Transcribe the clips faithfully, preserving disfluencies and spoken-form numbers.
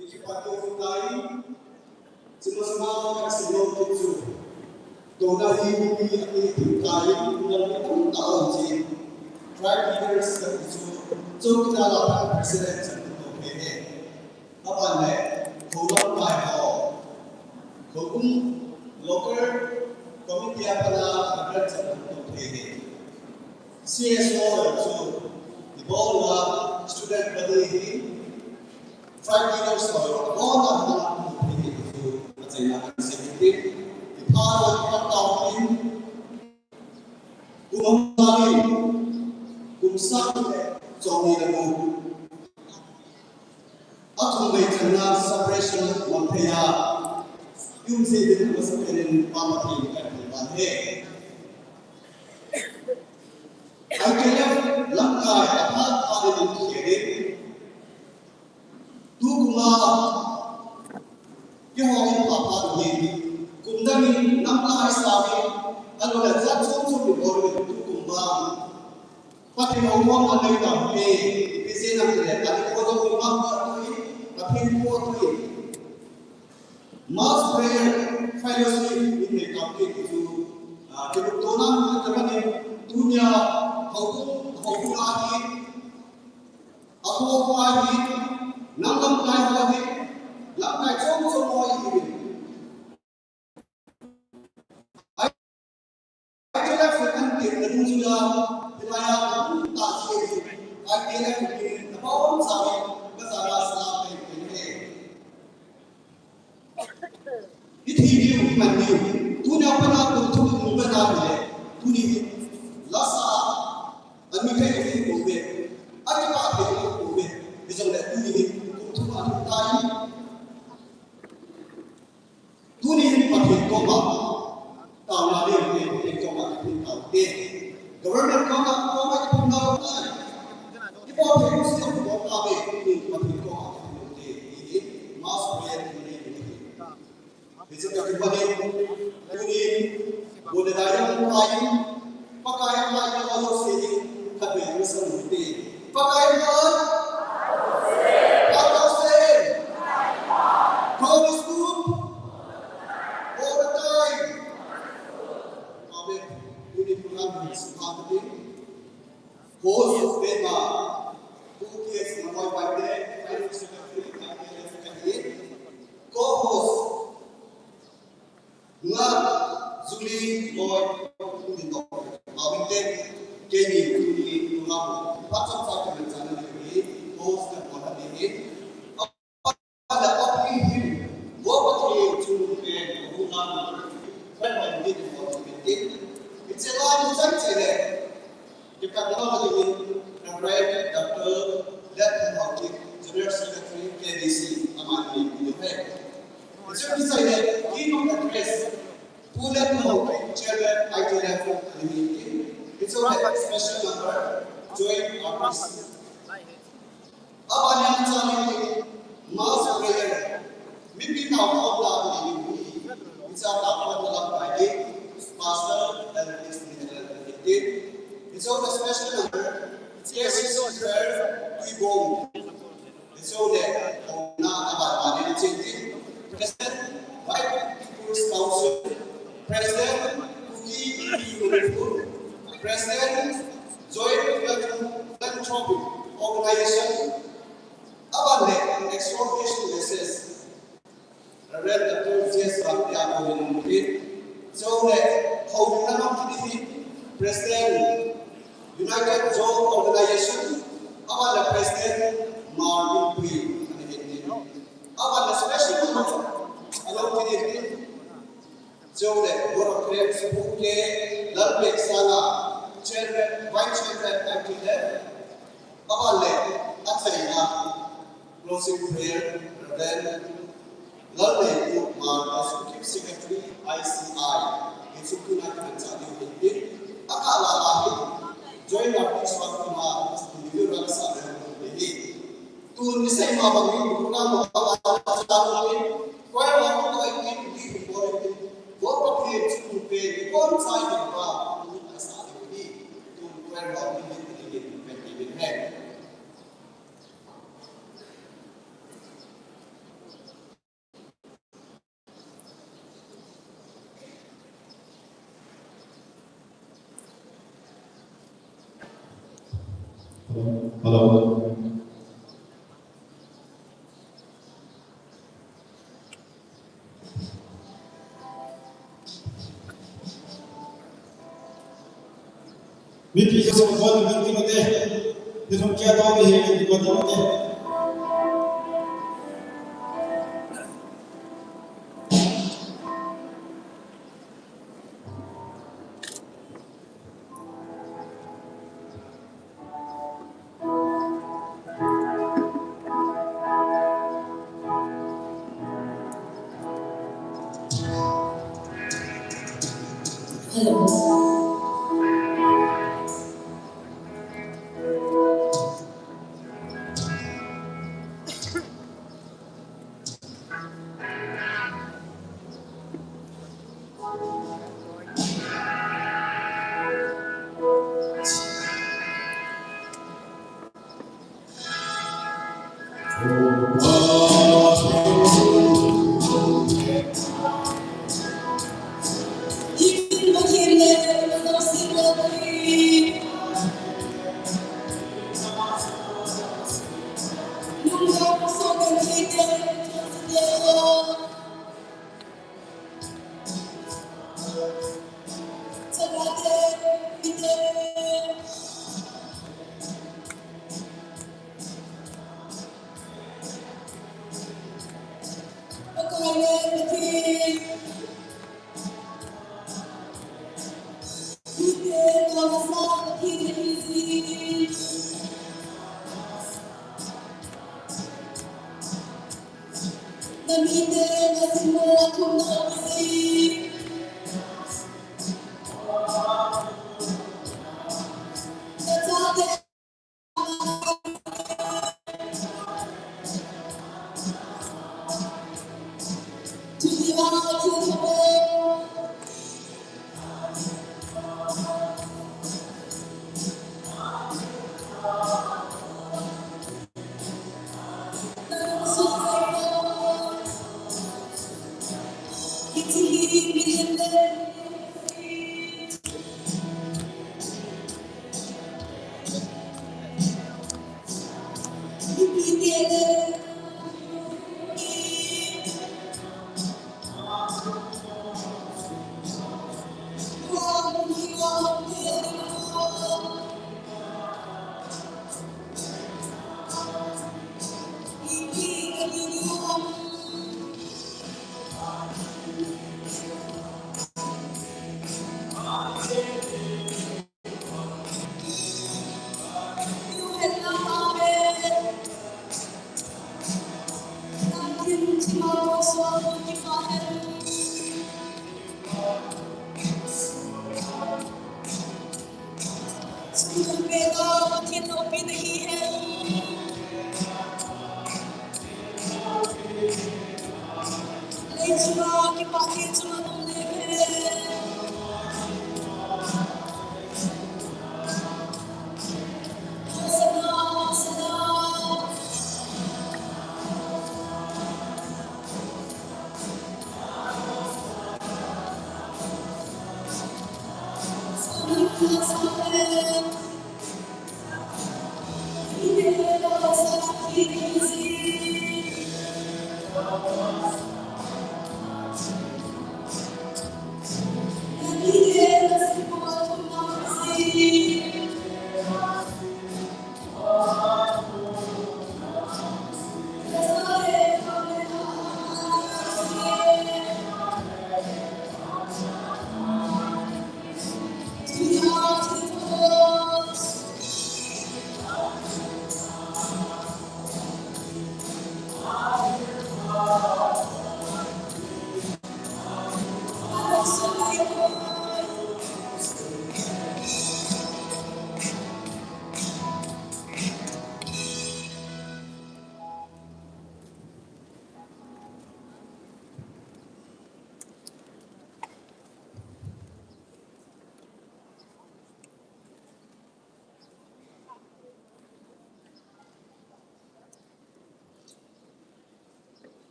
Ikipa tou tai, sima sima ka sino kitsu. Tona hi mi ati tou tai, nang ni tou tao ji. Tribe leaders ka kitsu. So kita la president sa tou ke he. Apan le, ko lam kai ho. Ko um local committee apa la ka sa tou ke he. C S O chu, ibol la student body hi, five leaders ho, ibol la na hi chu, achaina kan se ti, ipa la ka ta in, kum sani, kum sang le, chong ni le kum. Athum vei channa separation man thei a. Yum se din ma sa penin pa ma thei ka thei ba he. I P L F lamkai a phat phat in an kikhel in. Tukum a kihong in phat phat in. Kum dang in lamkai sa in. Ahilou le jat chom chom in bol in tukum a. Pathen houin a nei tampi, ipi jeh ham itile, ani ko jong ima ko tui, Pathen ko tui. Mass prayer, fellowship, in nei tampi ti chu, ah, kilungtona, tamanin, tunia, houbung, houbung a hi, a ko ko a hi, nang lamkai ho hi, lamkai chom chom ho hi, I P L F in an kin na ding chu la, hilai a an ta si, I P L F in na pon sa, ka sa la sa, ka in he. Ithi diu, iman diu. Tunia pat a kum thum mu ba na le. Tuni la sa, an mi thei ko ve. An mi pa thei ko ve. Hijong le tuni kum thum a thum tai. Tuni hin Pathen koma, taona ding te, Pathen koma, Pathen tao te. Government koma, koma, Pathen tao te. Ipo Pathen koma, Pathen tao te. Pathen koma, Pathen tao te. Mass prayer in the name of Pathen. Hiche ka kipah in, tuni, Bole dai jong pai, Pakai mai ka alo se in, khatvei ang sang hite. Pakai mai, alo se, promise to, all the time. Amen. Tuni program hi sukha kati. Host of Tema, Pu K S Mangoi Paite, Finance Secretary, I P L F, co-host, Nga Julie Loi, Pu Min Tong, Mawin Ten, K D, Pu Ni, Pu Lam, Pat Chom Sai, Pu Min Chan, Pu Ni, host, Pu Ni, Father of him, Gopa Thie Chung Pen, Gopa Thie Chung Pen, Gopa Thie Chung Pen, It's a lot of time today. Kipat na ho dingin, Reverend Doctor Let Hau Kip, General Secretary, K B C, amani ni hai. It's a decided, keynote address, Pu Let Hau Kip, Chairman, I T Lab, amani ni. It's a special number, join our Abani chani mass prayer. Mipi nau khom la ni ni. Icha ta khom la pai ni. Pastor and Miss Mineral ni. It's all a special number. Yes, prayer. We go. It's all there. Na abani ni chini. President, White People's Council. President, Kuki Inpi Youth Group, President, Joint Philanthropic Organization, aban le exhortation message, Reverend Doctor J S Bhatia Govind Mukit, so le, Hou Namam Kiti, President, United Zone Organization, aban le President, Martin Pui, aban le special, aban le President, Chule, Board of Directors, Pu K Lalpetsanga, Chairman, Vice Chairman, I T F, aban le, achaina, closing prayer, Reverend Lalneipu Mar, Executive Secretary, I C I, Executive Secretary, Executive Secretary, akala ahi, Joint Artist Wakuma, Studio Raksa, Reverend Tun isei ma bangin program ma bangin, choir ma bangin, Hello. Mipi Jesu ko ni mati mate. Ni thum kia to ni he ni mati mate. Pathen loupina hi hen. Lei chunga kipah thei chunga um ding hen. Hosanna, Hosanna.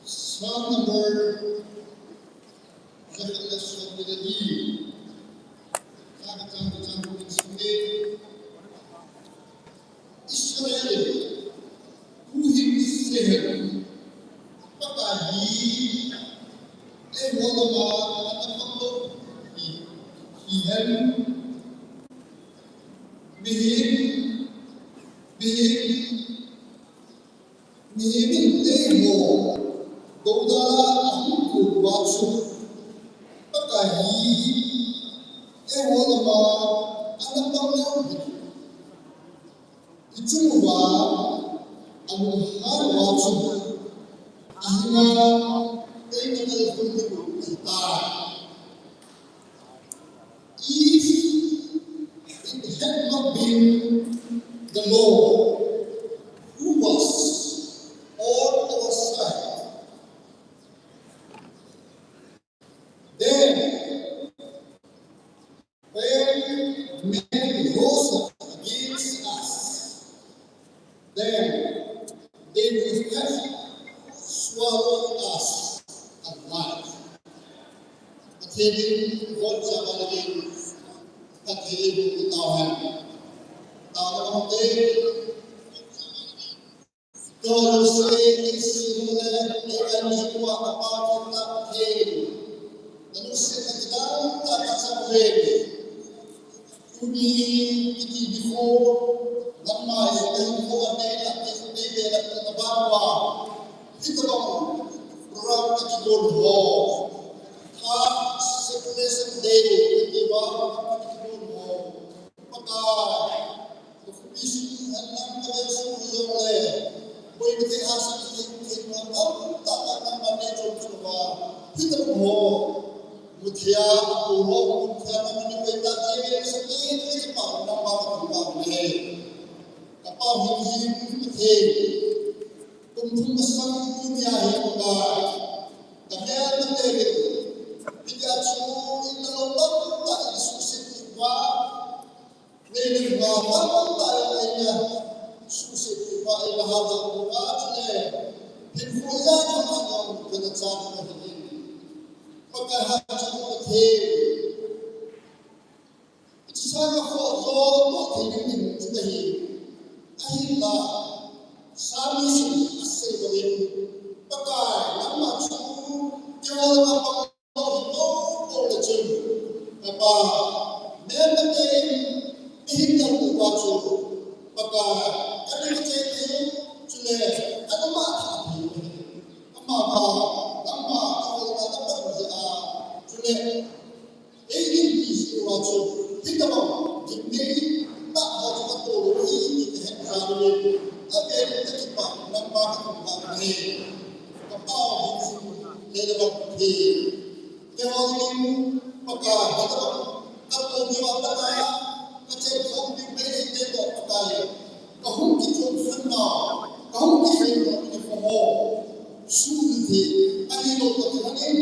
Psalm number, Israel, huhhing sehen, Pakai hi, eiho lama, ana pang lou hi, hihen, mihem, mihem, mihem in eiho, doudala ahung kou uva chu, Pakai hi, eiho lama, ana pang lou hi. Hiche uva, alunghang uva chu, ahinga, eina kalhun ding u ahitai. If it had not been the Lord who was on our side, then when men rose up against us, then they would have swallowed us alive. Pathen in von jama le Pathen in tao hen. Tao hen te. Tao se isi le, e an ji wa apa kita Pathen. Nanu se kita ta ka sa ve. Tuni kiti before, nangma e kahinkho a tei la, tei, tei ve la, tei la ba wa. Hitobang program kakibol ho. Ha, separation day, kiti ba, kakibol ho. Pakai, ka khopi sung, nang ka vel sung jong le. Boi ka te ha sa ka te, te ma, tam, tam, tam, tam, tam, tam, tam, tam, tam, Muthia, apu ho, muthia, na mani koi ta, kei, kei, kei, kei, pa, na pa, pa, pa, pa, pa, pa, pa, pa, kum thum masang dunia hi ka, ka mel na te, pia chu, in na lo, ta, ta, i su se, i wa, Nei, nei, va, va, va, va, va, va, suhset, va, va, va, va, va, chule. Hinkho ijat ham a jong kana cha ahi. Pakai ha cha Pathen. Hiche sanga kho jo to thei ding ding chu ahi. Ahinla. Psalmist in asei bangin, Pakai, nangma chu kihol langa pang lou hi tou tou le chun, Kapa, nemmate in eihin lhung uva chu, Pakai, kahin kicheh thei, chule nangma tha thei. Amavang, nangma kihol langa napang jeh a, chule eihin ti jeh uva chu, hitobang gimnei tah ho chu katol lou ahi ti kahet jeh uvin, avel in kakipah, nangma kathangvah nahi. Kapa, hiche leilou a Pathen, keiho dingin Pakai, hitobang katol lou a Pakai, kachen khom ding Pathen, keiho Pakai, kahung kichonphat nau, kahung kichonphat nau, keiho suhthei, ahilou tah in,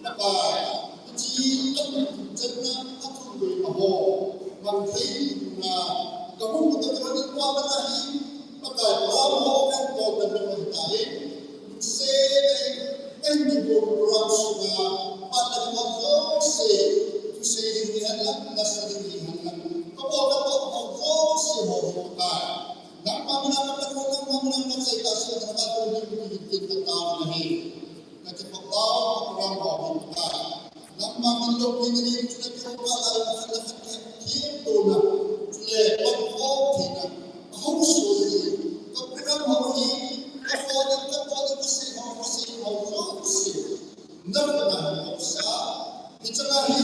Pakai, hiche athum channa, athum loina ho mang thei dingin, kahung kichonphat nau, Pakai, Pakai, Pakai, Pakai, Pakai, Pakai, Lungset tah in, kahin kibol program sunga, phat le phat jouse, thusei ding hihen lang, nasa ding hihen lang, kabol kabol jouse ho hi Pakai, nangma mina kapathu, nangma mina kachaina, sot na kathum ding hitin kataona ahi. Kakipah tao, program ho hi Pakai, nangma min loupina ding, chule keiho kah a lai khat le khat kithemtona, chule pankhom theina, ahung soh ding, ka program ho hi, kaphone in, kaphone in, kasei ho, kasei ho jouse, nakhut a hin kapusa, hiche lai hi,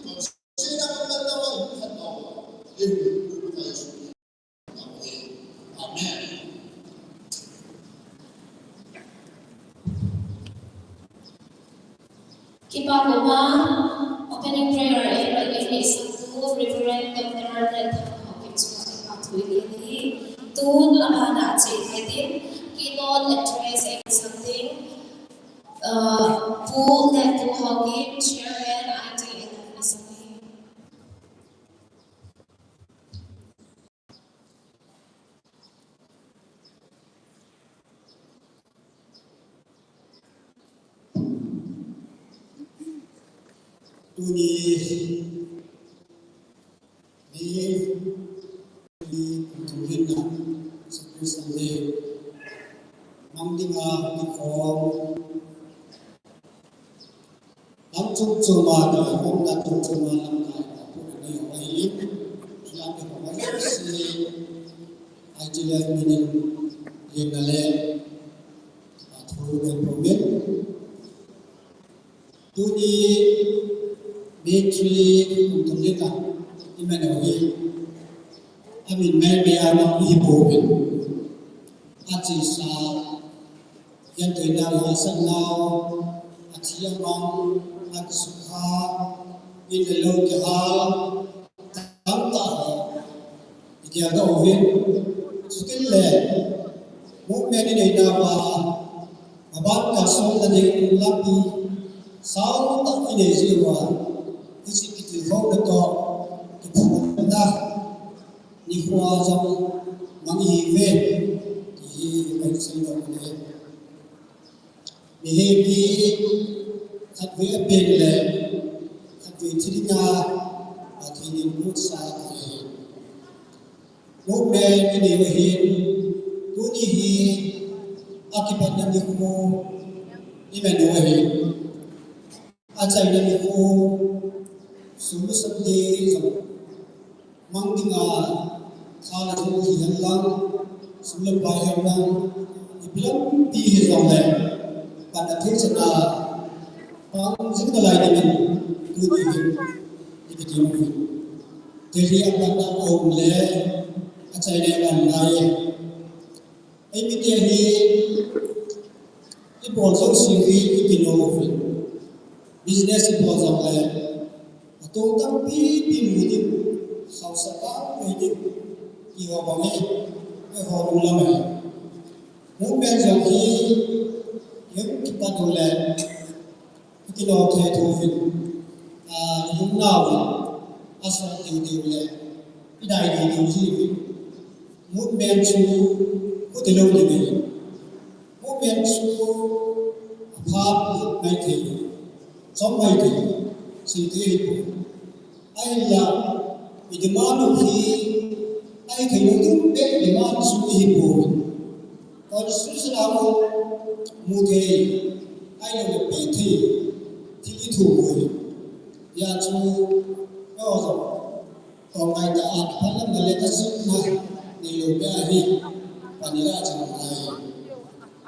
kaseina kamatna vai khat ho, eiho Pakai Jesu. Amen. Kipa koma, opening prayer in, in isah tu Reverend Doctor Letthang Haokip chunga kipa thu in ahi. Tun abana chehkei ding, keynote address in isah ding, uh, Pu Letthang Haokip, Chairman I T L F in isah ding. Tuni, ni, ni, tuni na, Sunday, mang dinga, ni ko, Lam chom choma, lam chom choma, lamkai a pu na nei ho ahi, lam nei ho ahi, si, I T L F minin, yen na le, a thu den promin. Tuni, May three, kum thum le khat, i man ho hi, amin mei mei a mang ihi pouvin. Achesa, Gentheina lhahsam nau, athi amang, akisukha, in le lou kihal, tamtah ho, igeldoh uvin, chutile, movement inei nauva, maban kalsonna ding lampi, sautah inei jeh uva, hiche kitilkhouna toh, kiphutna, nikho jong mang ihiuve, ti hi kahin seidoh ahi. Mihem hi khatvei apen le, khatvei thi dinga, Pathen in gotsa ahi. Movement inei u ahin, tuni hi akipatna nikho iman u ahin. Achaina nikho, Sum Sunday jong mang dinga, tha le thu hihen lang, sum le pai hihen lang, ipi lampi hijongle, panna thei chana, pang jing nalai dingin, tuni hin, ikitem uvin. Thil hi apanna aum le, achaina aum nalai. Eimite hi, ibol jouse hi, ikinom uvin. Business ibol jongle, atong tampi pi mu ding, haosa tampi ding, ti ho bang hi, eiho lunglam ahi. Movement jong hi, hung kipat uleh, Ikilo thei thouvin, ah, ilungnauvin, asot diu diu le, idai diu diu jiuvin. Movement chu, khuti lou ding ahi. Movement chu, apha mai thei, chom mai thei, sei thei ahi poi. Ahinla, i demand u hi, ahi thei lou ding beh demand chu ihi poi. Jesu sila mo mu thei, ai lo pe thei, thil i thu mo. Hijeh chun, yo, tong ngai ta a, phalam na le ta sik na, nei lo pe ahi, pani la chang ai.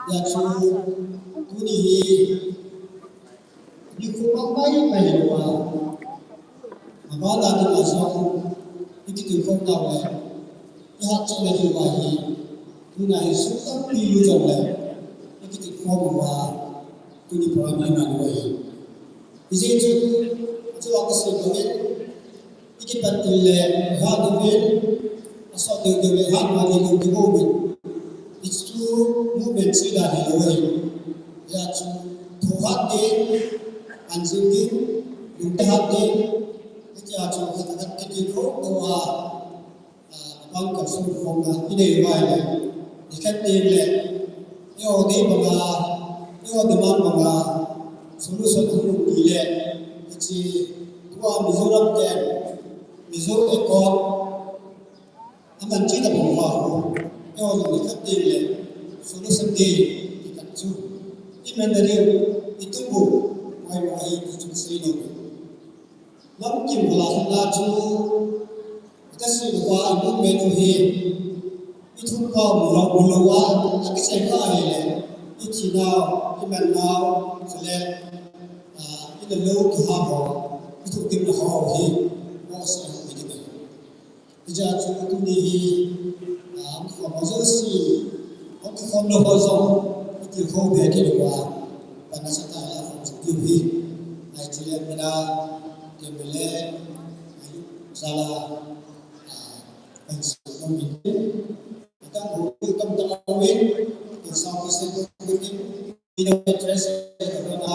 Hijeh chun, tuni hi, Nikho bang mai mai lou a. Abana ding a jong, i kitilkhou nau le, i hatchetna diu ahi. Tuna hi sum tampi lou jong le, i kitilkhou nau a, tuni program hi ngai lou ahi. Hijeh chun, achu a kasei bangin, I kipat til le, hat diuvin, asot diu diu le, hat ma diu diu diu uvin. Hichu movement chu dan hilou ahi. Hijeh chun, thu hat ding, anjing ding, lungte hat ding, hitia chu khat khat kiti ko, ko a, a, bang ka su khom na, i nei vai le, i khat ding le, i o dei banga, i o demand banga, solution hung lum ding le, hiche, tua Mizoram te, Mizo Accord, aman che tabang uva, eiho jong ikhat teng le, solution ding, ikat chu. Iman na diu, itup u, mai mai ti chu sei lou. Lamkim vala khat na chu, ita sei lou va, iman menu hi, ithum pa mu lou, mu lou va, akisei kha ahile, ithi nau, iman nau, chule, ah, ina lou kiha ho, ithukim na ho hi, mo sei ho hi. Hijeh chun tuni hi, ah, hung kikhom ho jouse, hung kikhom lou ho jong, i tilkhou be kit uva, pan nasatah in la khom chu tiu hi. Ai chule mina, kemele, ai jala, ah, pan sa kong in. Atang ho, kam ta uvin, kan sa ki se ko in, ina address, ka na,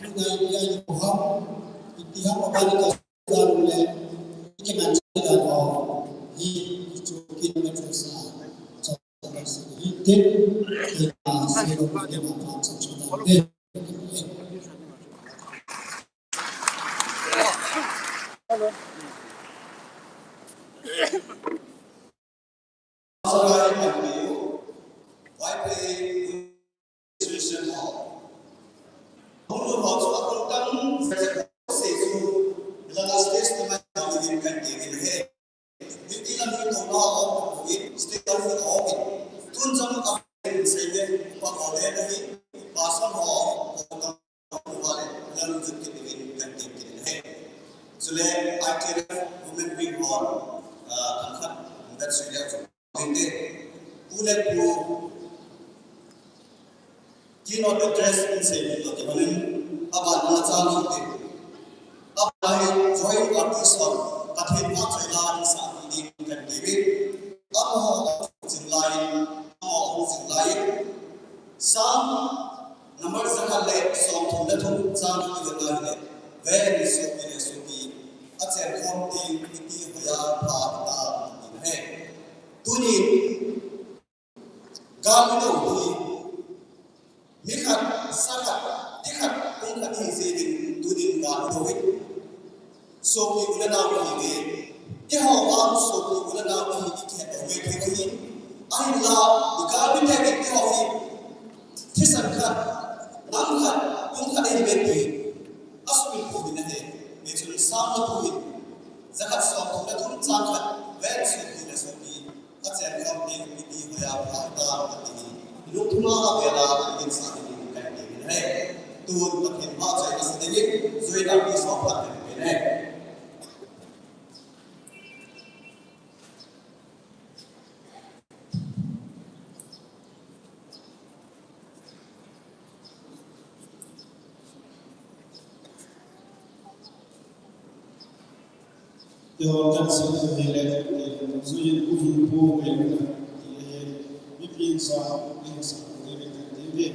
tu na, ya, ya, ham, iti ham, abani ka, Chule, I T F Women Wing hon, ah, thangkhat, that sui le chu. Pu le pu, keynote address in sei ni to ti manin, aban na cha ni te. Aban hi joint artist hon, Pathen phatchoi la in sa ni ding kan ti ve. Amaho jing lai, amaho jing lai. Psalm number jakhat le somthum le thum chang hi le ngai le. Ven sopi le sopi. Achen khom ding iti hoiya pha ta ti he. Tuni Gal i do hi, mi khat, sa khat, ti khat, pung khat hi jeh in tunin gal i do hi. Sopi u le nau hi ve. Eiho vang sopi u le nau hi i kihet do ve thei u hi. Ahinla, i gal mite hi eiho hi. Thisan khat, nam khat, pung khat hi ve ti. Asupil pu hi na he. Hichun sam na pu hi. Jakhat somthum le thum chang khat, ven sopi le sopi. Achen khom ding iti hoiya pha ta ti hi. Lungthim a vela in sa ding kan ti hi. Tun Pathen phatchoi na sa ding, join artist ho phat kan ti hi. Teo kan sing tu hi le, eh, zu yin ku hin pu kai na, eh, mi pin sa, pin sa, pin sa, pin sa,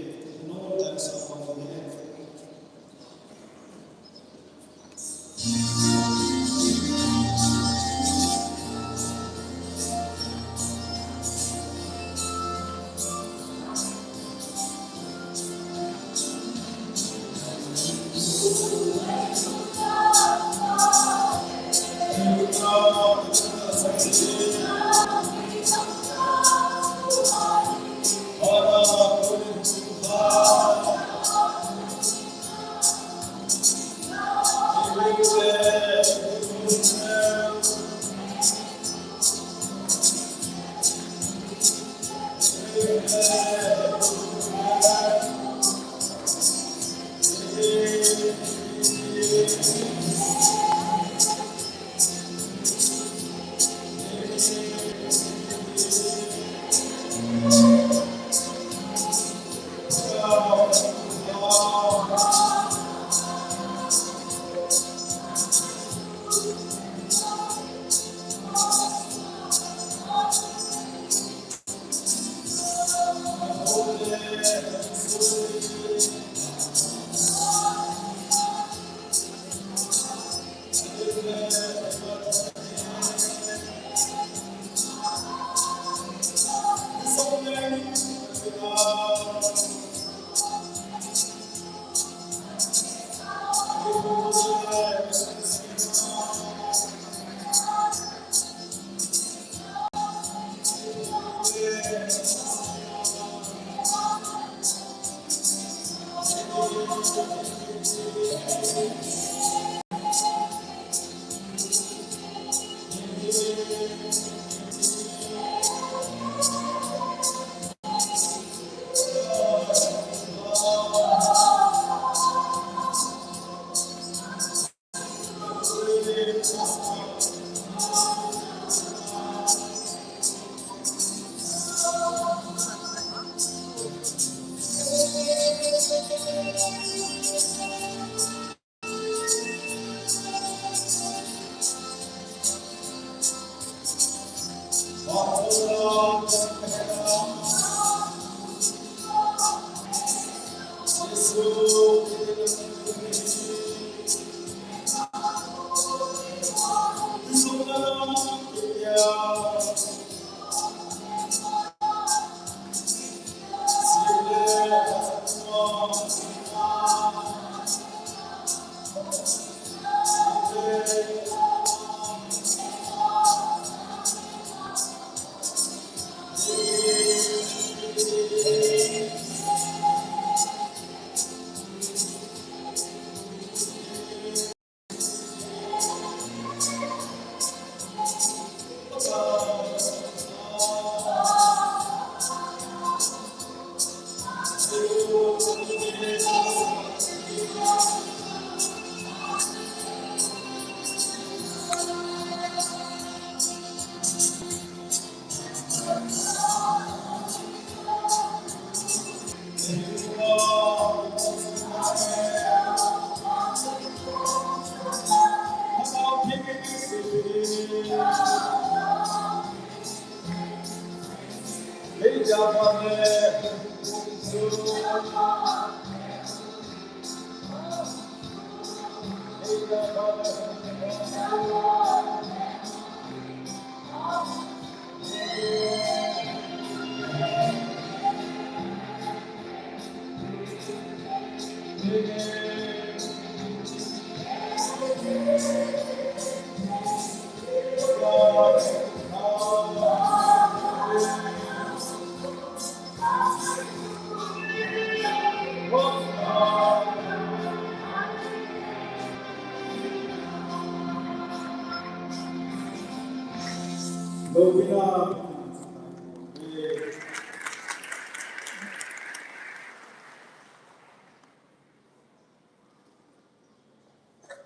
no kan sa ko hi le.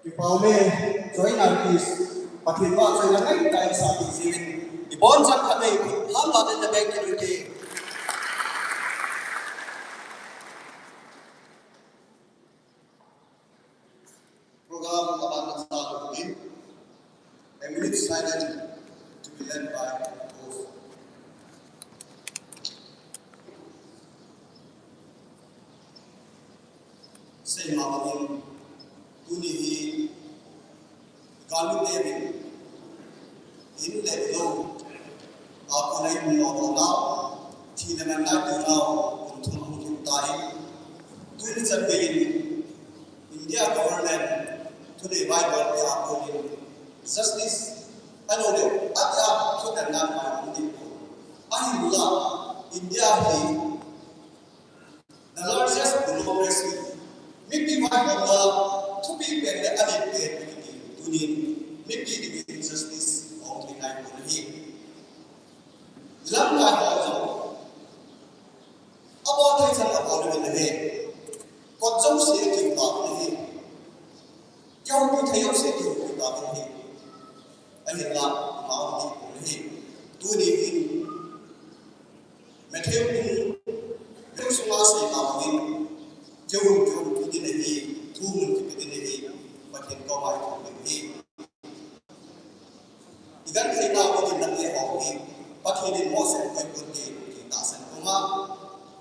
Kipa ume, join artist, Pathen vahchoina ngai tah in sa tijeh in, ibonchauva khat nei, hamla den na beng kit ute. Program aban na sa lo in, a minute silent to be led by host. Seima bangin, tuni hi, galmi tevin, in le lou, a kona imu lou nau, thina ngai nau, kum thum hung lhung tan, tuni chan geiyin, India government, thudei Bible te a konin, justice, ahilouleh, atia thutan dan pai hung ding ko. Ahinla, India hi, the largest democracy. Mipi vaihomna thupi pen le alet pen kiti tunin mipi dingin justice ahung thei nai pon ahi. Lamkai ho jong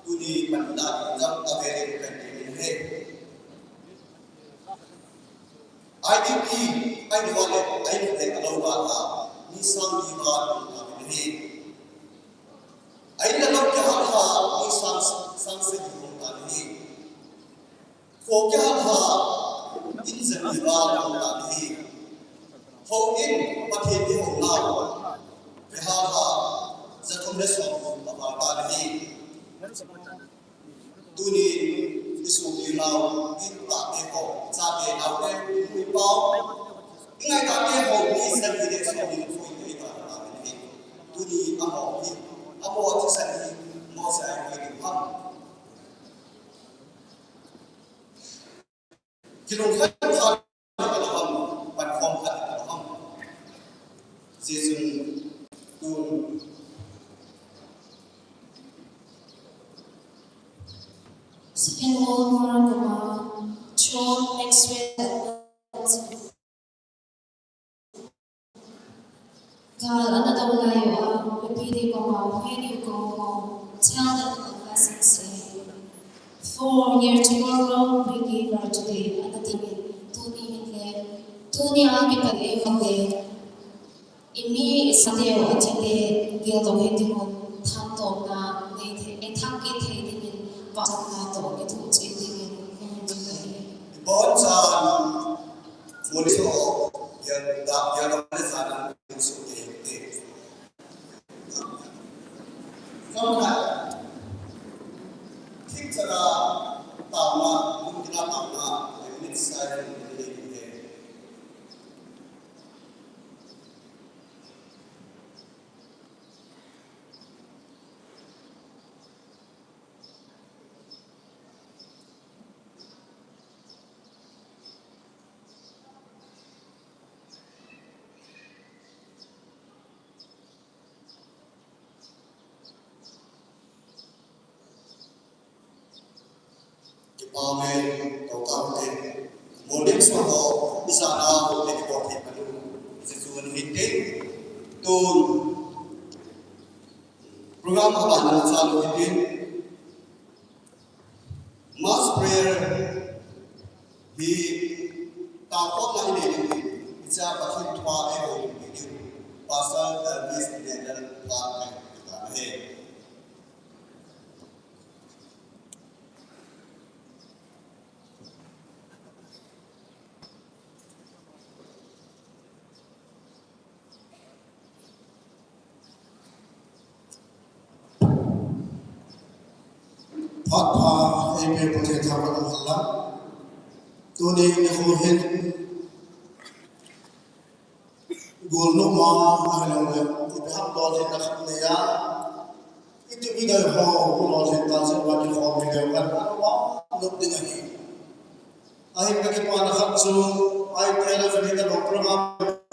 Tuni manna in jam a ve le kan te in he. I D P, I do le, I do le alo ba ha. Ni sang ni ba ta ni he. Ai na lo ke ha ha, ni sang sang se ni ta ni he. Ko ke ha ha, in se ni ba ta ni he. Ho in, Pathen ni ho na. Ke ha ha, za thum le so ba ta ni he. Tuni, i sopi nau, i tate ho, chate naote, i pu i pau. I ngai tate ho, ni san i le so ni ko i ta ta ni. Tuni, amo hi, amo ti san ni, mo sa i ko i ham. Kilung khat khat ka la ham, pan khom khat ka la ham. Jesu tu. Second World War koma, John Maxwell. Gal ana do lai uva, mipi te koma, heni u koma, tell them a blessing, say, for your tomorrow we give her today, ana ti in, tuni hin le, tuni a kipat e vang le, i mi i sa teu a thi te, gel dong he ding un, thanopna nei thei, ei thak kit thei ding in, pachatna toh kithoh cheh ding in, hung ding ahi. Bon chan, Police ho, gel da, gel da le chan, police ho ke, ke. Samna, thik chara, tama, mungkina tama, minute silent, minute ke. Kipa me, tau tau te. Morning sa ho, isa na ho, te ko te panu. Jesu ni hinte. Tun. Program abana sa lo hinte. Mass prayer hi takhomna i nei ding, hiche a Pathen thua eiho ding, Pastor Elvis Nendal Phat ahi. Phat pha, eipeh Pathen thangvah in umhen lang. Tuni nikho hin, golnop ma, ahilou le, ipi ham lolhinna khat nei a, i tup i dai ho, lolhin ta jeh uva kikhom hi leu hen, anop ding ahi. Ahin ka kipana khat chu, I P L F ni ka program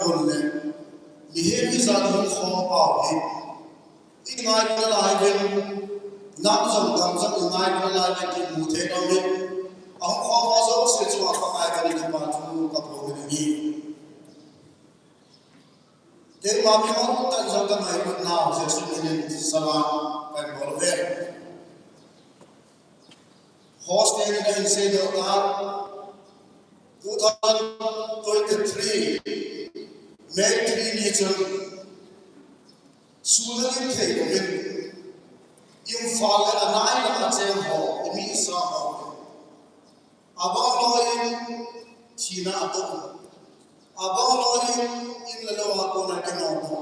hon le, mihem hijat hung khom pau hi. I ngaina lai uvin, nam jong gam jong i ngaina lai uvin kimu thei nauvin. Ahung khom ho jouse chunga Pakai ka kipathu ka phong in ahi. Keima mi hon tan jong ka ngailutnau Jesu minin salam kan bol uve. Host te in ahin seidoh tan, two thousand twenty-three May three ni chun, Sulalin thei louvin, Imphal le anai lang a cheng ho, i mi i sa ho. Abang loi in thina atoh. Abang loi in in le lou a kona kinom ho.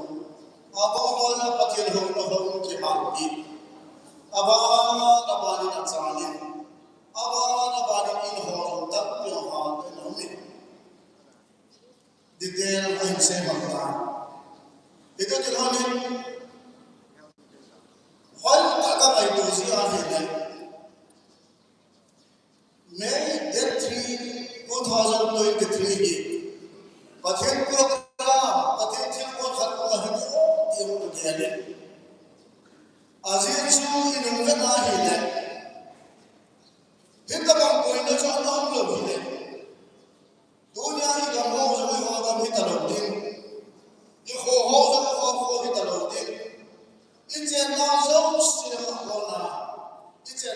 Abang loi in Pathen houna ho in kihal pi. Abang, abang in achal in. Abang, abang in in ho jong tampi ahal in aum in. Detail ahin seiman tan. Hiti chun honin, hoitah a ka ngaito jeh ahile, May date three, two thousand twenty-three hi Pathen program, Pathen thilpeh khat kong ahi ti o ti hung kagel in. Ajeh chu i nung vet ahile, hitabang boina chu ana um lou hile. Tunia i gam ho jong i ho gam hita lou ding. I kho ho jong i kho kho hita lou ding. I chennau jouse a kona. I chen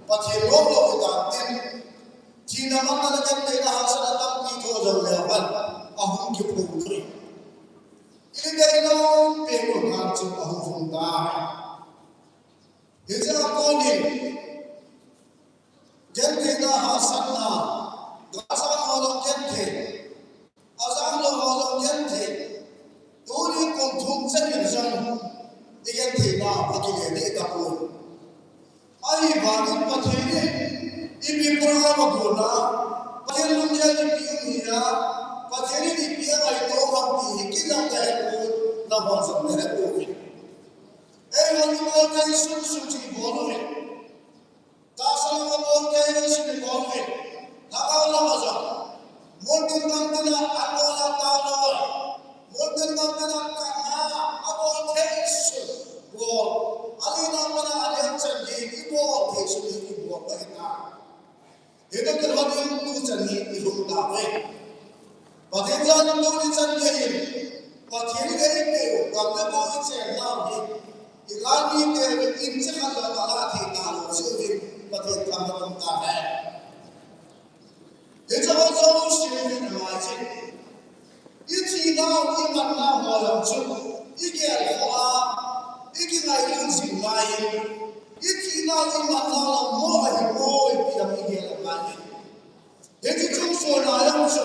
Pathen lom lou dan tin, thina manna le gentheina hahsatna tampi tho jong leu hen, ahung kiphong thei. I dei lou pen u ngan chu ahung hung tai. Hiche a konin, gentheina hahsatna, Gaza ho jong genthei, ajang lou ho jong genthei, tuni kum thum chan in jong i gentheina akile deh tapoi. Ahivangin Pathen in ipi program agon a, Pathen lunggel ipi um hia, Pathen in ipi angaito ham ti hi kei jong kahe poi, nangho jong nahe pouve. Eihon ibol thei sung sung chu ibol uve. Tahsa lama bol thei sung ibol uve. Lhagao lama jong. Mun tin gam tina abol a tao lou. Mun tin gam tina kanga abol thei sung bol. Alina mana alian chan hi ibol thei sung hi ibol ahitai. Hiti chun honin tuchan hi ilhung tauve. Pathen jal in tuni chan geiyin, Pathen in eipeh u gam le go ichenna hi, igalmite in chekhat jong alah thei talou jeh uvin Pathen thangvah in um tahen. Hiche ho jouse hin amai jin. Ithina u imatna ho jong chu igel khoh a, ikingailut jing laiyin, ithina u imatna jong mo ahipoi ti jong igel angai in. Hiti chungchon a jong chu,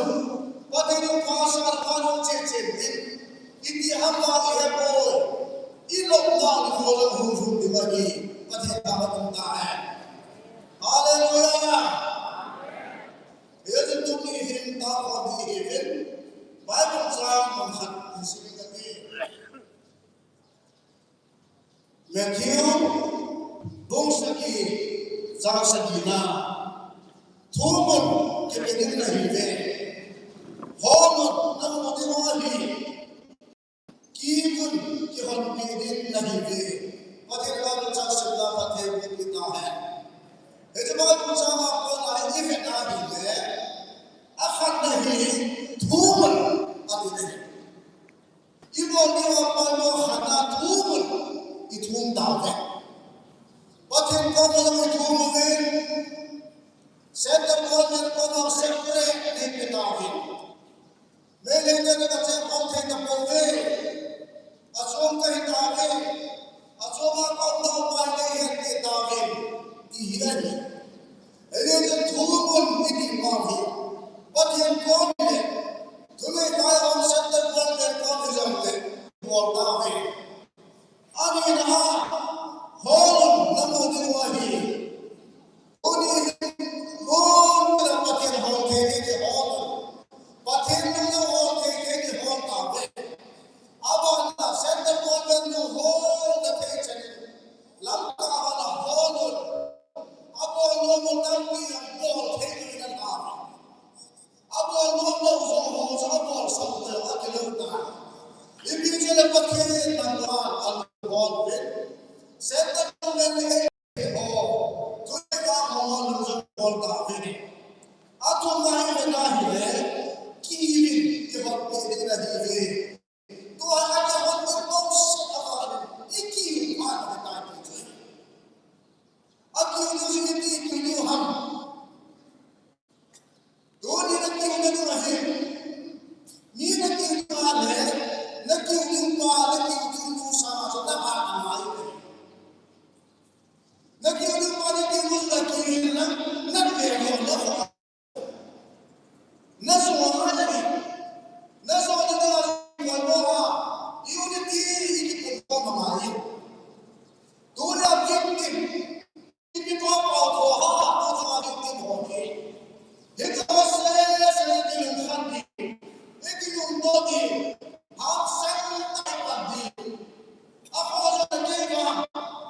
Pathen in phasal phat hung che chen ding, iti ham vang ihepoi, ilopna nikho jong hung lhung ding ahi, Pathen thangvah in um tahen. Hallelujah. Hijeh chun tuni hin tahsan ding ihiuvin, Bible chang mun khat isim inge. Matthew bung sagi, chang sagina. Thumun kipe ding nahiuve. Holun namu ding ahi. Kimun kihonpi ding nahiuve. Pathen Bible chang simna Pathen in peh tahen. Hiche Bible chang a kona hi ivet a ahile, akhatna hi thumun ati ahi. Ibol diu a poimo khatna thumun ithum tauve. Pathen koma jong ithum uvin. Satan government koma separate ihi tauvin. Meitei te kache khom thei tapouve. Achom kahi tauve. Achom a kaumna upai nei hen ti tauvin. Ti hi ahi. Hijeh chun thumun iti pa hi Pathen koma le, thulhei lai a um Satan government koma jong le, bol tauve. Anina a, holun namu diu ahi. Tuni hin, mun tin a Pathen hol thei thei di hol. Pathen lung jong hol thei thei di hol tauve. Abana Satan government nu holna thei chan in, lamkai a hol un. Abol nom u tampi abol thei diu in ahi. Abol nom lou jong ho jong abol sah lou akilou tai. Ipi jeh le Pathen in number one abol uvin. Satan government hi ho, thulhei lai a hol lou jong bol tauve. Athumna hi vena hile, kimin kihonpi ding nahiuve. Tua hi akihonpi bouseh a vang in, ikihonpi ding nahitai ti chu. Akihonpi ding iti, ikihonpi ding ham. Tuni nakiu nading ahi. Mi nakiu ding ahile, nakiu ding pa, nakiu ding nu sanga chu nahat angai. Nakiu ding pa, nakiu nu nakiu in na, nat le ho na ho. Najo angai. Najo nading a, koi mo a. Unity, ikipumkhom angai. Tuni a victim. Ipi tua pau tho ha, tu chunga victim ho hi. Hiche ho sese hi kilung khat ding. Ikilungto ding. Hangsan tah a pan ding. Akhoh jong kei vang.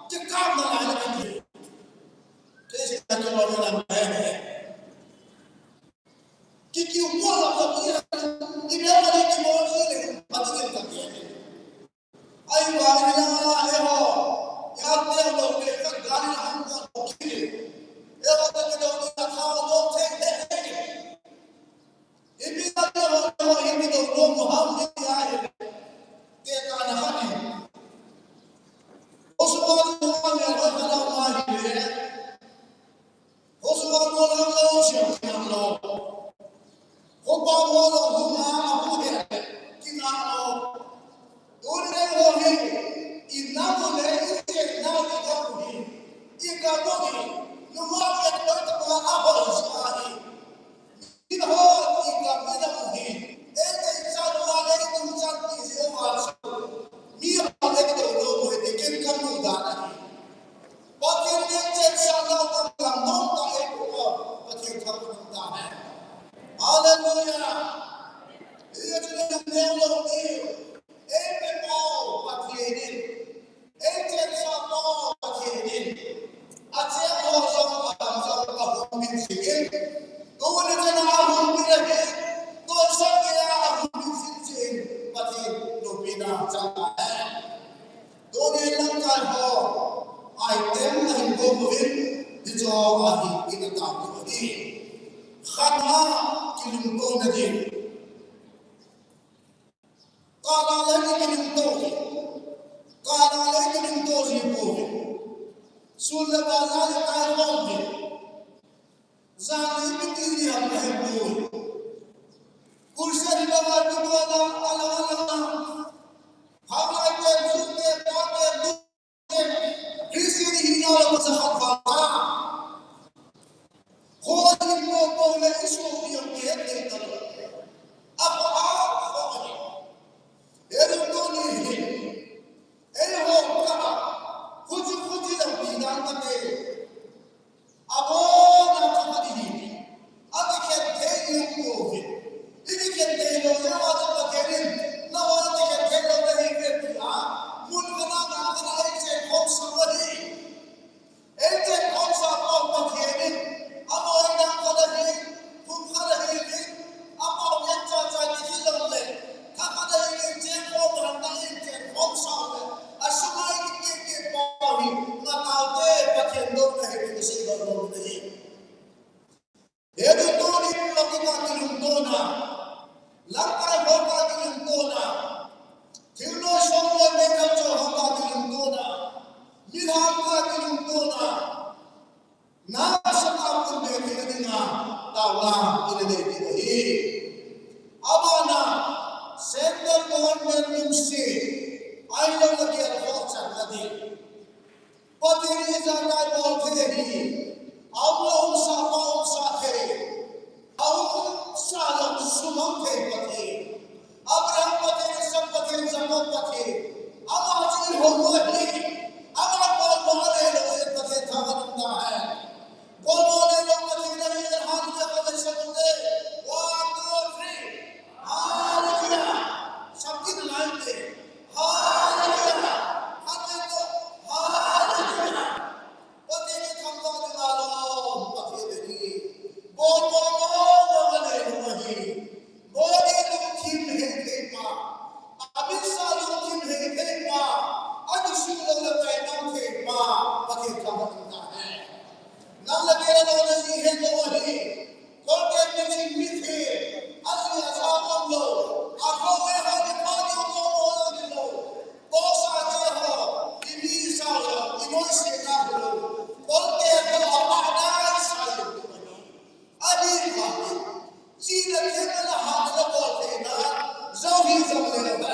Kikapna lai na kiti. Kei jong kakilom in lang he. Kikiu mo la kati a. Ipi a kati kimo ji le. Kati le kati. Ahivangin eiho, ijat neo lou le, ka gari hung kon thei. Eiho, ta kidou ni ka thao lou thei thei. Ipi ta eiho, eiho, ipi dou lou mo ham ni ahi. Te ka na hani. Osu ba tu ma le, ho ka na ma hi le. jingin, tuni chana ahung pi ahi, tonsot geiya ahung pi jing jingin, Pathen loupina chang ahi. Tuni lamkai ho, item ahin bol uvin, hiche ho ahi, ina tao diu ahi. Khatna, kilungtona ding. Kala le kilungto hi. Kala le kilungto hi bol hi. Sun le bazar le kai bol hi. Jani miti ni ham ka hem bol. Kurse ni baba tu baba ala ala. Ham lai te, sun te, pa te, Christian hi na la masa khat ba ta. Ho ni mo mo le isu ni yo ke te ta lo. Apa a ho ni. Eru to ni hi. Ei ho ka. Huju huju la pi dan ka te. Abona thakhat ihi. Akikhen thei ihi uve. Ikikhen thei lou jeh uva chu Pathen in, nangho ikikhen thei lou nahiuve tia, mun kana, na kana eichen khomsah u ahi. Eichen khomsah pau Pathen in, amaho in dang khat ahi, thum khat ahi, Ama ngen cha cha ti hi lou le, thakhat a hi cheng khom han ta hi cheng khom sa le, a sunga hi ki ki pa hi, ma tau te Pathen dou na hi ki sei dou dou na hi. He dou dou ni lo ki ka kilungtona, lamkai ho ka kilungtona, thil noi song noi me ka cho ho ka kilungtona, mi lam ka kilungtona, Nasatah a pun be thei dinga taona ina nei diu ahi. Abana, central government lungset, ahilou le gel ho channa ding. Pathen in ijakai bol thei ahi. Aum lou umsa pa umsa thei. Aum sa lou sumang thei Pathen. Abraham Pathen, Isak Pathen, Jakob Pathen. Ama chu i hou ahi. Ama bol bol le lou e Pathen thahat um tahen. Bol bol le lou Pathen ahi, hallelujah, Pathen sa tu le. One, two, three. Hallelujah. Sabtin lai te. Hallelujah. Hallelujah. Hallelujah. Pathen i thangvah ding a lom Pathen ahi. Bol bol bol bol anei lou ahi. Modi lungthim hei thei pa. Amit Shah lungthim hei thei pa. Akisui lou le taimang thei pa. Pathen thangvah ding tahen. Nang le kei le lou le ji het lou ahi. Kolte mi ching mi the. Aji aja umlou. Akhou le ho ni pa ni umlou lou la ni lou. Kosa te ho, i mi sao lou, i noise na ho lou. Kolte ho, a pa na sa lou. Ani pa ni. Ji na te na la ha na la bol te na. Jao hi jao le na.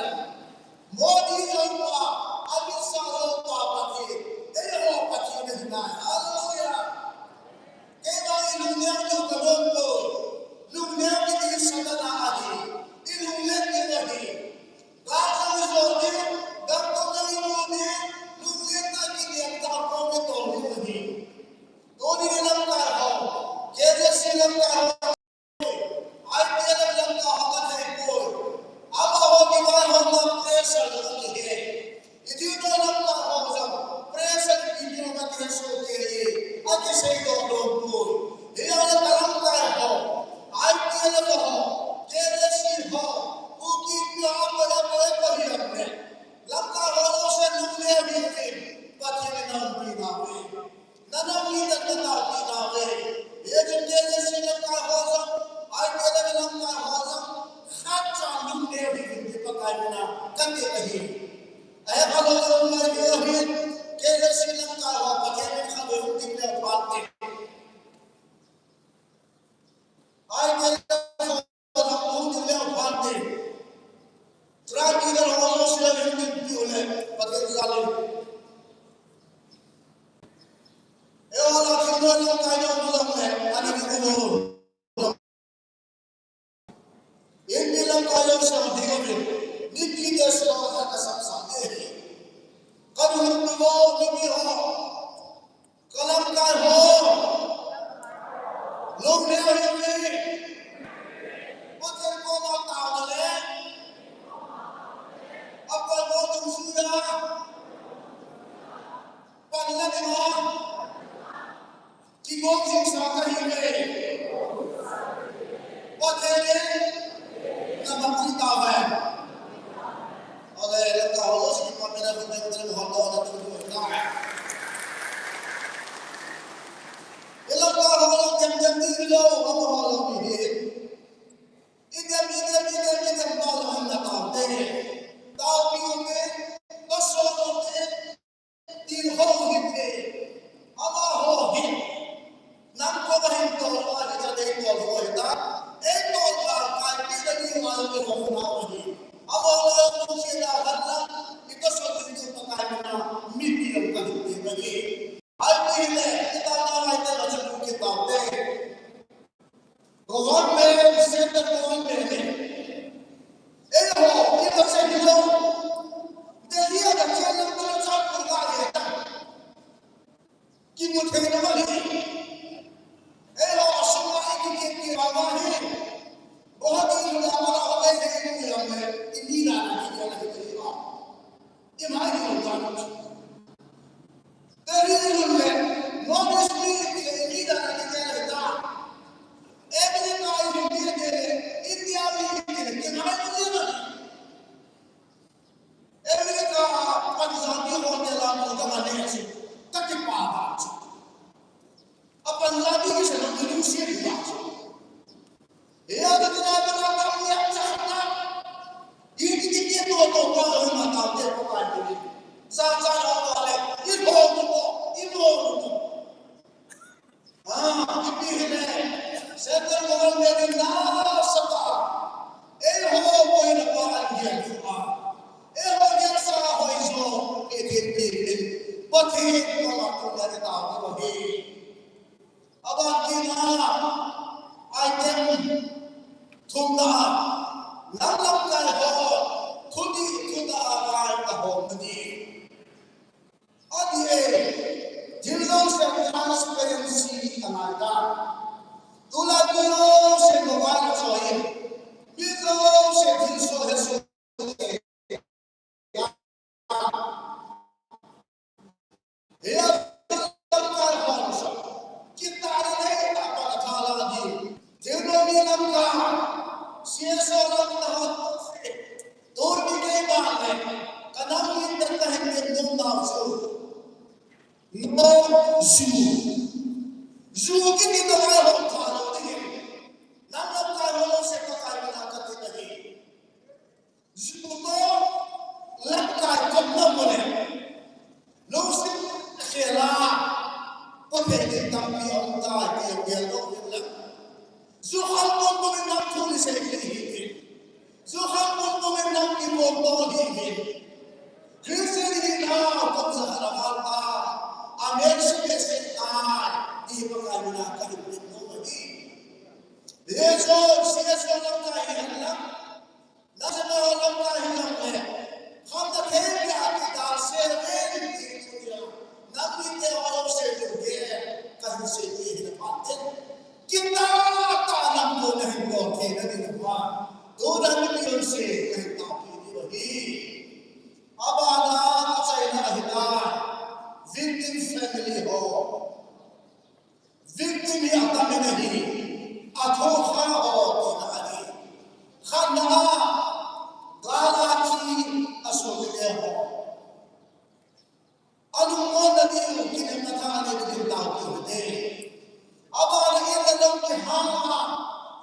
Modi jao pa, Amit Shah jao pa Pathen. Ei ho Pathen na hi na. Hallelujah. Keima i lungneo diu ka nom poi. Lungneo ding hi Satan a ahi. I lunglen diu ahi. Gam jong i jot diu, gam toh jong i mu diu, lunglen tah a kinem tah a kom i tol diu ahi. Tuni lamkai ho, K Z C lamkai ho, I P L F lamkai ho ka thei poi. Amaho kivai ho na pressure lo kihe. Iti to lamkai ho jong, pressure ipi ti ho ka kihe sohkei e, akisei doh lou poi. Hijeh a lamkai ho, I P L F ho, K Z C ho, Kuki Inpi ho, apo, apo, apo hi am le. Lamkai ho jouse lungneo hih uvin, Pathen in na umpi nauve. Na nang ni na na tao pi nauve. Hijeh chun K Z C lamkai ho jong, I P L F lamkai ho jong, khat cha lungneo hih uvin ti Pakai mina kati ahi. Ahe khalou jong ngai diu ahi, K Z C lamkai ho Pathen in khalou hung ding leu phat te. I P L F ho jong hung ding leu phat te. Tribal ho jong sel hung ding tiu le Pathen jal in. Eiho la thil noi lamkai jong bu jong le, ana ding u. Inpi lamkai jong sang ding uvin. Mipi te sila ka sam sang de. Ka ding u mipi ho. Ka lamkai ho. Lungneo hih uvin. Pathen koma taona le. Apoimo dungjuiya. Panla ding ho. Kigong jing sa kahiuve. i hong na ahi. Amang la tu si na han la, i ka so tu tu pa kai na, mi pi lo ka tu ti ba ni. Ai ti le, i ta na ai ta la chu ki ta te. Government, central government ni. Eiho, i ka se ni lo. Delhi a ka chen lo ta cha ko ka ye ta. Kimu thei lou ahi. Eiho, a sunga i ki, ki, ki, va, va hi. Bahut hi la, va, va, va, hi, hi, hi, hi, hi, i ni la, na, ki, ki, la, hi, hi, va. I ma, hi, va, va. Te hi, hi, hi, North East mi, ki, i ni la, na, ki, ki, la, hi, ta. Every time you get there, India mi, ki, ki, ki, ma, hi, hi, va. America a Punjabi hotel a mu ka ma le chu, ka kipah ba chu. A Punjabi kisei lou, i lungset ba chu. Hia ka tina ka na ka mi a cha na. I, i, i, i to to ka lo ma ta te ko ka ni. Sa cha lo ka le, i ho ko, i ho ko. Ah, ipi hile, Satan moral neri na sata. Eiho moina pa an gel a. Eiho gel sa hoi jo, e kin pi pi. Pathen ko la tu neri ta ko hi. Aban kina, item thumna, lam lam kai ho, thudi thuda kai ta ho ni. Ati e, thil jouse transparency angai ta. Tulai mi jouse mobile a choi. Mi jouse thil so he so. He a lamkai hon sa. Kita le ta pa tha la di. Thil no mi lamkai. Siaso lamkai hon. Tuni kei bang le, ka nam in ta ka hin ngen nom nau chu. No zu. Zu kiti to ai hon tha lo ding. Nam lamkai hon se ka kai na ka ti na hi. Zu to lamkai ko na mo le. Lungset khela, Pathen in tampi aum tai ti jong gel lou hin lang. Zu kham pum pum in nang thu ni sei thei hi. Zu kham pum pum in nang kibol bol hi. Christian hinau, kum ja khat a val ta. Amen, si be se tai. Ti pa ka ni na ka hin tin mo hi. Ye so, si so lam ta hi lang. Nasana lamkai hi lam le. Khamna thei pia ti dal se ve ni ti tu ya. Nam ni te o se tu ge. Ka hin se ti hi na pa te. Kita ta nam ko na hin ko te na ni na pa. Tu na ni mi se na hin ta pi ni wa hi. Abana a chai na hi na. Victim family ho. Victim hi atam in ahi, athu kha ho tina ahi. Khatna a, gal a thi a sut le ho. Alungmonna diu, kinepna tha a nei diu tao tiu te. Abana in le lou kihal a,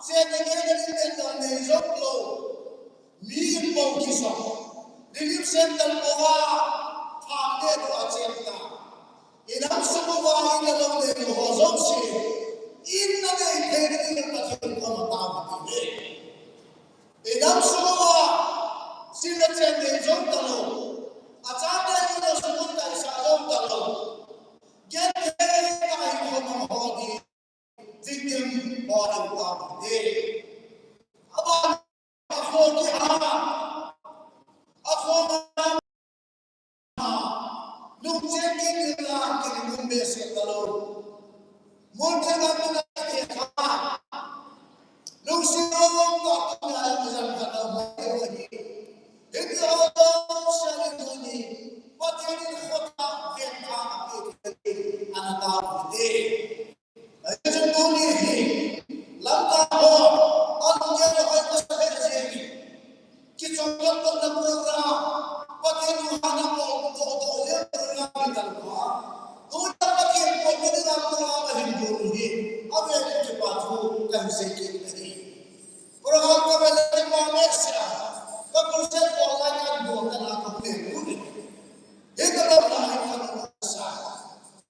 chena gei le in le lou nei jong lou. Mi in bou kisong. Relief center bou a, thang le tu a chen ta. Inam sung uva in le lou nei ho jouse. In na nei thei ding in Pathen koma tao ti ve. Inam sung uva, sin le chen nei jong talou. Achate in le sung kaisa jong talou. Gen thei na hi ho mang ho di. Victim ho in tao ti. Aban Akho kihal a, akho ma, lungchen kikil a, kinimun behseh talou. Mun kil a mun a kikha, lungset lou a, kina a jan khat a ma keu ahi. Hiti ho jouse a tuni, Pathen in khut a ven a, a pe thei ana tao hite. Hichun tuni hi, lamkai ho, alunggel hoi kasa jeng hi. Kichon lam tona program, Pathen u hana ko, ko, ko, le program hi kan ko. Tuna Pathen ko, ko ni lam program hin ko hi. Ave ni kipa thu kan sei kit nahi. Program ka bel ni ma me sia. Ka kursen ko la kan ko ka na ko ne ko ni. Hi ka lam na hi ka na sa.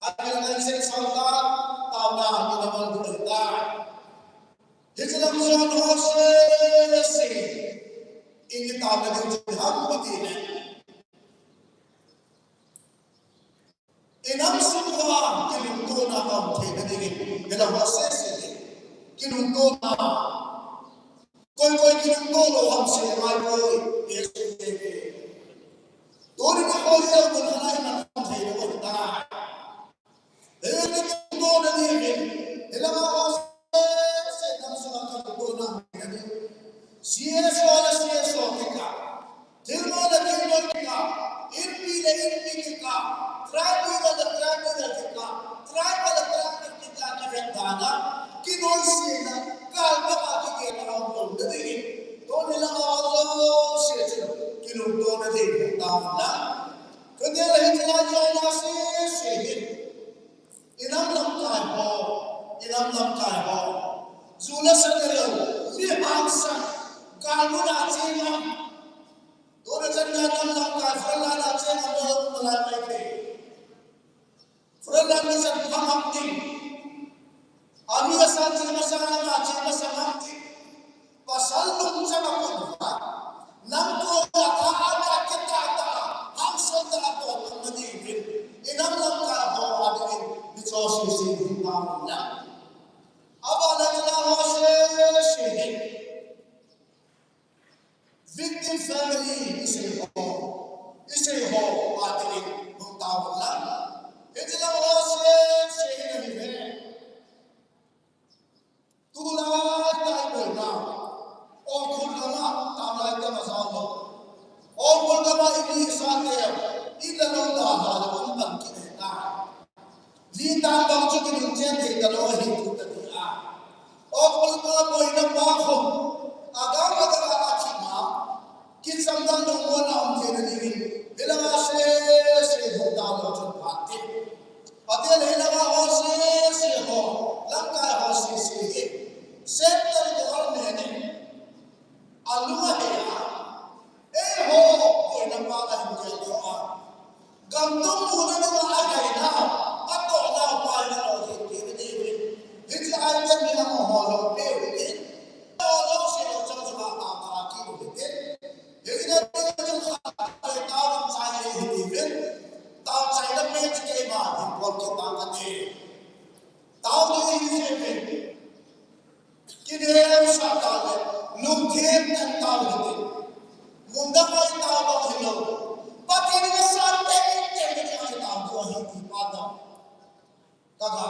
Amen. Ngai se chang ta, tao na, ina man du ta. Hiche lam jon ho se, se. i tao na ding chu ham i ti le. I nam sung uva kilungtona um theina dingin, hilai ho sese hi kilungtona. Koi koi kilungto lou ham sei ngai poi, Jesu te. Tuni nikho hi mun khat a i man theina ding ahi. Hilai kilungtona dingin, hilai ho sese nam sung uva kilungtona dingin. C S O le C S O kikah, thilnoi le thilnoi kikah, inpi le inpi kikah, tribe leader le tribe leader kikah, tribe le tribe kikah kivet dan a, kinoisena, kalbak a kigel a um lou na dingin. Tuni lama um jouse chun kilungtona ding taona. Kati le hiche lai a sese hi. I nam lamkai ho, i nam lamkai ho. Ju le sa neilou, mi hangsan, galmun a cheng ham. Tuni chan a nam lamkai, front line a cheng ham, lo, malai mai thei. Front line mi chan phang ham ding. Ami asa che masang, ama che masang ham ding. Pasal lungchang a kon uva, nangho a tha a, a kitah tah a, hangsan tah a tolna dingin, i nam lamkai ho a dingin, mi cho sese hi taona. Aban le chule ho sese hi victim family i sei ho, i sei ho a dingin hung taona. Hiche lam ho sese hi na hi ve. Tulai tah i boina, Ukhrul gam a, taona i tam a jao lou. Ukhrul gam a i mi i sa teu, i la lou dan a la um pan kit e tai. Li tan bang chu kinung chen thei talou ahi tu ta ti a. Ukhrul gam a boina pa khom, a gam a gam a a thim a, kichamdan lungmonna um theina dingin, hilai a sese hung taona chun phat te. Ati le hilai a ho sese ho, lamkai ho sese hi, Satan government in, a lung a hei a, eiho, boina pa a hin kel doh a, gam tum muna ding a a hei nau, a toh nau pa in a lo thei thei na ding in. Hiche a i pen ni amaho jong peu hitin, amaho jouse lou chang chang a tao tha kit u hitin. Hijeh a chun khat le tao chai le hi ti ven. Tao chaina pen chu keima hin bol kit tang kate. Tao le hi se ven. Kidem sa tao le, lungthim tah in tao hi ti. Mundang a i tao bang hilou. Pathen in asah teng teng in i tao diu ahi ti pa tao. Kaga,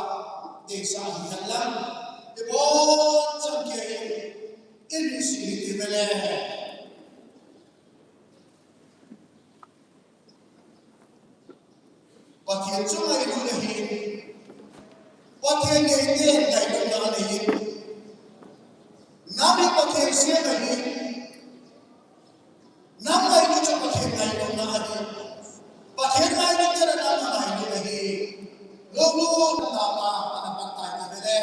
deisah hihen lang, ibon chan geiyin, imisi hiti vele. Pathen chu ngailut ahin, Pathen ngeite ngailutna ahin, nang hi Pathen sem ahin, nang ngailut chu Pathen ngailutna ahi. Pathen ngailut tah a nang ngailut ahi. Lunglut tah a ana pan tai ti vele.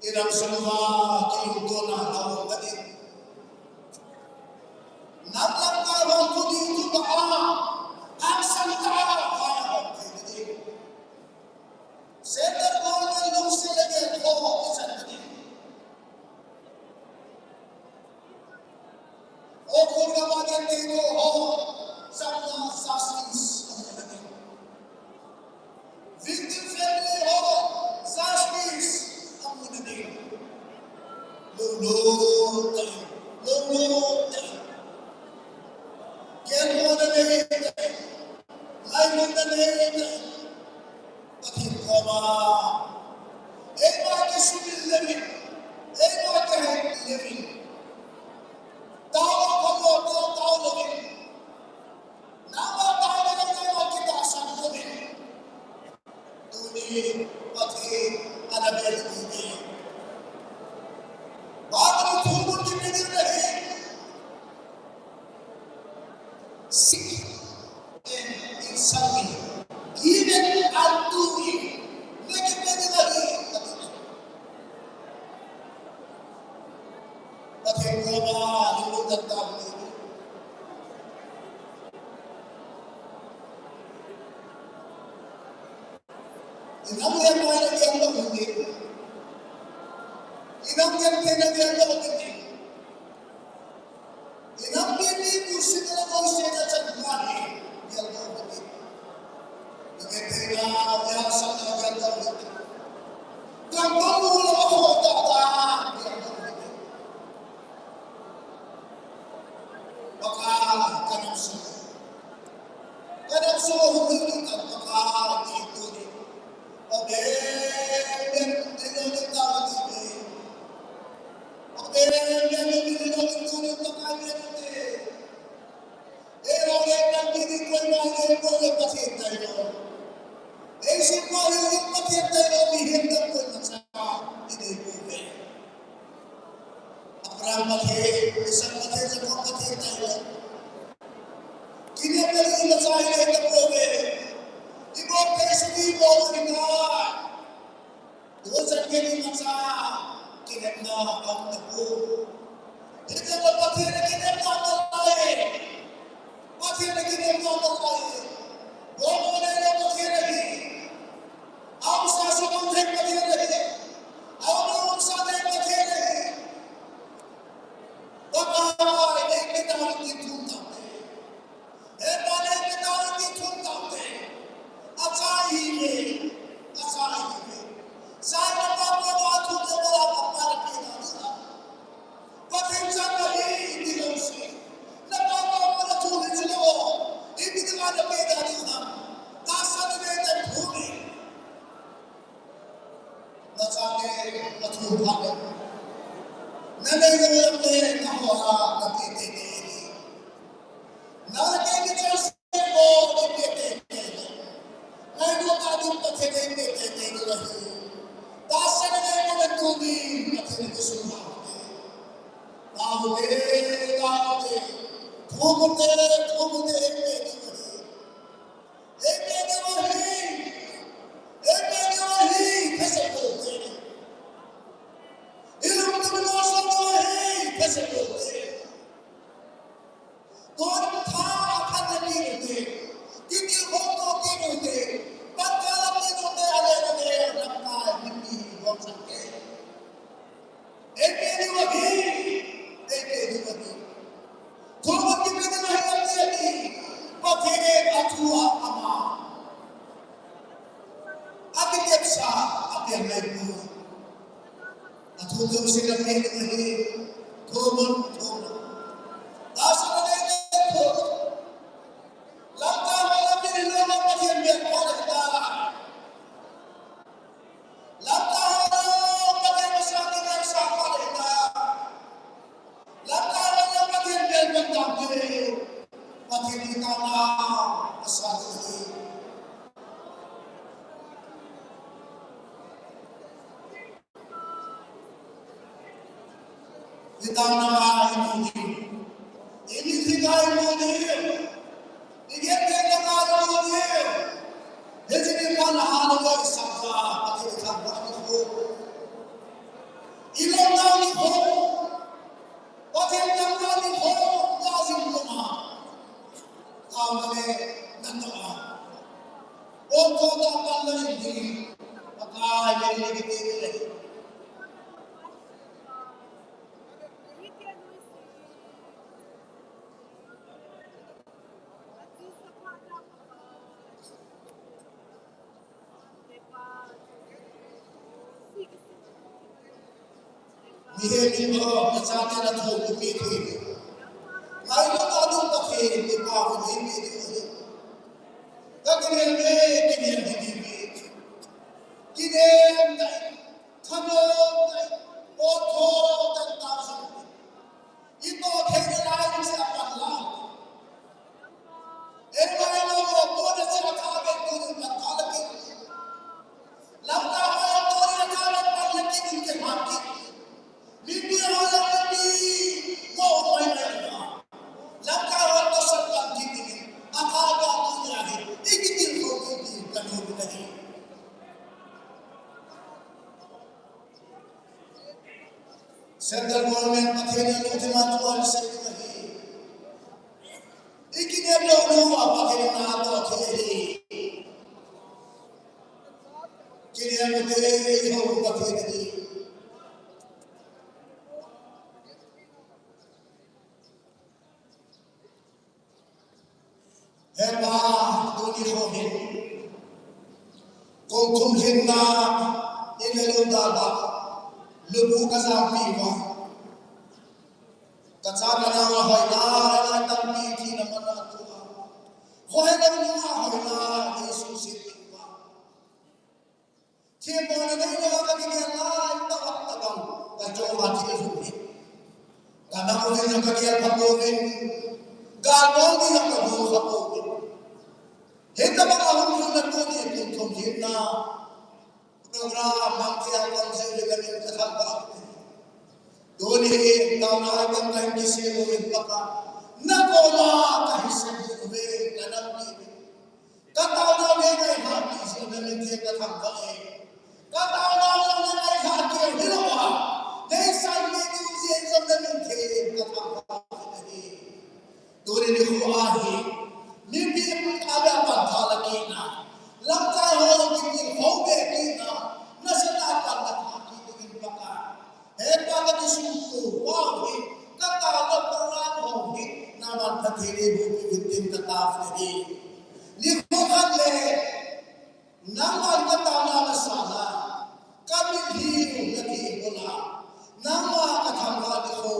I lam sung uva kilungtona la um kati. Nang lam ka vang tu di tu ta a, hangsan tah a, Satan government lungset le gel ho, ichan kati. Ukhrul gam a gel te ho, chang na justice amu na ding. Victim family ho, justice amu na ding. Lunglut tah in, lunglut tah in. Gel ho na nei tah in. Ngailutna nei tah in. Pathen koma, eima kisumil levin, eima kihei levin, tao kamo tao tao levin, nama tao levin, nama kitahsan levin. Tuni Pathen ana bel kit e. Bible thu mun kipe ding ahi. Seek and it shall be given unto you. Nang kipe ding ahi, ati. Pathen koma lunglut tah in tao in. Inam le pai le kiang ba hung in. Inam gentheina geldoh ding. Inam mipi pusetna le boisetna chan ma hi geldoh ding. Gentheina, hahsatna geldoh ding. Gam bang u le akhoh tah tah geldoh ding. Pakai, ka nam sung. Ka nam sung hung lut ding tah Pakai, ti tuni. Amen. Amen. Amen. Amen. Amen. Amen. Amen. Amen. Amen. Amen. Amen. Ei, amen, amen, amen, amen, Pathen tailou. Ei, sum ma hi Pathen tailou, mihem dang koimacha idei pouve. Abraham Pathen, Isaac Pathen, Jacob Pathen tailou. Kinepna ding imacha idei tapouve. Ibol thei sung ibol u hinai. Tuchan gei imacha kinepna aum tapoi. Hijeh a Pathen a kinepna aum nalai. Pathen a kinepna aum nalai. Bol u le Pathen ahi. Aumsa sung aum thei Pathen ahi. Aum le umsa thei Pathen ahi. Pakai, ei pe tauvin tin thum taute. He pa, ei pe tauvin tin thum taute. Achai hive. Achai hive. Chai na pa pa ba thum le ba la pa pa la pe na ding ham. Pathen chang ahi, iti lou se. Na pa pa ba la thum le chu lou. Iti ding a na pe na ding ham. Tahsa na nei tan thum le. Nachate, nathupha le. Nanei lou lam le, naho a, nape teitei ahi. Nang le kei kichai se mo, nape teitei le. Ngailutna ding Pathen in eipe teitei lou ahi. Tahsa nanei mo le tuni, Pathen in eisunga ute. Taute, taute. Thum ute, thum ute, eipe teitei ahi. Eipe diu ahi. Eipe diu ahi, thase poute. Ilungthim losah diu ahi, thase poute. Tun tha akhat le kit ute. Kitilkhouna kit ute. Pangkah lam kit ute, ale ute, lamkai mipi bol chang te. Eipe diu ahi, eipe diu ahi. Thuma kipe diu ahi, eipe diu ahi. Pathen in athu a ama. Akitepsa, ape ngai pu. Athu jouse kape diu ahi. Thuma, thuma. Tahsa nanei le thuma. Lamkai ho lam ding hilou le Pathen bel pha le ta. Lamkai ho, Pathen masang ding a sa pha le ta. Lamkai ho, Pathen bel pha tante. Pathen in taona asa ding ahi. Itaona imu ding. Imitlhi a imu ding. Igentheina a imu ding. Hiche ni pan a hal lou isah a, Pathen thangvah nikho. Ilomna nikho. Pathen thangvah nikho. Ka jing lou ma. Taona le natoh a. Bol tho tah pan la in ding. Pakai le le le le. Mihem in o, nachate nathopi thei. Ngailutna ding Pathen in kipa u nei pe ding ahi. Ka kinem e, kinem hi ding e. Kinem tai, thanom tai, potdoh tai, tao jong. Itoh theina lai in sia pan la. Ei mai lo mo, tuni chan a tha beh tuni pan tha la kit. Lamkai ho, tuni a tha beh pan la kit in kiham kit. Mipi ho la mipi mo mai mai la. Lamkai ho toh sat pan kit in. A tha beh tuni a hi. I kitilkhou kit in ka nomin ahi. Central Government Pathen in lungthim a thu asei ding ahi. I kinem lou lou a Pathen in natoh thei ahi. Kinem u te, i hou Pathen ahi. Kum thum lhinna, in le lou dada, lubu ka jampi uva. Ka cha ka nao a hoilai, lai tampi thina man a tua. Hoilai nunga hoilai, Jesu sin a tua. Thilbol na nei lou a ka kigel lai, tawat tabang, ka chom a thil hung hi. Ka nao uvin ka gel pha pouvin, ka bol ding ka bol pha pouvin. Hitabang a hung lhunna tuni kum thum lhinna. Program mang thei a kon jeh le ka min ka thangvah. Tuni hi taona a kon ka hin kisem uvin Pakai. Na koma ka hin sem uve ka nampi. Ka taona le ngailhah ti jeh na min thei ka thangvah e. Ka taona le ngailhah ti hilou a. Nei san ni tu jeh na min thei ka thangvah e. Tuni nikho a hi, mipi a bia pan tha la kit na, lamkai ho kitil ho be kit na, nasatah a pan la tha kit dingin Pakai. He Pa ka kisumtu pa hi, ka taona program ho hi, nangman Pathen in eiboh peh uvin tin ka taona hi. Nikho khat le, Nangman ka taona na sah a, ka mitlhi u na thi u na, nangma ka thangvah nikho,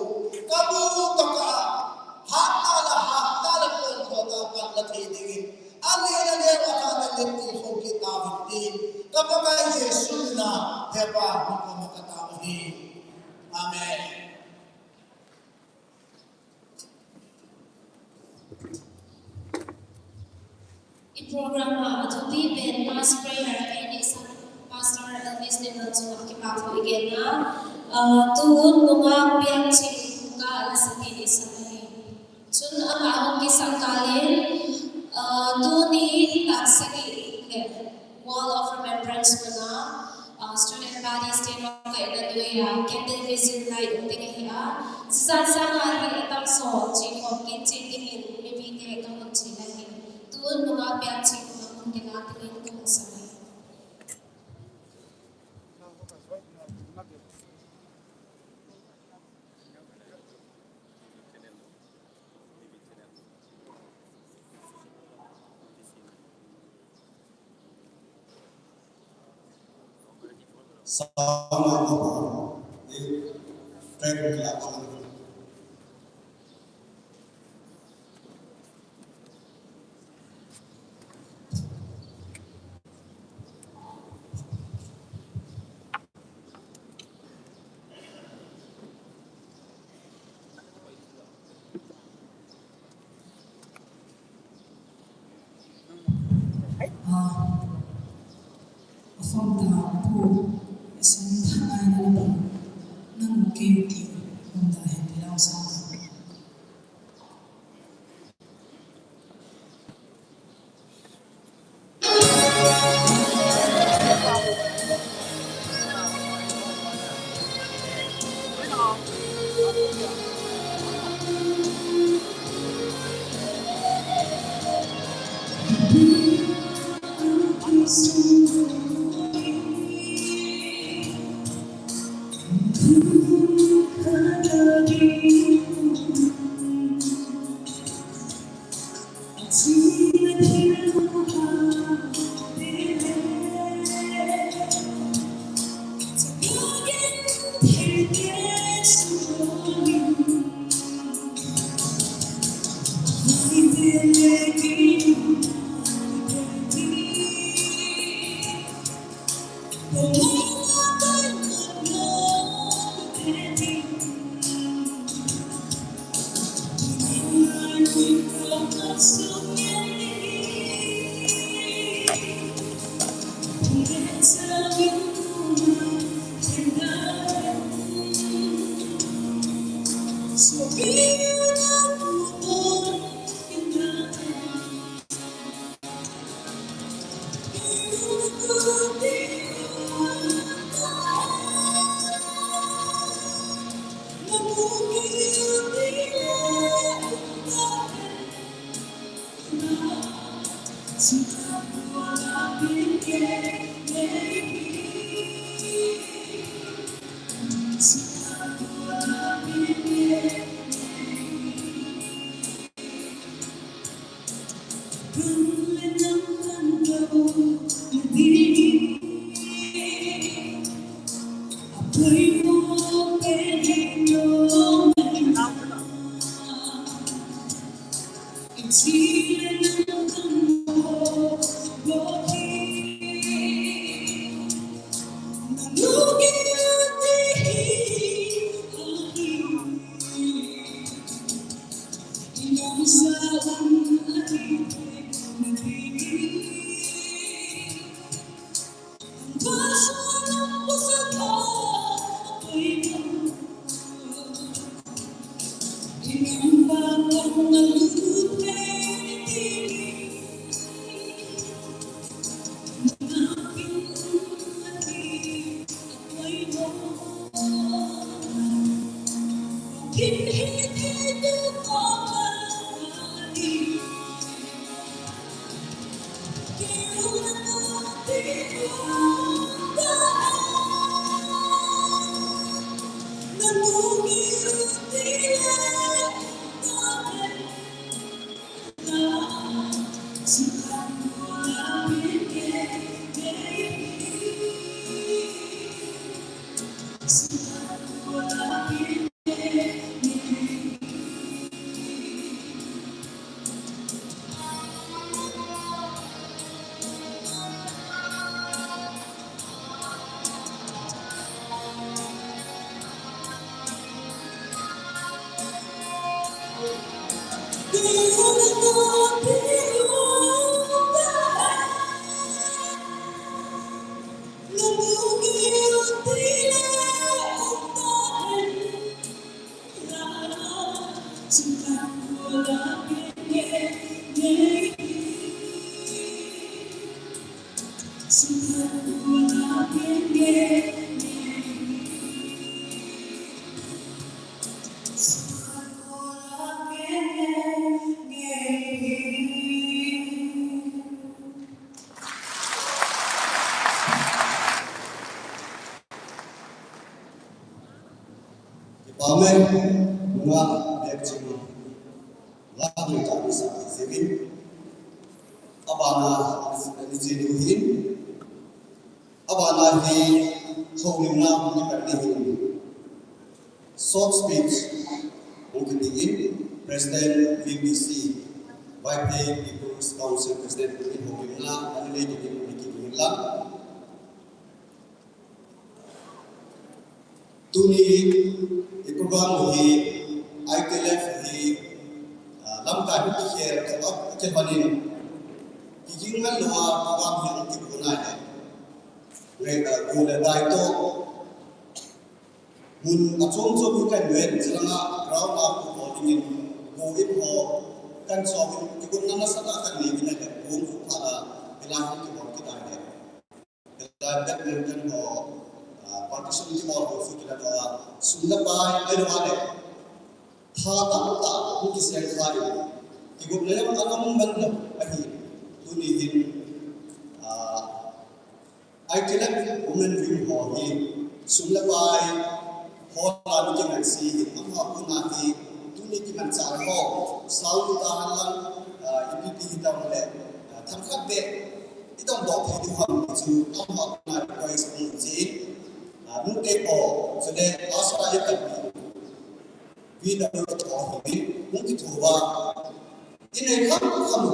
ka bu ka kah, hatah le hatah le pon tho tah a pan la thei dingin, a neo a neo a tha na neo ti kho kit tauvin tin, ka Pakai Jesu min a, he Pa, na koma ka tao u ahi. Amen. I program a athupi pen mass prayer eini sa Pastor Elvis Limlal chunga kipa thu i gen a, ah, tun nungah Piangching Khuka ana saki ni sa ahi. Chun ama hung kisah kal in, ah, tuni taksagi le Wall of Remembrance muna, ah, student bodies te makaihna noiya candle vision night um ding ahi a, chuchan sanga hi atangso chekhom kin che dingin mipite kahung che ahi. Tun nungah Piangching Khuka hung kila dingin kahung sa ahi. Kipa ume, nunga bek ching, la ni ta ni sa, seven. Abana, ni ching hin. Abana hi, houlimna, ni kan ni hin. Short speech, hung kiti in, President V B C, Vaiphei People's Council President, in houlimna, ani le kiti in, kiti in la. Tuni i program hi I T L F hi, ah, lamkai hi kikhel thei a, kikhel panin. Kiging ngal lou a program hi hung kibu nai le. Ngai ta gu le dai to. Mun a chom chom hi kan ven, chilanga ground a gu ho dingin, gu in ho, kan chom in, kigun na nasa ta kan ni vin le, gu in gu pha la, ila hung kibu kidai le. Kila badminton ho, ah, partition kibol ho chu kila to a, sum le pai, ahilou le. Tha tamtah, hung kiseng kha in. Kigotna jong ana um man lou, ahi. Tuni hin, ah, I T L F Women Wing ho hi, sum le pai, Hall a mi kingaisih hi, amaho koma hi, tuni kimanchah ho, sound ta hen lang, ah, ipi ipi hi tam le, ah, themkhat beh, i dong doh thei diu ham ti chu, amaho koma request hung chi, ah, nute ho, chule, asa i kalpi, V W ho hi, hung kitho uva, i nei kham kham,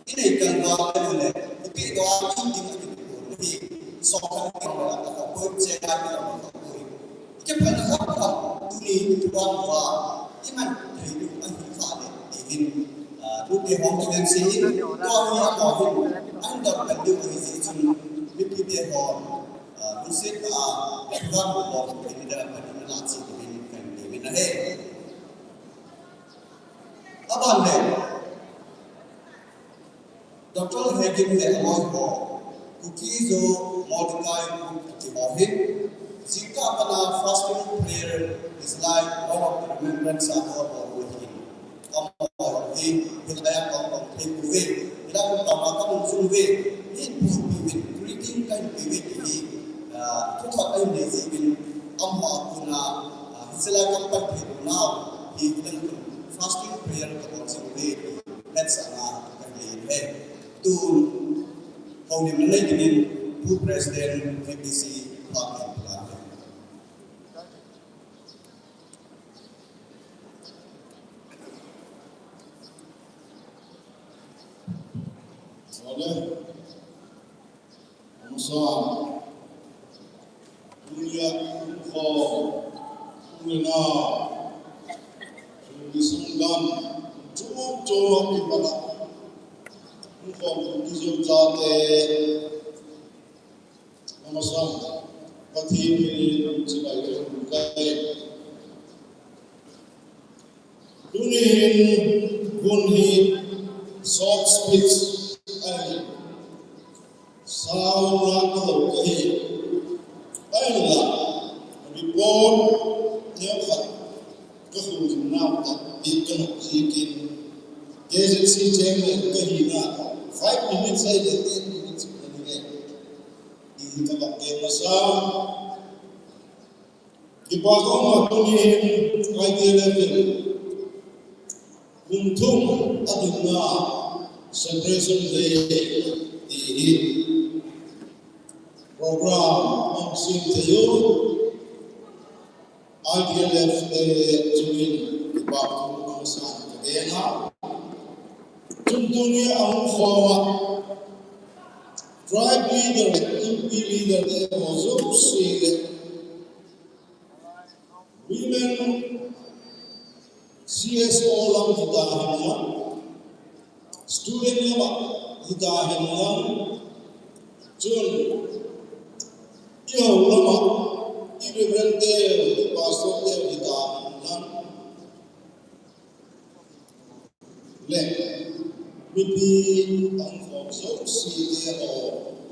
i nei kal uva, i le, i pi doh a, i ding a kitho hi, song khat i ding a, a kha poi, che ngai i ding a kha poi. I kiphatna kham kham, tuni i tuan uva, i man thei diu ahi kha le, ti hin, ah, nute hon kiven se in, tua hi amaho hin, an dam kan diu ahi jeh chun, mipite hon, ah, lungset tah a, i program ho, i ding a, i ding a, la chi, ti hin, kan ti min ahi. Aban le, Doctor Hegin le aloi ho, Kuki-Zo Mordecai Cook kiti ho hin, jingkah a pat a fasting prayer is like wall of remembrance a ho ho hin. Amaho hi, hilai a kong kong thei uve, hilai a kong kong a kong sung uve, hin pu pi uvin, greeting kahin pe uve ti hi, ah, thuthot ahin nei jeh uvin, amaho a kona, ah, hiche lai kong pan thei nau, hi, hi dang fasting prayer kabol jing uve, Hetsahna kanei e. Tun, houlimna nei dingin, Pu President V B C, phat nei ding ahi. Ole. Amasan, tunia, ho, tunia, tunia sungam, chom chom a kipana, ho, tunia sung chate, amasan, Pathen minin chibai kai. Tuni hin hun hi short speech ahi. Sao na ka lo ka hi. Ahinla report neo khat ka hung nau ta ti ka nok ji kin. K Z C chairman ka hi na five minutes ahi le ten minutes ka ni e. Kibang te masa. Kipa kong ma tunin I T L F in kum thum adinga Separation Day ti hi program hung sem thei u. I T L F te chungin kipa thu hung sa ka gen a. Chun tuni a hung form a tribe leader, M P leader te ho jouse le women C S O lam hita henlang, student lam hita henlang, chun i hou lam a i reverend te, i pastor te hita henlang, le mipi hung form jouse te ho,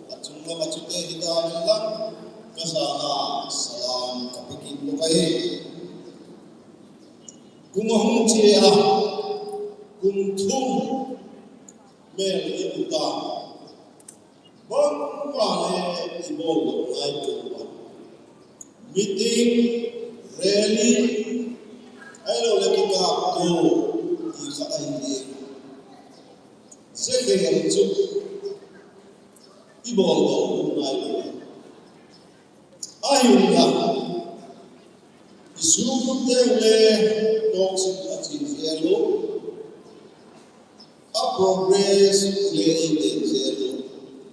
achung lam a chute hita henlang, ka jana salam ka pe kit bou ahi. Kum ahung che a, kum thum mel i mu ta. Bangma le i bol lou ngai pouva. Meeting, rally, ahilou le kikaptou ti khat ahi e. Jeh a chu i bol lou ngai lou. Ahinla, i sukut teng le tohsin a chin jel u, a progress le i ten jel u,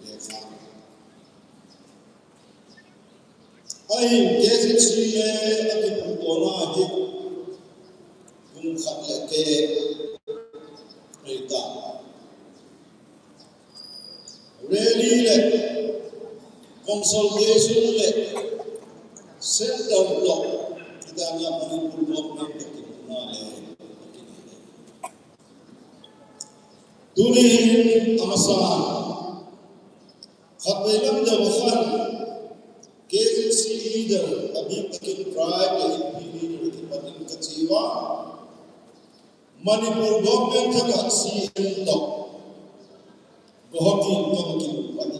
le kha. Ahin K Z C le a kipu tona hi kum khat le ke, ei ta. Rally le consultation le centre toh, kita na Manipur government toh kipuna le, tuni hin amasa khatvei lam deu a khan K Z C leader, abik takin tribe le M P leader kipatin ka che uva. Manipur government thakhat C M toh Guwahati in ka kimu pan.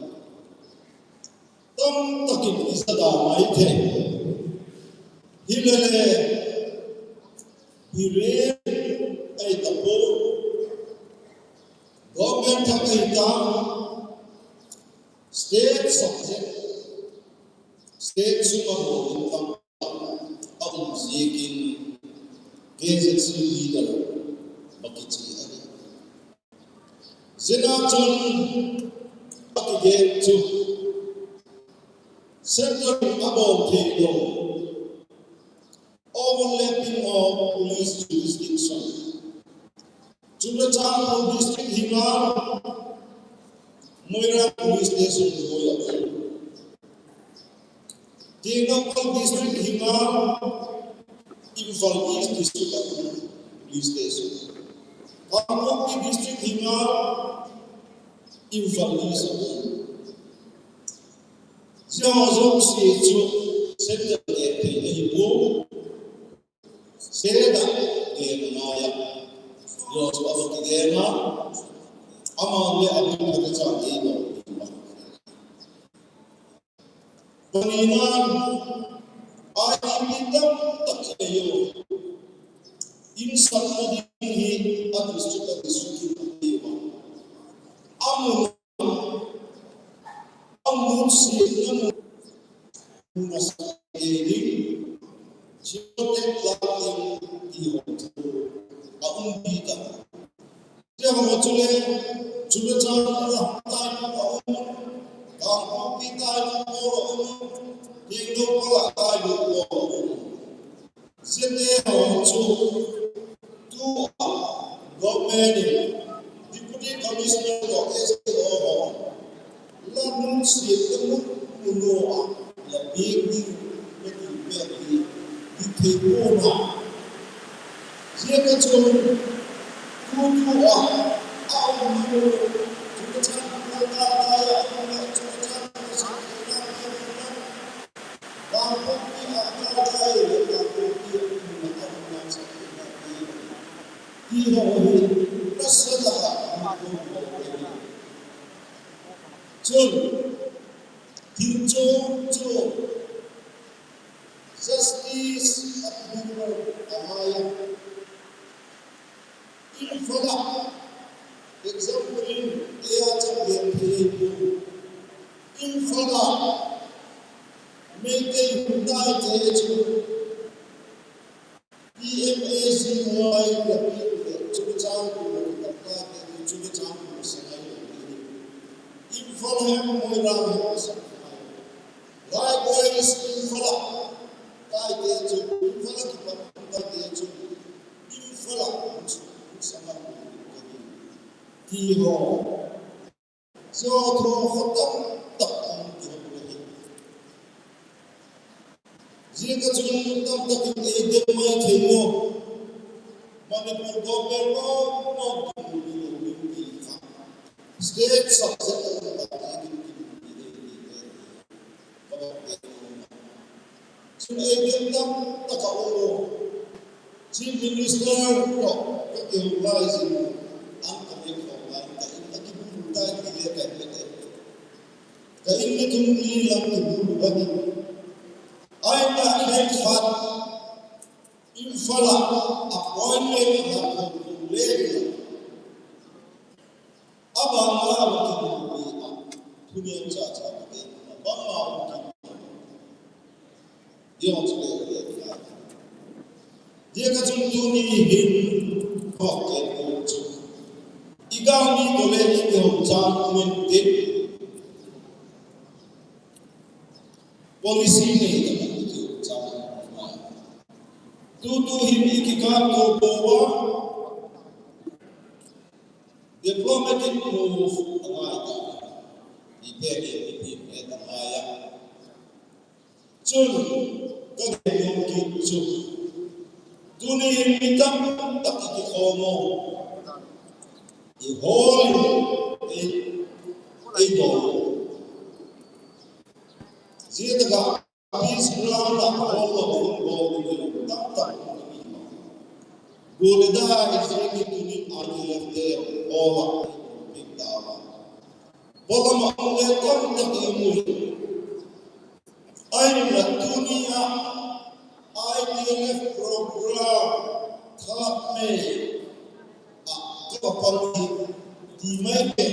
Tamtakin i jada mai thei. Hilele, Biren ahi tapou. Government thak ahi ta, state subject, state sunga bol in tam a um jeh in K Z C leader ba kiche ahi. Jeh a chun a kigen chu centre in abol thei lou overlapping of police jurisdiction. Churachandpur district hi ngal, Moirang police station hi ngal. Tengnoupal district hi ngal, Imphal East district a police station. Kangpokpi district hi ngal, Imphal East a. Jeh a jouse chu centre te te ahi pon. State a gei ngai a. Yo, so aba kigei a. Ama le abu ka cha gei no. Panina, I D P tamtah ahiuve. Insung na ding hi a district, a district hi ahiuve. Amun Amun sih namun masa ding. Jiotek lak ding ti ho chu aum pi ta. Jeh ho chule, Churachandpur a tai aum, Kangpokpi tai aum, Tengnoupal a tai aum. Jete ho chu tua government in Deputy Commissioner toh S D O ho la nunsiat le mun mun a la bik ding, bik ding, bik ding, bik thei pon a. Jeh a chun tutua a um nu, Churachandpur a tai a um, Churachandpur a Kangpokpi a tai le Kangpokpi a um na a um na sa ti ho hi nasa la ha. Chun Thil chom chom, justice a thupi lo a ngai a. Imphal a, example in, eia chang len thei pon. Imphal a, Meitei hung tai te chu, P M A G Y, Rapi le, Churachandpur le, Tapna te, Churachandpur le, Sangailun le. Imphal hem, Moirang hem, Sangailun. Likewise, Imphal a, tai te chu, Imphal a kipat tai te chu, Imphal a, Sangailun le. Ti ho. Jotho khat tamtah um ti ho le. Jia ka chun tamtah in eidem mai thei mo. Manipur government mo, mo, mo, mo, mo, mo, mo, mo, state subject of the Chun eidem tamtah a um. Chief Minister toh kakihou lai jin, an ka mek khom lai, ka in a kibul tai ti le ka in le. Ka in le thum ni lam kibul ba ni. Aina khen khat Imphal a appointment a khom le. Abang a, abang a, thunem cha cha ka bei, abang a, abang a. Yong chu le le. Dia ka chun tuni hin, kok ke ko chu. I gang ni ko le i ko chang men te. Policy nei ka ko chang. Tu tu hin i ki ka ko ko wa. Diplomatic move a ngai ta. I pe ni i pe ta ngai a. Chun, ka gen nom kit chu. Tuni hin mi tamtah i kikhom u. I hol in, ei, ei dol. Jia taka peace ground a hol lo, hol lo, tamtah. Gule da, i jia ki tuni I T F te, hol a, big da. Bol a ma le tamtah i mu. Ahinla tunia I T L F program khat me a kapal hi ti mai pe.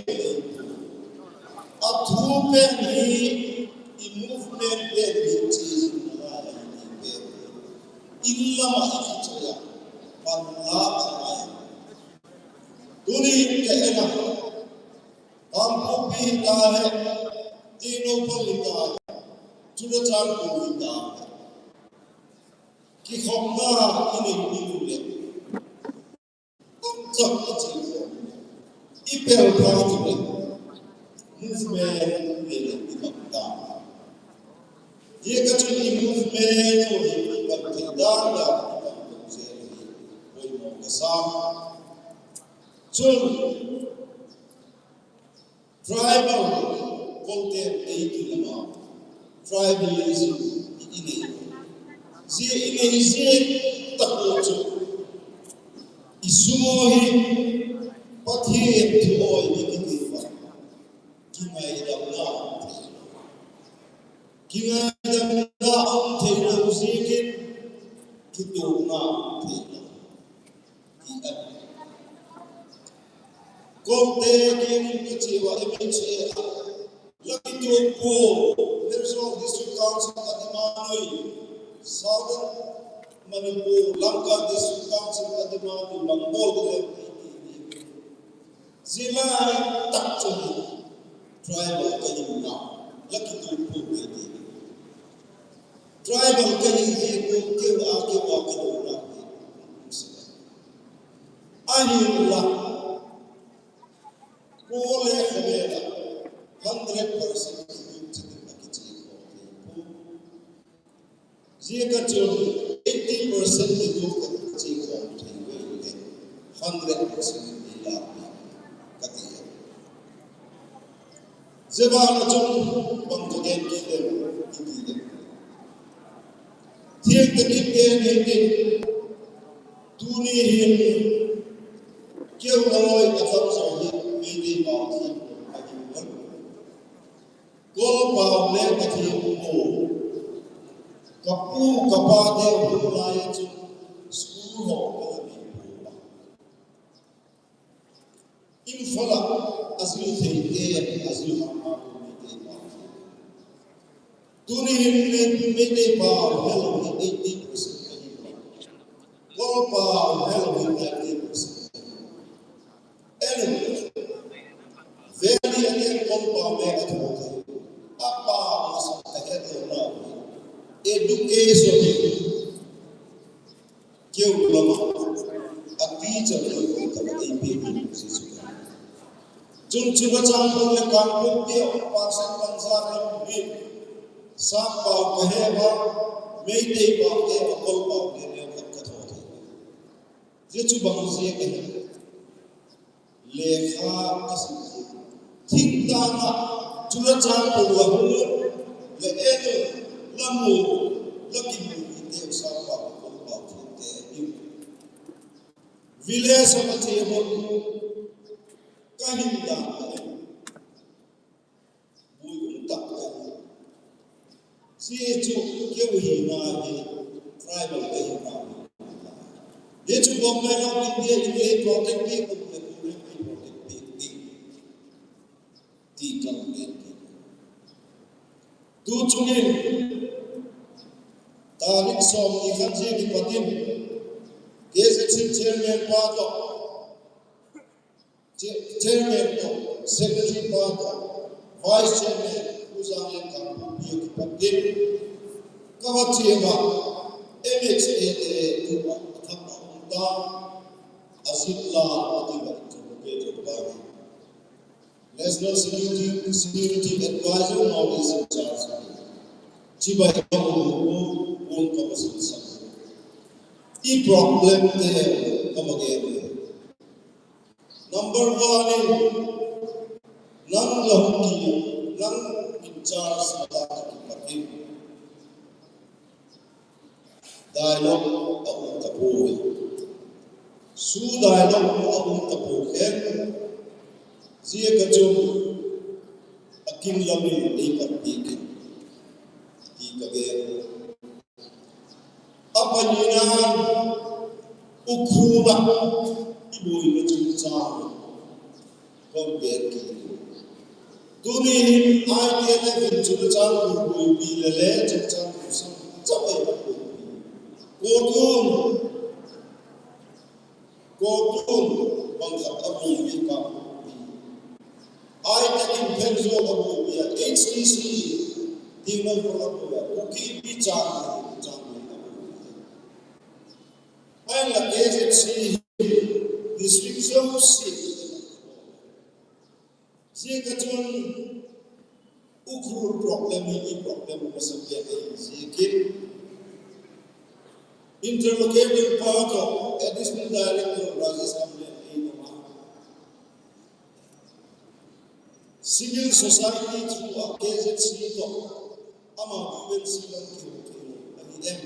A thu pen hi i movement pen hi chi na la hi ti pe. In lama i ki chaya. Pan la ka mai. Tuni ke ena. Kangpokpi hita he, Tengnoupal hita he, Churachandpur hita he. Kikhopna i nei ni le. Tamchak i chi khom. I pel pha tu le. Movement le le i bak ta. Ye ka chu i movement o i bak ta da da i bak ta se. Poimo ka sa. Chun. Tribal content ei ti lama, tribalism i nei. Jia i nei jia tak u chu. I sum u hi Pathen thu ahi i kiti uva. Kingaidamna um thei. Kingaidamna um thei lou jeh in kituhna um thei lou. Kote kei in kiche uva M H A a la kituh pu, Mirzapur District Council a demand u, Southern Manipur, Lamka District Council a demand u, bang bol le. Jia lai tak chun tribal ka hina, la kituh pu kei ti. Tribal ka hi hi ko keu a keu a ka do na. Ahinla. Ko le ka be la. Hundred percent kituh chun ka kichi ko kei pu. Jia ka chun eighty percent ni tu ka chi khom thei ve le, hundred percent ni la ka ti. Jia ba na chun bang ka gen kit em i ti le. Thiang ka kit em i ti. Tuni hin keu loi ka thau zo hi mi ti ma ti ka ti. Golpa le Pathen u, ka pu ka pa te hung lai chu school ho ka la pi pu. Imphal a ajil thei te, ajil ha ma ko mi te pa. Tuni hin Meitei pa helou hi eighty percent ahi. Kol pa helou hi thirty percent ahi. Elu, valley a te kol pa me a tho thei. Apa masa ka het lo na. Education hi. Keu lama, a teacher keu keu ta ka ei pe mi si su. Chun chuna chang ko le kang ko pe a pa sa kan sa kan mi. Sa pa ka he ba, Meitei pa ke a kol pa ke ne ka ka tho thei. Ye chu bang si ke. Lekha ka sim thei. Thingtang a, chuna chang ko la hu, le enu, la mu, la kimu, te sa pa, ko pa, te ni. Village a che mo, ka hin da. Bui um tak ka. Si chu keu hi na hi, tribal ka hi na. Ye chu Government of India in le protect pi, kum le kum le pi protect pi, pi. Ti kan pi, pi. Tu chungin, tarik som ni khan je ki patin, K Z C chairman pa to, Chairman to, Secretary pa to, Vice Chairman, Pu Zanglen Kangpokpi a kipat in, ka va che va, M H A te tu va, a thak a um ta, a zip la, a ti va, tu va, ke tu va. National Security, Security Advisor, now is in charge. Chibai ka mu, mu, mu, ka va sin sa. I problem te, ka va ke. Number one in, nang la hung ki, nang in charge mata ki kipat in. Dialogue a um tapoi. Su dialogue a um tapoi khen. Zia ka chun, a kin lamin ei pat pi kin. Ti ka gen. A panina, Ukhrul a i boina chungchang kon ber kit u. Tuni hin I T L F in chungchang boipi le le chungchang sang chawai boipi. Kotun, Kotun bang khat a boipi ka boipi. Ai takin phen zo a boipi a, H T C, Timor a boipi a, Kuki pi chang, pi chang a boipi a. Ai la K Z C, district jouse. Zia ka chun Ukhrul problem hi i problem masa pi a hi zia kin. Interlocutor pa to, Additional Director Rajesh Amle hi no ma. Civil society through a K Z C to ama U N C lam ki ki a hi em.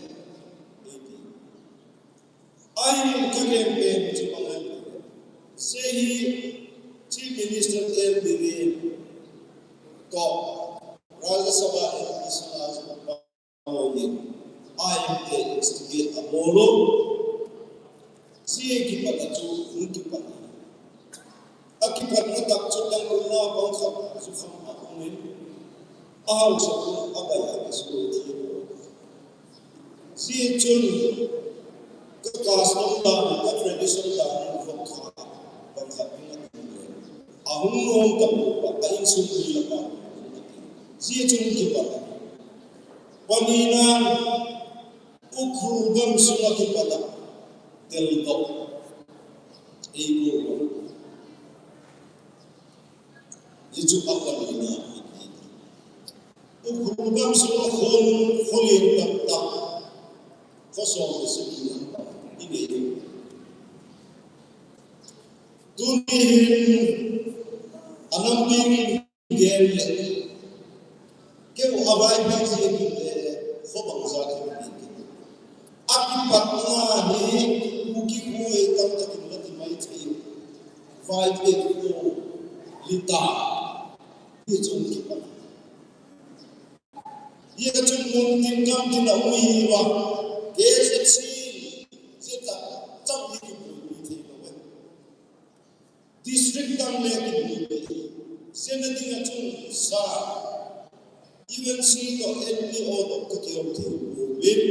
Ahi ka gen pen chu bang em. Zia hi Chief Minister L Biren to Rajya Sabha M P Sanajaoba Pao in I M A instigate a bol u. Zia kipat a chu hung kipat a. A kipatna tak chu tangkona bang khat chu kham a um in. A hausa chu a bai a kisu thi. Zia chun ka custom dan, ka tradition dan in vok kha bang khat in a tum le. A hung nom ka pu pa, a insung ni la pa. Zia chun kipat. Panina, Ukhrul gam sunga kipat a. Tel to. Ei ko. Zia chu a panina. Ukhrul gam sunga khon, khon lien tak tak. Kho som le sagi lam i nei u. Tuni hin a nampi min gen le. Keu a vaipi zia min le. Kho bang za keu min gen. A kipatna hi Kuki khu ei tam takin la ti mai thei. Vaipi khu lita. Hi chung kipat. Hia chun mun tin gam tin a um hi va. K Z C, zeta, cham hi kipuipi thei lo ve. District dang le kipuipi. Zena dinga chun sa. U N C toh N P O toh ka kihou thei pouvin.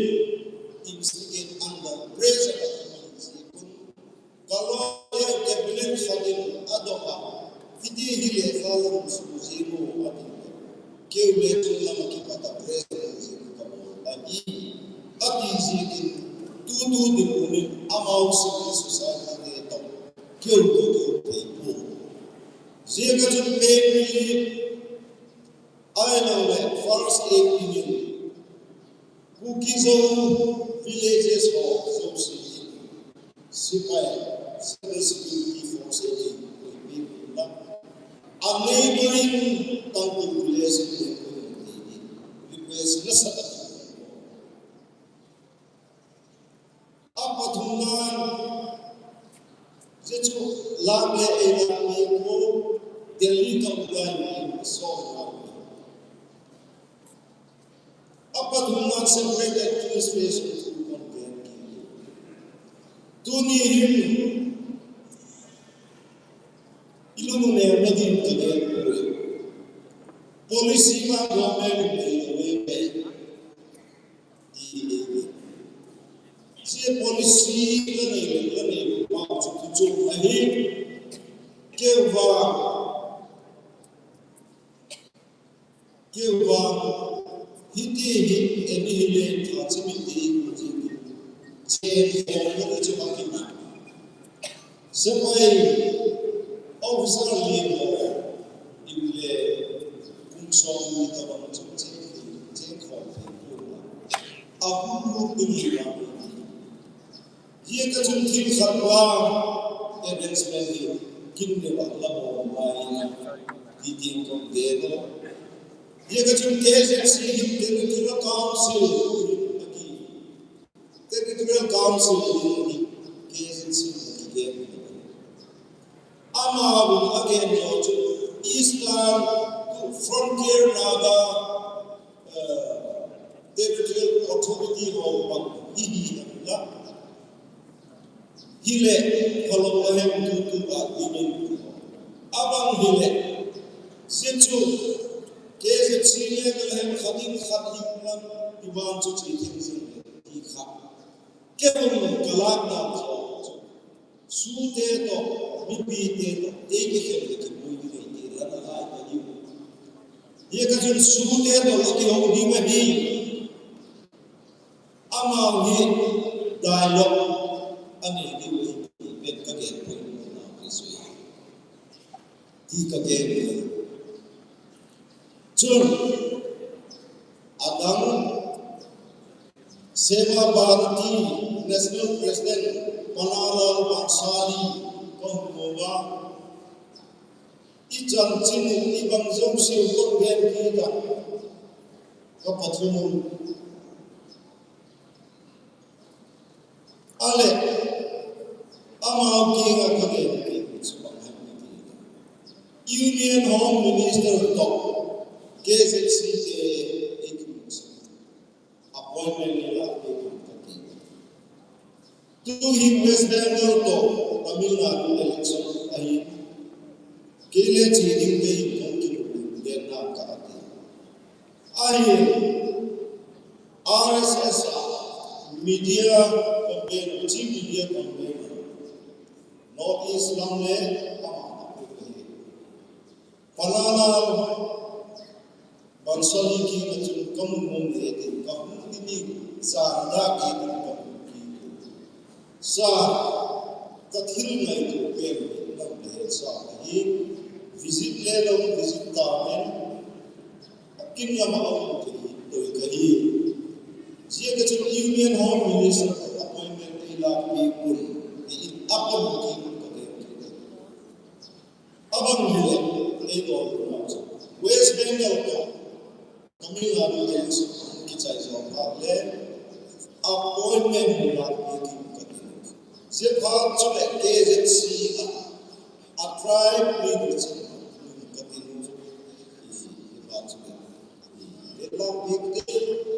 Instigate under pressure a kiman ji kun. Ka lo le cabinet khat in a dong a, hiti hi lekha la hung suh jing u a ti. Keu le chun lama kipata press hung jing u ka bol ahi. A ti jing in tutu dinmun in amau civil society te toh keu toh keu thei poi. Jing ka chun pay relief ahilou le first aid dingin Kuki-Zo villages ho jouse sepai, Central Security Force ahi, koipi pula. A neighboring Tangkhul village in request nasatah. A pathumna, zia chu lang le ei lang mi ko Delhi toh lai mi so lang. A pathumna separate administration thu kon gen ki. Tuni hin i lung u neo na din ka gen. Policy ma government in dei lo ve ve. Ti dei ve. Zia policy la nei le la nei lo ma chu thu chu ahi. Keu va Keu va, hiti hi, eni hi le, tha chimi ti, ti, ti. Chen khom lo chu ba ki na. Sepai, officer li mo, in le, kum som ni ta bang chu chen, chen khom ti pu na. A kum lu ti ni ba. Hia ka chun thil khat vang, arrangement hi kin le vang la bol mai, ti tin kon ve lo. Hia ka chun K Z C hi Territorial Council, Territorial Council hi K Z C hi ki ve. Amavin a gen lo chu Eastern to Frontier Naga, eh, Territorial Authority ho bang hi hi la. Hi le, kholom a hem tu tu a ti min. A bang hi le, zia chu K Z C le ka hem khat in khat hi lam i bang chu chi thing zing le ti kha. Kei bang ka lak na chu. Sute toh, mipite toh, ei kikhen le kipui ding ahi ti la na lai ka diu. Hia ka chun sute toh la kihou ding ahi. Amau hi dialogue a nei ding ahi ti pen ka gen poi na ka sui. Ti ka gen poi. Chun, adang Seva Bharati National President Pannalal Bhansali ka hung mo va. I chanchin u, i bang jouse u ka gen kit a, ka pathum u. Ale, amau kiang a ka gen kit u chu bang ham i ti. Union Home Minister toh K Z C te i tum chu. Appointment nei la peh u ka ti. Tu hi West Bengal toh Tamil Nadu election ahi. Kei le che ding te hin kong kimu ding na ka ti. Ahi, R S S a media convener, chief media convener, North East lam le ama Pannalal Bhansali kiang a chun ka mu mong e tin ka hung ti ni, jan da ke tin ka hung ti. Sa, ka thil ngaitu pen lam le sa hi visit le lo visit ta men, a kin lam a um ti toi ka hi. Zia ka chun Union Home Minister appointment ei la pi kun, ei appoint ki ka ke. Abang hi le, ei dol ma chu West Bengal toh Tamil Nadu election kichai jong phat le appointment hi la peh ding ka ti. Zia phat chu le K Z C a, a tribe leader chu ka ti nu chu. Zia phat chu le, lampi te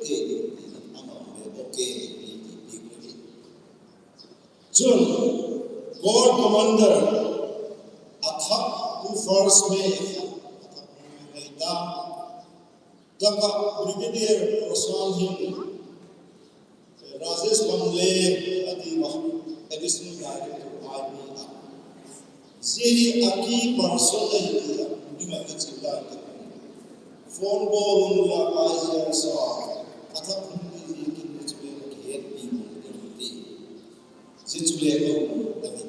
te ni ti na ama le okay ni ti ti ni. Chun Corps Commander athak tu first me athak me ta taka Brigadier Rosal hin Rajesh Kamble ati ma Additional Director I B a. Jia hi aki person ahi tia, dima ka chita ka. Phone bol un la ai jia sa, athak hun ni ji kin ni chule ka het pi mo ka ti. Ji chule ka hun ka ti.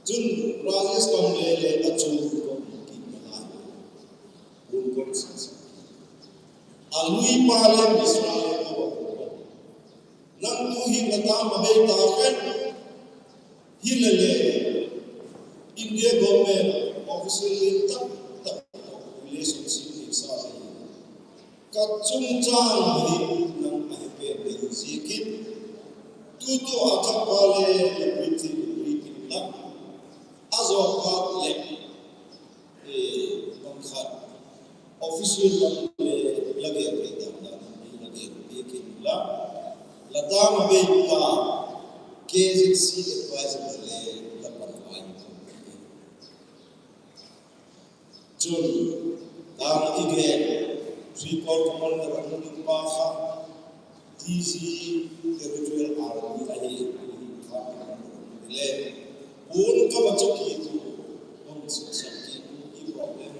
Chun Rajesh Kamble le achung ko ki ka la. Bun ko sa sa. Alui pa le Israel ko. Nang tu hi na ta ma bei ta ken. Hi le le. India government official le tak tak relationship ni sa le. Ka chungchang hi nang a hi pe pe si kit. Tu tu a thak pa le le pri ti pri ti la. A zo pa le. Eh, bang khat official lam le lage pe ta na ni lage pe kin la. La ta ma be ta K Z C advisor le la pan ai. Chun ta na ige three corps commander ang ni pa kha. D G Territorial Army ahi, le, pun ka ba chok hi tu, kong sa sa ki tu, ki problem,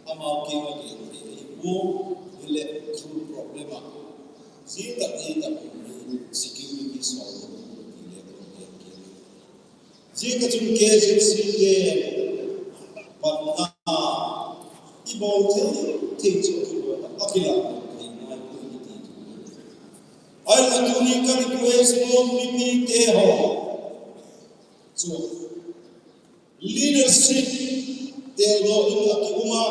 ama ki ma ki, ki pu, le, true problem a. Ji ta, ji ta, security so, ki le, ki le, ki le. Jia ka chun K Z C te patna i bol thei thei chu ki bol a kila thei nai ko i ti tu. Ai la tuni ka request mo mipi te ho. Chu leadership te lo in a ki uma.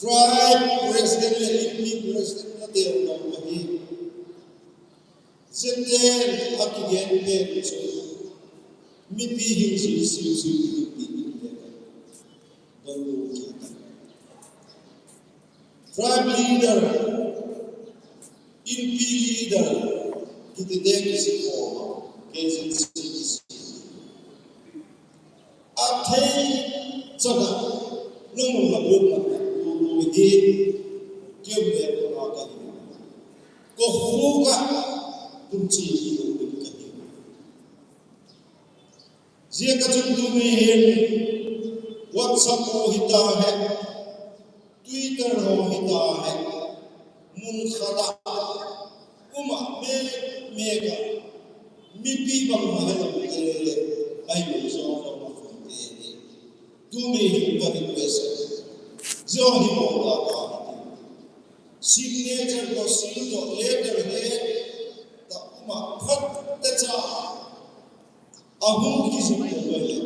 Tribe president le in president na te lo hi. Jia te a kigen pen chu mipi hin jil siu siu ti ti ti te ka. Don lo ki ta. Tribe leader, inpi leader, kiti te ki si ko, K Z C ki si. A thei chana, nung nung na buk na, nung nung hi, kiu le ko na ka hi. Ko hu ka, kum chi hi nung nung ka hi. Jia ka chun tuni hin, WhatsApp ko hi ta he, Twitter ho hi ta he, mun khat a, Uma me, me ka. Mipi bang ma he lo te, ai lo zo lo ma fu te. Tuni hi ka request. Zo hi mo ta ta. Signature to seal to letter he. Ta uma phat te cha. Ahung ki jing ko le.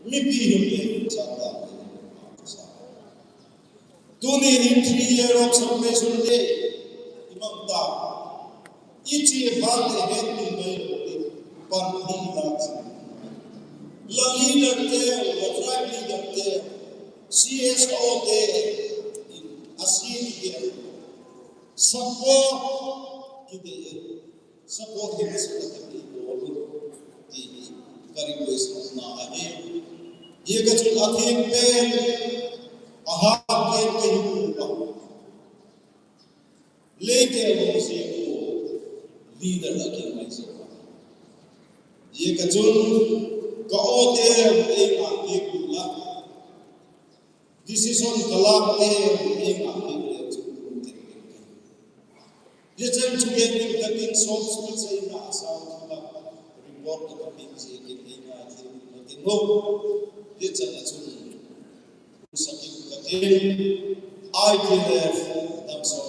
Mipi hi me cha ta. Tuni hin three year of salvation day. Imam ta. Ichi hal te het ni mai lo te. Pan ni la. La leader te, la tribe leader te, C S O te, a C D te. Support ki te. Support hi masa ka ti ko ti ka request na ahi. Ye ka chun a theng pen, a hat pen ka hi ku pa. Leite lo si ku leader a ki mai si. Ye ka chun ka o te e ma ki ku la. Decision ka lak te, e ma te le chu. Ye chen chu ke ni ka tin som su che na sa ka report ka tin che ke ni na te ni no. Ye chen na chu. Sa ki ka tin. I T F dam so.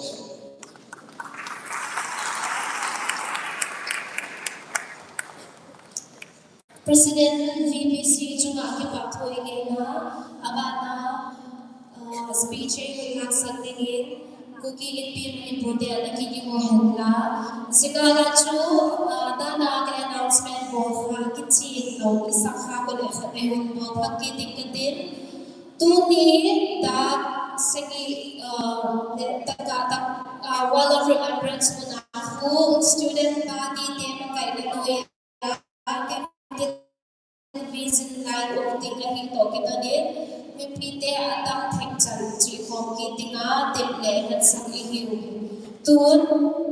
President V P C chunga kipathu i ngeina, abana, ah, speech ei ngatsan dingin, Kuki Inpi Manipur te ana kikiho henla. Jingkah a chu, ah, tana ka announcement bol kha, kichen lou, kisakha ko le khat ei hun bol kha kit ding katin. Tuni, ta, sagi, uh, le taka tak, uh, Wall of Remembrance muna khu student party te makai na noi a, candle vision lai u ting ahi toh kitonin, mipi te atam theng chan chi khom ki tinga tem le het sang ihiu. Tun,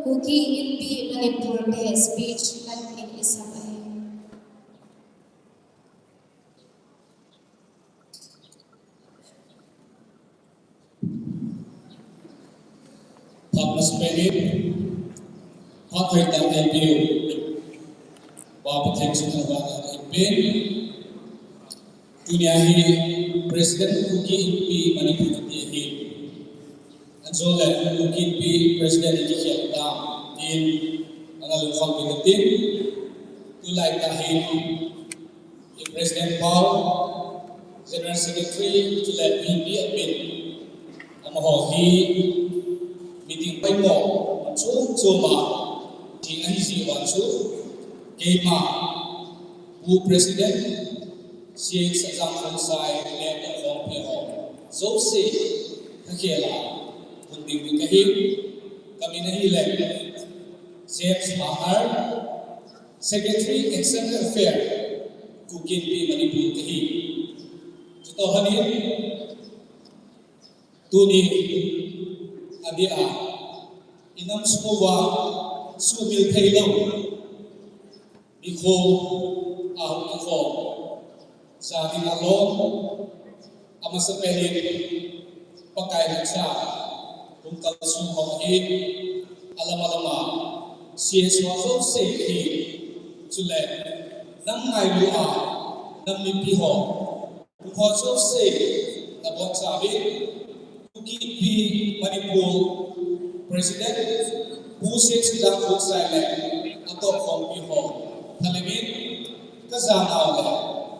Kuki Inpi Manipur te speech lan in isam ahi. Phat masapen in, phat hoitah eipe u Pa Pathen chu thangvahna kahin pe. Tunia hi President Kuki Inpi Manipur kiti ahi. Anjo le Kuki Inpi President in kikhel tam tin, ana lungkham kit tin. Tulai tah hin, i President pau, General Secretary, chule VP admin, amaho hi meeting poimo chom chom a, ti ahi jeh uva chu, keima, Pu President, C H Sajang Khongsai, le atoh khompi ho jouse, kakhel a, hung ding ding kahi, kamin ahile, James Mahar, Secretary External Affair, Kuki Inpi Manipur kahi. Chutoh lhon in, tuni, adeh a, inam sung uva, sumil thei lou, nikho, ahung kikhom, jani alom, amasapen in, Pakai lhacha, hung kalsong ho hi, alam alam a, C S ho jouse hi, chule, nam ngailu a, nam mipi ho, hung ho jouse, nabonchauvin, Kuki Inpi Manipur President, Pu C H Sajang Khongsai le, atoh khompi ho, thalim in, kajanau le,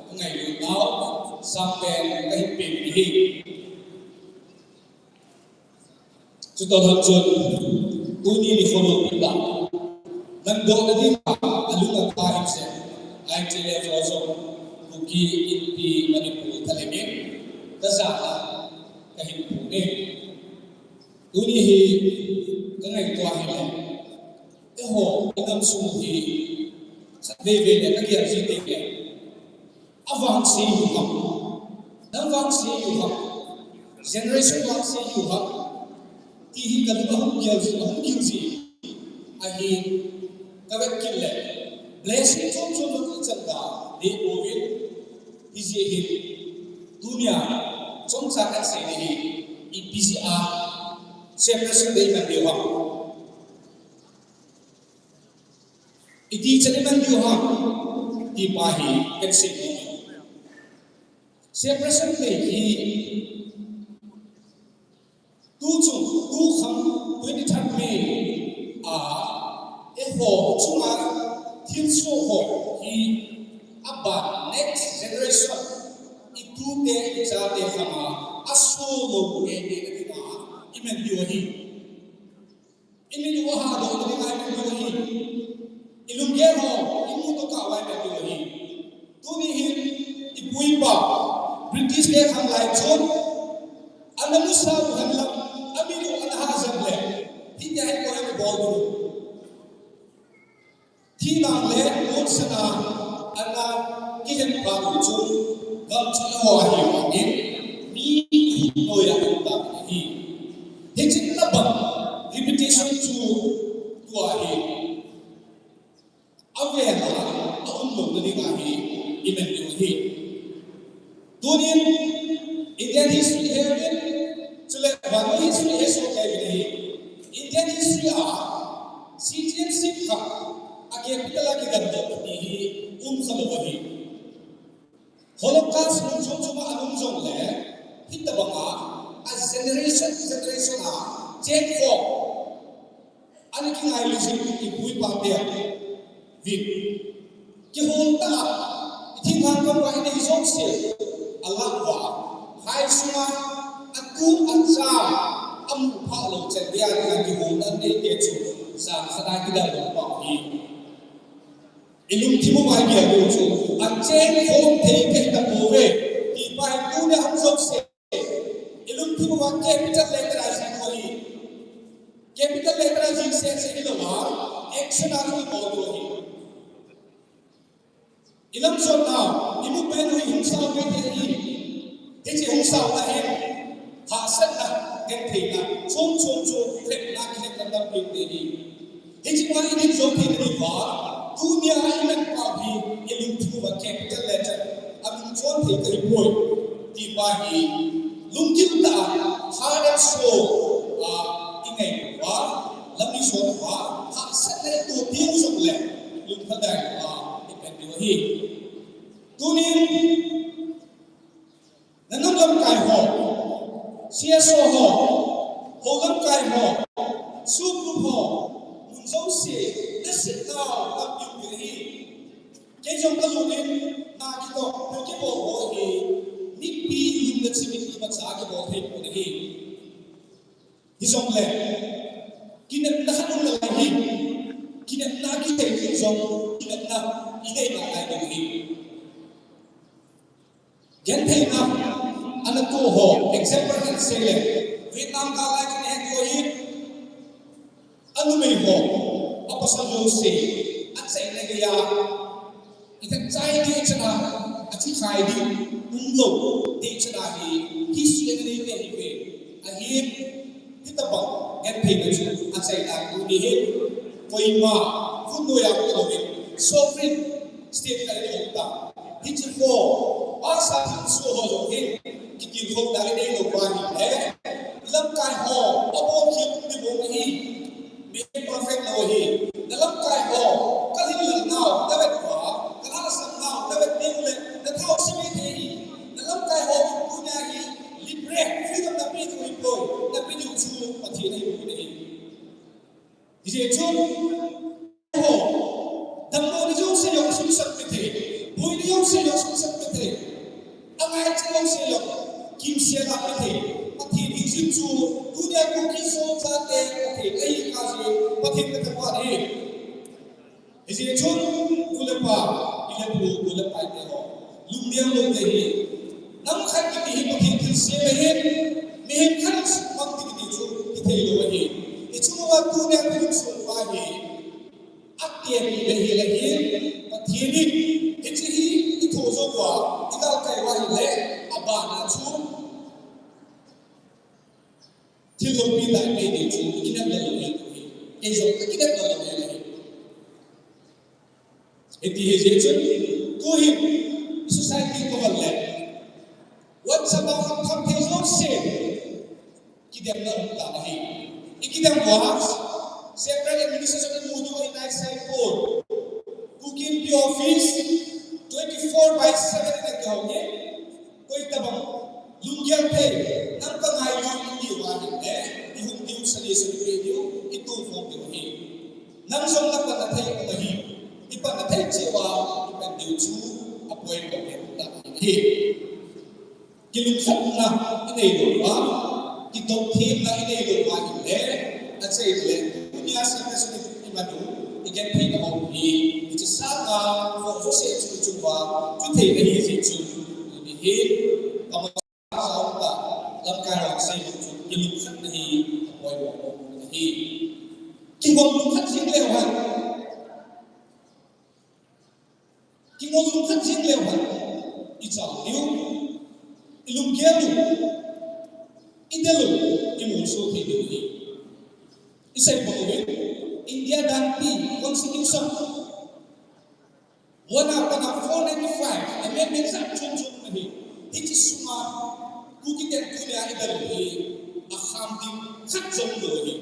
kangailut nau, sangpen kahin pe ahi. Chutoh lhon chun, tuni nikho loupi pa, mandohna dinga, alung atha in se, I T L F ho jong, Kuki Inpi Manipur thalim in, kajana, kahin pung e. Tuni hi, kangaito ahile, eiho, inam sung hi, khatvei vei le, kagel ji teng le, avangse u ham, nang vangse u ham, generation vangse u ham, ti hi kalung ahung gel ji, ahung gel ji ahi, kavet kit le, blessing chom chom jong kichan ta, dei pouvin, hijeh hin, tunia, chomcha kaseina hi, ipi jeh a, separation day iman diu ham. Itichan iman diu ham, ti pa hi, kahin sei nom e. Separation day hi, tu chung, tu khang, twenty-third May, a, eiho, chunga, thilsoh ho, hi, aban, next generation, itute, ichate khang a, asoh lou, e, e, e, a, iman diu ahi. Iminu ahahdohna dinga iman diu ahi. Ilunggel ho, imu toh kah uva iman diu ahi. Tuni hin, ipu ipa, British te khang lai chun, ana musa u henlang, aminu ana hah jeng le, hitia hi koi ana bol diu. Thi nang le, mun sana, ana kihen pa u chu, gam chu eiho ahi vangin, mi khut noiya um tauve. Hiche tobang, repetition chu, tua hi, avel a, aum louna dinga hi, iman diu ahi. Tunin, Indian history heuvin, chule vannoi history hesoh kei uvin ahi. Indian history a, citizenship khat, a capital a kigandoh kiti hi, umkha lou ahi. Holocaust nung chom chom a anung jongle, hitobanga, a generation, generation a, chengkhom. Ana kingailu jing ipu ipa te, vin. Kihol tah a, ithinglhang gam uva inei jouse, alah uva, phai sunga, atu acha, amu phah lou chan dia, kihol tah a neite chu, jan khat a kidalha lou pau hi. Ilungthim uva igel diu chu, achengkhom thei kahi tapouve, ti pa hi tunia hung jouse. Ilungthim uva capital letter a jih u ahi. Capital letter a jih sese hilou a, action a jong ibol u ahi. Ilam jot nau, imu pen u hi hung sao peh thei ahi. Hiche hung sao na hin, hahsatna, gentheina, chom chom chu, lhepna, kilhepna tampi um thei ahi. Hiche ma idin jou thei na diuva, tunia iman pa hi, ilungthim uva capital letter, alungchon thei kahipoi, ti pa hi, lunggil tah a, heart and soul a, ingai uva, lam ison uva, hahsatna ito ding jongle, lungthim dai uva, ipen diu ahi. Tunin, na nam lamkai ho, C S O ho, hou lamkai ho, suklu ho, mun jouse, na sit nau, tampi um ahi. Kei jong ka lungin, na kitoh, na kibol ho hi, mipi lungna chimit imacha kibol thei pon ahi. Hijongle, kinepna khat um nalai hi, kinepna kithei hi jong, kinepna kithei nalai ding ahi. Gentheina, ana toh ho, example in seile, Vietnam gal a kihet ho hi, anumei ho, apasal jouse, achaina geiya, itha chai ding chana, achi khai ding, umlou, ding chana hi, history ana nei te hi ve, ahin, hitobang, gentheina chu, achaina tuni hin, koima, khutnoiya khutnoiya, sovereign state kahi ta. Hiche ho, asa jing so ho jong hin, kitilkhouna inei lou va ahile, lamkai ho, abol khel um ding bou ahi, mi perfect lou ahi, na lamkai ho, kalhinlel nau, navet uva, kalhahsam nau, navet ding le, nathao simi thei ahi, na lamkai ho, tunia hi, liberate, freedom napeh diu ahipoi, napeh diu chu, Pathen ahipoi. Hijeh chun, ho, damlouna jouse jong sumsat peh thei, boina jouse jong sumsat peh thei, angaicha jouse jong kimsel a peh thei, Pathen hijeh chun, tunia Kuki Zo chate, Pathen ahi kha jeh, Pathen kathangvah ahi. Hijeh chun, nu le pa, pi le pu, nu le pa te ho, lungneo lou te hi, nam khat kiti hi Pathen thilsem ahin, mihem khat in sumang ti kiti chu, kithei lou ahi. Hiche uva tunia kalungset uva hi, atep le hi le hi, Pathen in, hiche hi, ithoh jou uva, igalkai uva hile, abana chu, thil loupi tah inei ding chu, ikinep lou ahi. Kei jong kakinep lou ahi. Hiti hi jeh chun, tuhin, society kavet le, WhatsApp a kham kham thei jouse, kidemna um tan ahi. Ikidem uva, separate administration imu diu ahitai, Saikul, Kuki Inpi office, twenty four by seven ina kihou e. Koi tabang, lunggel thei, nang kangailut iti uva ahile, ihung diu, suggestion ipe diu, itukhom diu ahi. Nang jong napanna thei um ahi, ipanna thei cheh uva, ipan diu chu, apoimo pen tah ahi. Kilungkhatna inei lou uva, kitop themna inei lou uva ahile, achaina le, tunia separate iman u, igentheina ho hi, hiche sanga, ho jouse chu chunga, chuthei ahi jeh chun, tuni hin, kama Lamkai ho seilu chu kilungkhat na hi, apoimo ahi. Kigong lungkhat jing leu hen. Kigong lungkhat jing leu hen. Ichal diu. Ilunggel u. Idel u. Imolso thei diu ahi. Isei bou ve. India danpi constitution. One a pat a four ninety-five, amendment jat chom chom ahi. Hiche sunga, Kuki ten tunia idel u hi, akham ding khat jong lou ahi.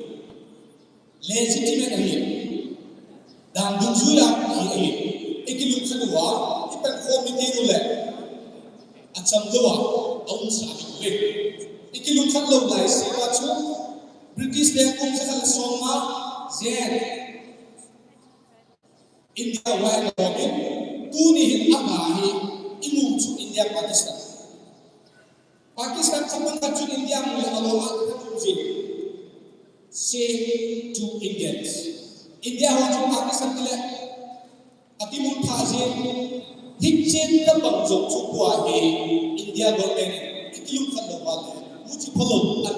Legitimate ahi. Dan dungjuia hi ahi. Ikilungkhat uva, ipankhom ding u le. Acham louva, aumsa ahi uve. Ikilungkhat lou laiseuva chu, British te kum jakhat le som nga, jen. India uva ilomin, tuni hin ama hi, imu chu India Pakistan. Pakistan chapang khat chu India mu le alom a khat chu jin. Say to Indians. India ho chu Pakistan tile, ati mun pha jin. Hichen tabang jong chu tua hi India government in ikilungkhat lou uva le, muchi phalou an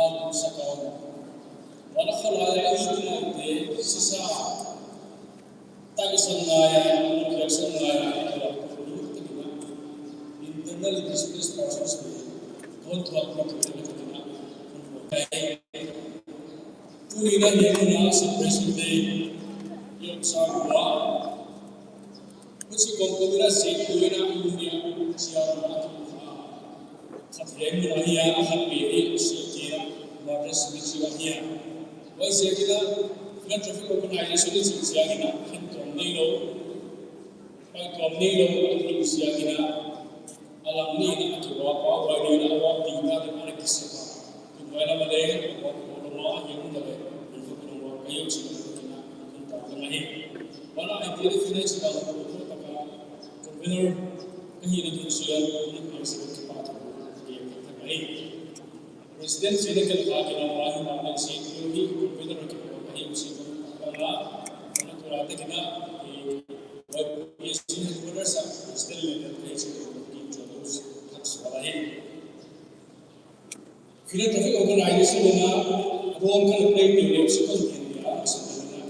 Lal Sakau. Wala khalai a i tu te sisa. Tagi sang ngai a, tagi sang ngai a, tagi sang ngai a, internally displaced persons ni, kon thua ko tu ni ko na, kon ko kai. Tuni na ni ko na sa president ni, yung sa ko. Kuchi kon ko na si ko na ko ni, siya na ko. Khat hian mun ahi a, khat peh hi Sihchena Martyrs Cemetery ahi a. Huaiziakin a, philanthropic organization i chih chiangin a, khen tuam nei lo, pai tuam nei lo, a tiu chiangin a, a lang nei na a kiwa, pa huai nei na a wa pi ta de ana kisep a. Tun huai lam a le, a wa ko lo ma a hian ta le, an ko ko wa ka yo chi na ko na, an ta ko na hi. Wala ai ti le finance ba ko ko ta ka, convener ka hi na tu suyan, ni ko se ki pa ta ko, ki ta ka hi. President sina kel kha kina wa hi ma kel si kulu hi convener ki ko hi si ko pa la na ko la te kina ki wa hi si ni ko sa president le kel kai si ko ki introduce thak sa la hi. Philanthropic organization na role ka play ni le si ko ni ya sa na.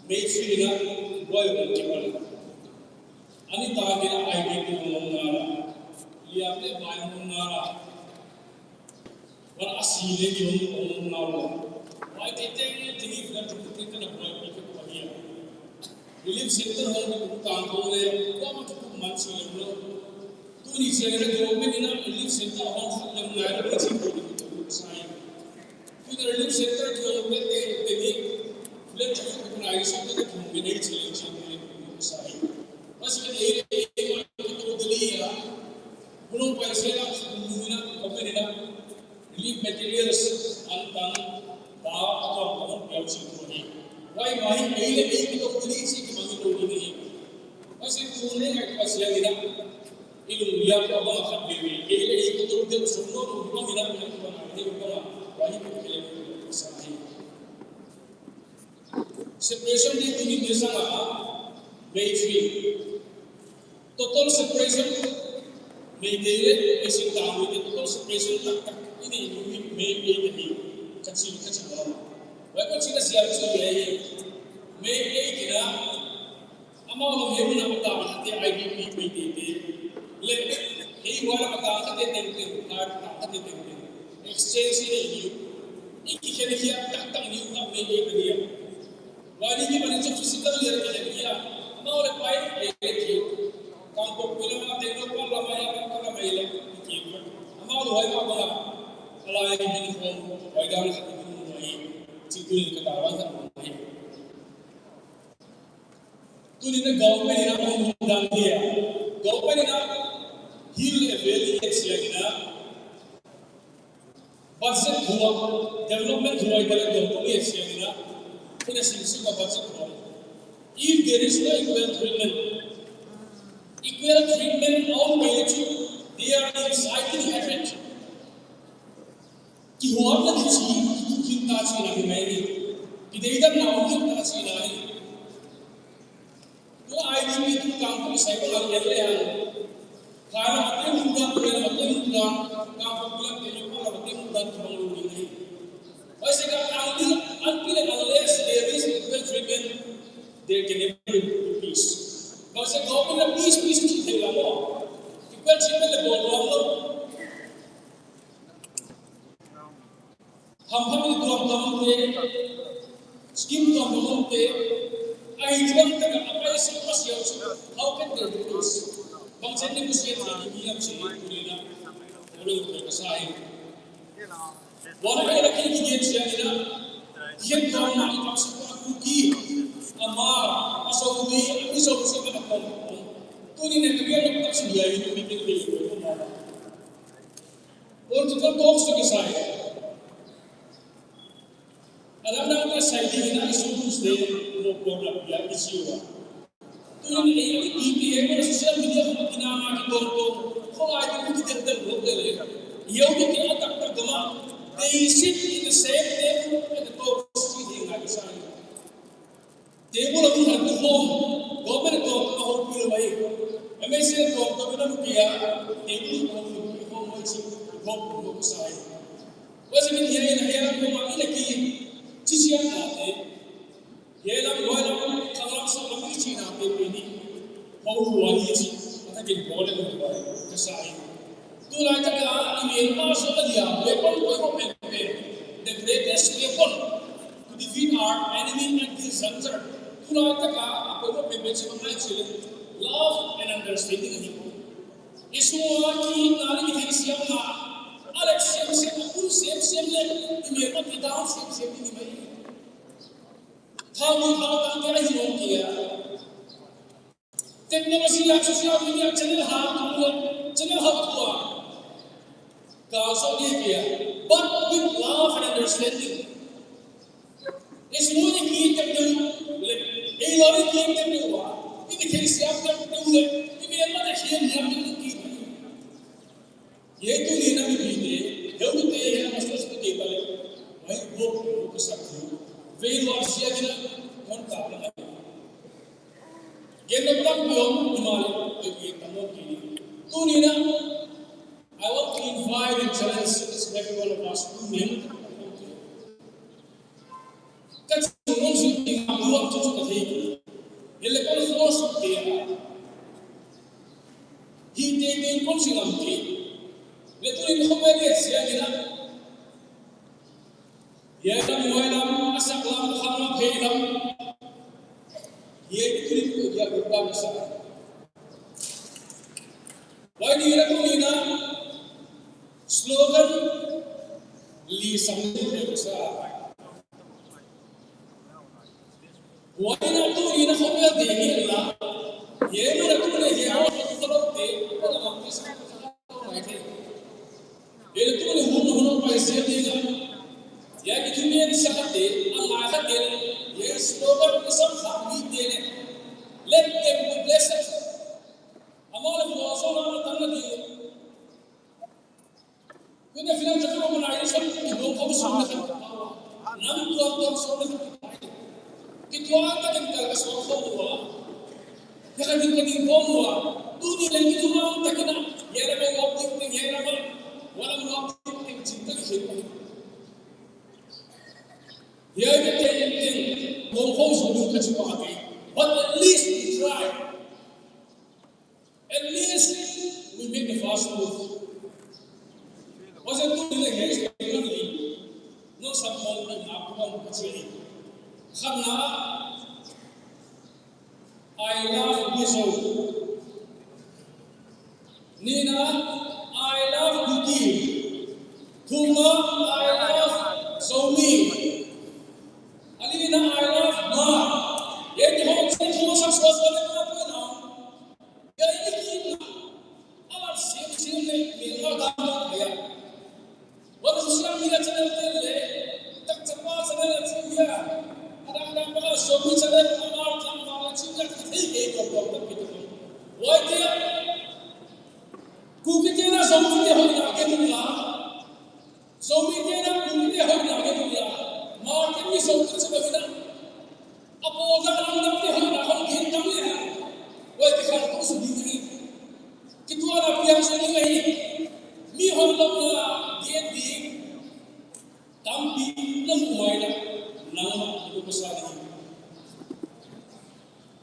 May three na boy ko ki pa. Ani ta kina I D P ko na la. Lia pe bai ko na la. Wala a si le ki hong hong hong nau lo. Wai te te ni ti ni na tu te ka na boi pi ka ko hi. Relief center hung kikum tang ko le, ko ma kikum man si lem lo. Tuni sia le government in a relief center hung kikum lem lai lo, chi ko ni ko sa hi. Tuni relief center ko te te te ni, le chi ko na ri so ko ko ni chi le chi ko ni ko sa hi. Mas ke e e ma ko to de li ya. Bulong pa sia la ko ni na ko ni na. Relief materials an tang ba a tong tong piau chi ko ni. Wai ma hi ei le ei ki to ni chi ki ma ki to ni. Wai si tu le ngai pa sia ni na. Ilung ya ko ba khat be be. Ei le ei ki to de so no no ba ni na ni ko na ni ko na. Wai ni ko le sa ni. Separation Day tuni ni sanga May three. Total separation, May Day le, May sing ta, May Day total separation tak tak ini ni May Day ni. Kachi kachi ba. Wai kachi na sia chu ye. May Day kina. Ama lo he na ta te I D P May Day te. Le, he wa na ta te te te, ta te te te. Exchange ni. Iki khe ni ya tak tak ni na May Day ni. Wani ni mani chu physical lir ke lir ya. Ama le pai ke ke ki. Kangpokpi lama te no pa lama ya pa lama ya ki. Ama lo hai ma ba. Ala ya ni ni hom. Wai da ni ni mo ni. Chi tu ni ka ta wa ka mo ni. Tuni na government na mo dan dia. Government na hill le valley area na. Budget hua, development hua, development hua, yes, yeah, yeah. Ina sing sing ka budget hua. If there is no equal treatment, equal treatment, all military, they are inciting hatred. Ki hua na di chi, ki tu kin ta chi na hi mai ni. Ki dei dan na kin ta chi na hi. Tua I D P tu kang tu sai ko lang le le han. Kana ate mun dan, kana ate mun dan, kang ko lang te ko lang ate mun dan tu bang lu ni. Wai se ka ang ni, until and unless there is equal treatment, there can never be peace. Wai se ka ko na peace, peace ki te la mo. Equal treatment le bol lo. Ham ham ni tuam tuam te, scheme tuam tuam te, ai tuam te ka apai si pas yau si, how can there be peace? Bang chen ni musi ni ni yam si ni ni na, ulu te ka sai. Wana ka ki ki sia ni na, yen tuam na ni pas ku ki, ama, aso ni, aso si ka tuam. Tuni ne ka ni ka si ya ni ni ni ni. Political talks to kisai. Alam na kisai di na isu Tuesday mo ko na pia isiwa. Tuni ni A P P A mo social media ko kinama ki tonto. Ko ai ko ki tel tel mo tel. Yo ki ke atak tak gama. They sit in the same table at the talks to the kisai. Table a hung han tu hom, government a tong a hung pil mai. M S A tong tong na pia, table a hung pil hom mai si, hom hom sai. Wasi min hiya ina hiya ko ma ina ki, chi sia na te. Hiya la ko na, ka la so ma chi na te ni. Hom wa ni chi, ata kin ko le ko ka sai. Tulai taka i Myanmar so a dia, weapon koi ko pen pen. The greatest weapon to defeat our enemy at this juncture. Tulai taka a koi ko pen pen si ko mai si. Love and understanding ahi. Isu a ki na ni ki siam na. Alex siam siam, a kun siam siam le, i Myanmar ki down siam siam ni mai. Thau ni thau tang ke ahi long kia. Technology a social media channel ha tu le, channel ha tu a. Ka so ni kia, but with love and understanding. Isu ni ki tem tu le, ei lo ni ki tem tu wa. Ni ki thei siam tem tu le, ni mi ma de siam siam tu ki. Ye tu ni na mi bi te, he tu te he na mas tu te pale. Mai bo ko sa tu. Ve lo sia ni na, kon ta na. Gen na tam pi om, ni ma le, ke ke tam om ki. Tuni na, I want to invite and challenge each and every one of us to remember. Ka chung nung sung ti ma buang chu chu ka thei. Ele kon force te. Hi te te kon sing am te. Le tu in ko pe le sia ni na. Ye lam, wai lam, asak lam, kham lam, phei lam. Ye tu Huai ni na tuni na slogan li sang ni sa. Huai na tuni na khopia de ni la. Ye mi na tuni ye ho khopia de. Ko na ma sa. Ele tuni hun hun pai se ni na. Ya ki tuni ni sa te, a la ka te. Ye slogan ni sa kha mi te ne. Let them be blessed. Amale huai so na tan na di. Kune finan jaka organization ki dong khom sung na khat. Nam tuam tuam sung na khat. Kituak takin kal ka sung khom hua. Kaka din ka din khom hua. Tuni leng kituak takin a. Yera ka wap ting ting yera ka. Wala wap ting ting jing ka ki khit. Yera ka ting ting. Dong khom sung na khat. But at least we try. At least we make the first move. Wasn't too late, guys. No support and up on the tree. Khatna, I love Mizo. Nina, I love Kuki. Thumna, I love Zomi. Alina, I love Hmar. Yeti ho, yeti ho, sa, sa, sa, sa, sa, sa, sa, Yai ni ki na. Alat sim sim le, Myanmar dam dam kaya. Wan social media channel te le, tak chapa channel le chu ya. Adang dang pa Zomi channel, Hmar dam dam le chu ya, thei ke ko ko ko ko. Wai ke ya. Kuki te na Zomi te ho na ke tu la. Zomi te na Kuki te ho na ke tu la. Hmar te ni Zomi te ho na. Apo ka lang dam te ho na ho ke dam le ha. Wai ke kha ko su di ni. Kituak na piang sung ni ngai. Mi hon lou na, di di. Tampi na mu mai na, nang ma, ko ko sa ni.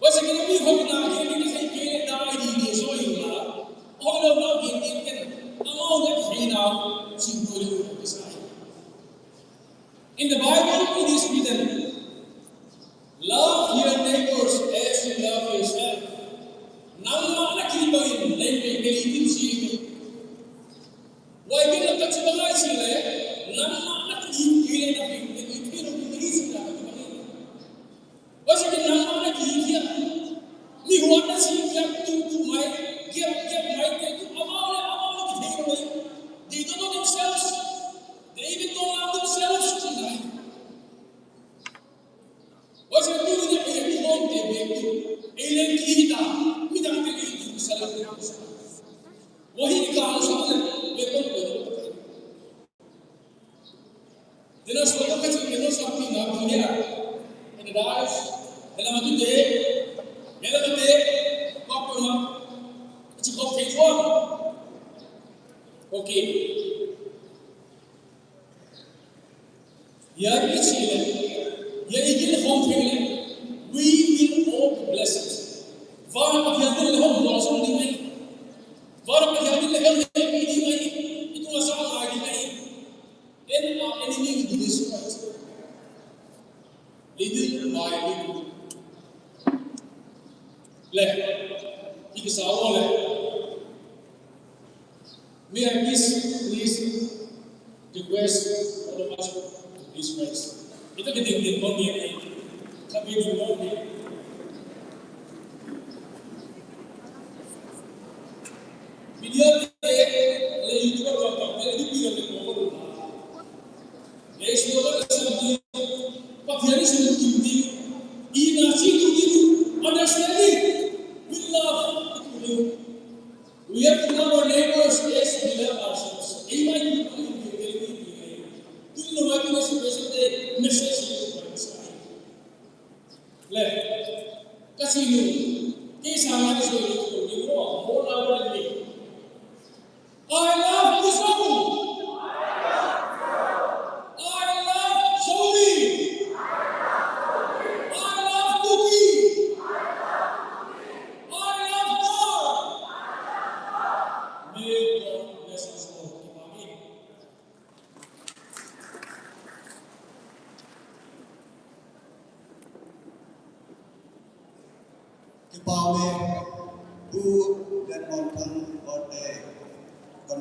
Wasa kina mi hon na, di di na sai ke na, di di so yu na. Hon lou na, di di ken. Ama na ke na, sin ko ni ko sa. In the Bible, it is written, "Love your neighbors as you love yourself." Nangma na kibang in, neighbor, neighbor, si. Wai ke na ka chuba ngai si le, nangma na kibang in, neighbor, neighbor, si na ka kibang in. Wasa ke nangma na kibang in. Mi huan na si kia tu tu mai, kia, kia mai ke tu, amau le, amau le, kibang in. They don't know themselves. They even don't love themselves tonight. Wasa tu ni ai ni hon te be tu. Ai le ki ta. Mi dang te ki tu sa le. Wahi ka so le be ko ko. Dena so ka chi ke no sa pi na tu ya. Ene dais. Ela ma tu te. Ela ma te. Ko ko ma. Chi ko ke ko. Okay. Ya ichi le, ya igil hom thing le, we will all be blessed. Vara Pathian le hom lo song ding mai. Vara Pathian le hom ding mai. Itu asa ngai ding mai. Then our enemy will be destroyed. Little by little. Le, ikisa o le. May I please, please request all of us to please rise. Ita ke ding ding bom ye, kami ding bom ye. Media le, le YouTuber bang bang le, le video le bom bom. Ye slogan le song di, Pathian ni song di, ina si tu di, understanding, with love, with love. We have to love our neighbors as we love ourselves. Amen. Tuni nungah tuni special day message ni ko sa. Le, kasi ni, kisa nga so ni ko ni mo, mo na mo ni. I love Mizo. I love Zomi. I love Kuki. I love God. May God bless us all. Amen. Kipah uve,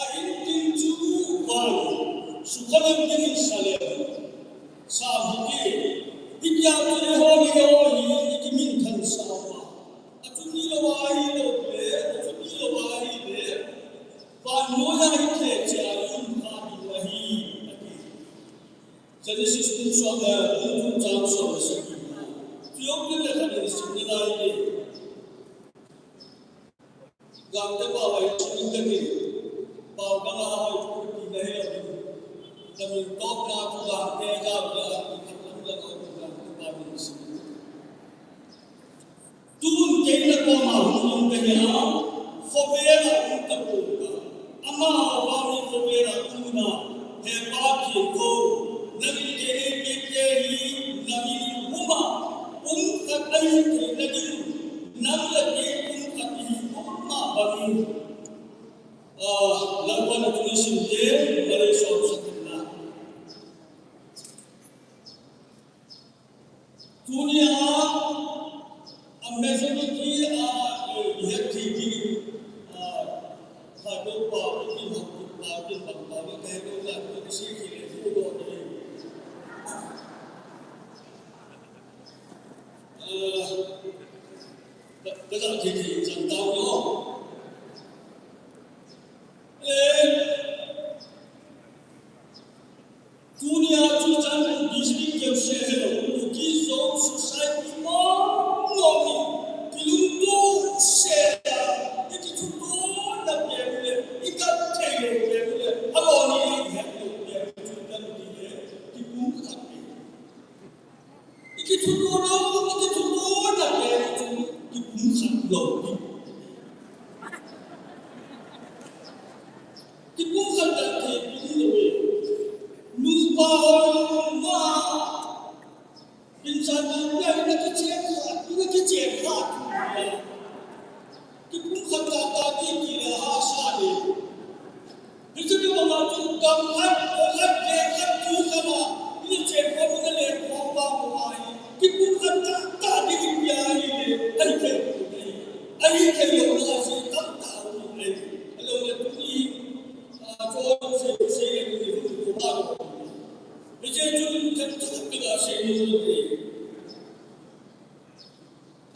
A in tin chu van, sukha lam tin in sa le, sa hi ki, hitia chu eiho hi eiho hi i kimin than sa uva. Achu tilou ahile, achu tilou ahile, vannoi a hi thil cheh a i um kha ding ahi, ati. Genesis bung som le, bung thum chang som le sagi na. Tujou tin le khat in sim nalai e. Gangte pao a i sim in kati. Pao dang a hoi thu kati na hilou. Kamin topna chu Gangte, Gangte a i khat lam le khat in Gangte pao in sim. Tun kei na koma hung um kahi a, khovel a um tapouve. Amaho vang in khovel a um na, he Pa Thiengtho, Kithutuh lou, kithutuh na le chu kipumkhat lou. Kipumkhat ta thei pi lou. Nupa ho ma. Kinchan na le na kichen kha, na kichen kha. Kipumkhat ta ta ti ti le hahsa le. Hichu kibang a chu gam khat, kho khat, gei khat, tu khat a, ina chen khom, ina len khom pa mo ahi. Kipumkhat tah tah ding in pia ahile, ahi thei, ahi thei lou na si tamtah um ahi. Ahilou le tuni, a, chon se, se le ni hu ko ba lo. Hiche chu khat chu khat ka sei ni ni.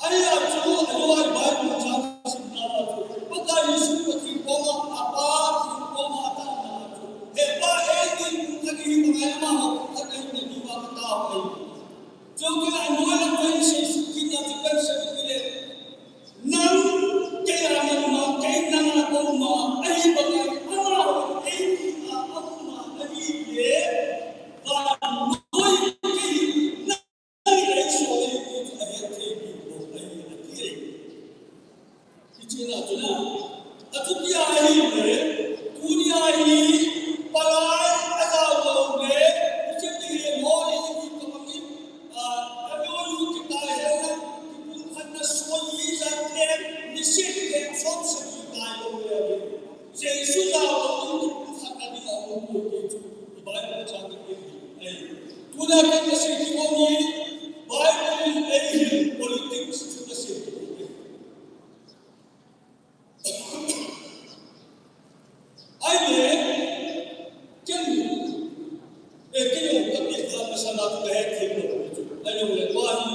Ahia chu, ahia Bible chang simna a chu, Pakai Jesu Pathen koma, a Pa Pathen koma atahna a chu, he Pa, eidin pumkhat ihi banga, amaho pumkhat ahina diuva katao ahi. Chule anoi a kahin seiset kit na chu kahin sei kit le, nang kei a nang uma, kei nang a kauma ahi banga, amaho eidin a auma ahile, vannoi kei hi, nang Jesu jao lou in kipumkhat na ding a um poi ti chu i Bible chang in ei. Tuna ken kasei ding u hi Bible in eihil politics chu kasei ding u ahi. Ahile, ken, eh, ken jong kapi kha masanga chu kahethem lou chu. Ahijongle tua hi,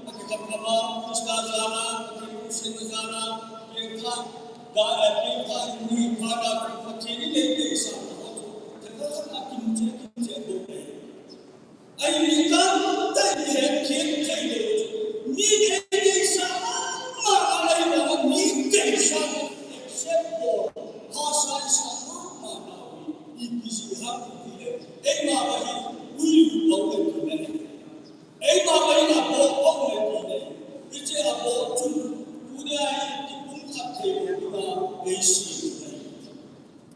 akikap kap a, Christa jal a, akikap sin jal a, ken kha, da, eh, ken kha, ni kha da, Pathen in eidei sah na ho chu. Ken kha kha kimche, kimche lou ahi. Ahi mi tamtah in hethem thei lou chu. Mi eidei sah mama ahi vang a mi deisah except for hahsa isah mama na hi ipi jeh ham ti le. Eima vang hin ui lou le ti le. Eima vang hin aboh lou le ti le. Hiche aboh chu tunia hi kipumkhat thei lou ding a eisem ahi.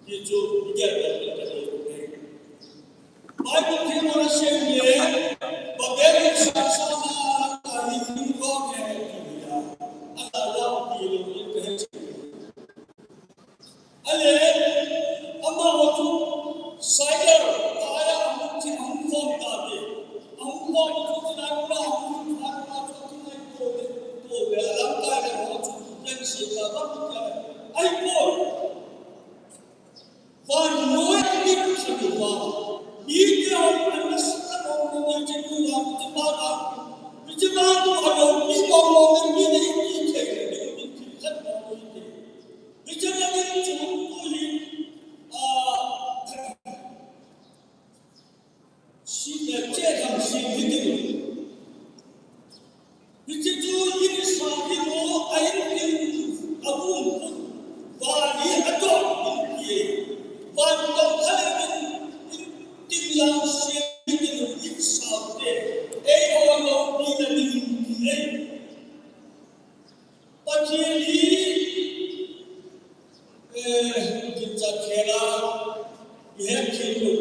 Hichu i gel le le le. Bible thilma na sei le, Babel in sahsahna a hin hung lou nge ti a, ala lau ti lou in kahe. Ale, amaho chu Saigal, aya ahung thi, ahung khom tauve. Ahung khom chu chulai ula ahung phat ma chu kingai to ve, to ve, alamkai le ho chu, ken sei ta ba ta. Ahipoi. Vannoi a mi khat uva, mite hon ana sat mong mong a che uva, che ba a, che ba tu a lo mi mong mong a mi nei ti thei le, mi ti khat mong mong ti. Mi che na mi chu tu hi, a, si le che dam si mi ti. Hiche chu in sa hi mo a in in a um put. Van hi a dong in ti. Van tong kha le in, in tin lang se in in sao te. Ei ho lo pi na ding in ti ei. Pathen hi, eh, ginchat khel a, i hetthem lou.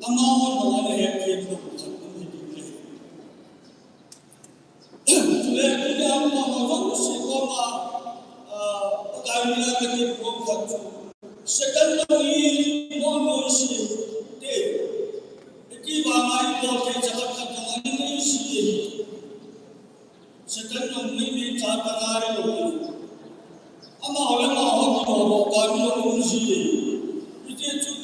Amahon jong ana hetthem lou khat um hi ding ahi. Chule, tuni a amaho jong Jesu koma, ah, Pakai mina katin kom khat chu. Satan jong hi mo noise te. Iti vanga ibol thei cha khat khat jong ana noise te. Satan jong mi mi cha ta ngai lou. Amaho le amaho kimoh doh kah mi jong um ji. Hiti chun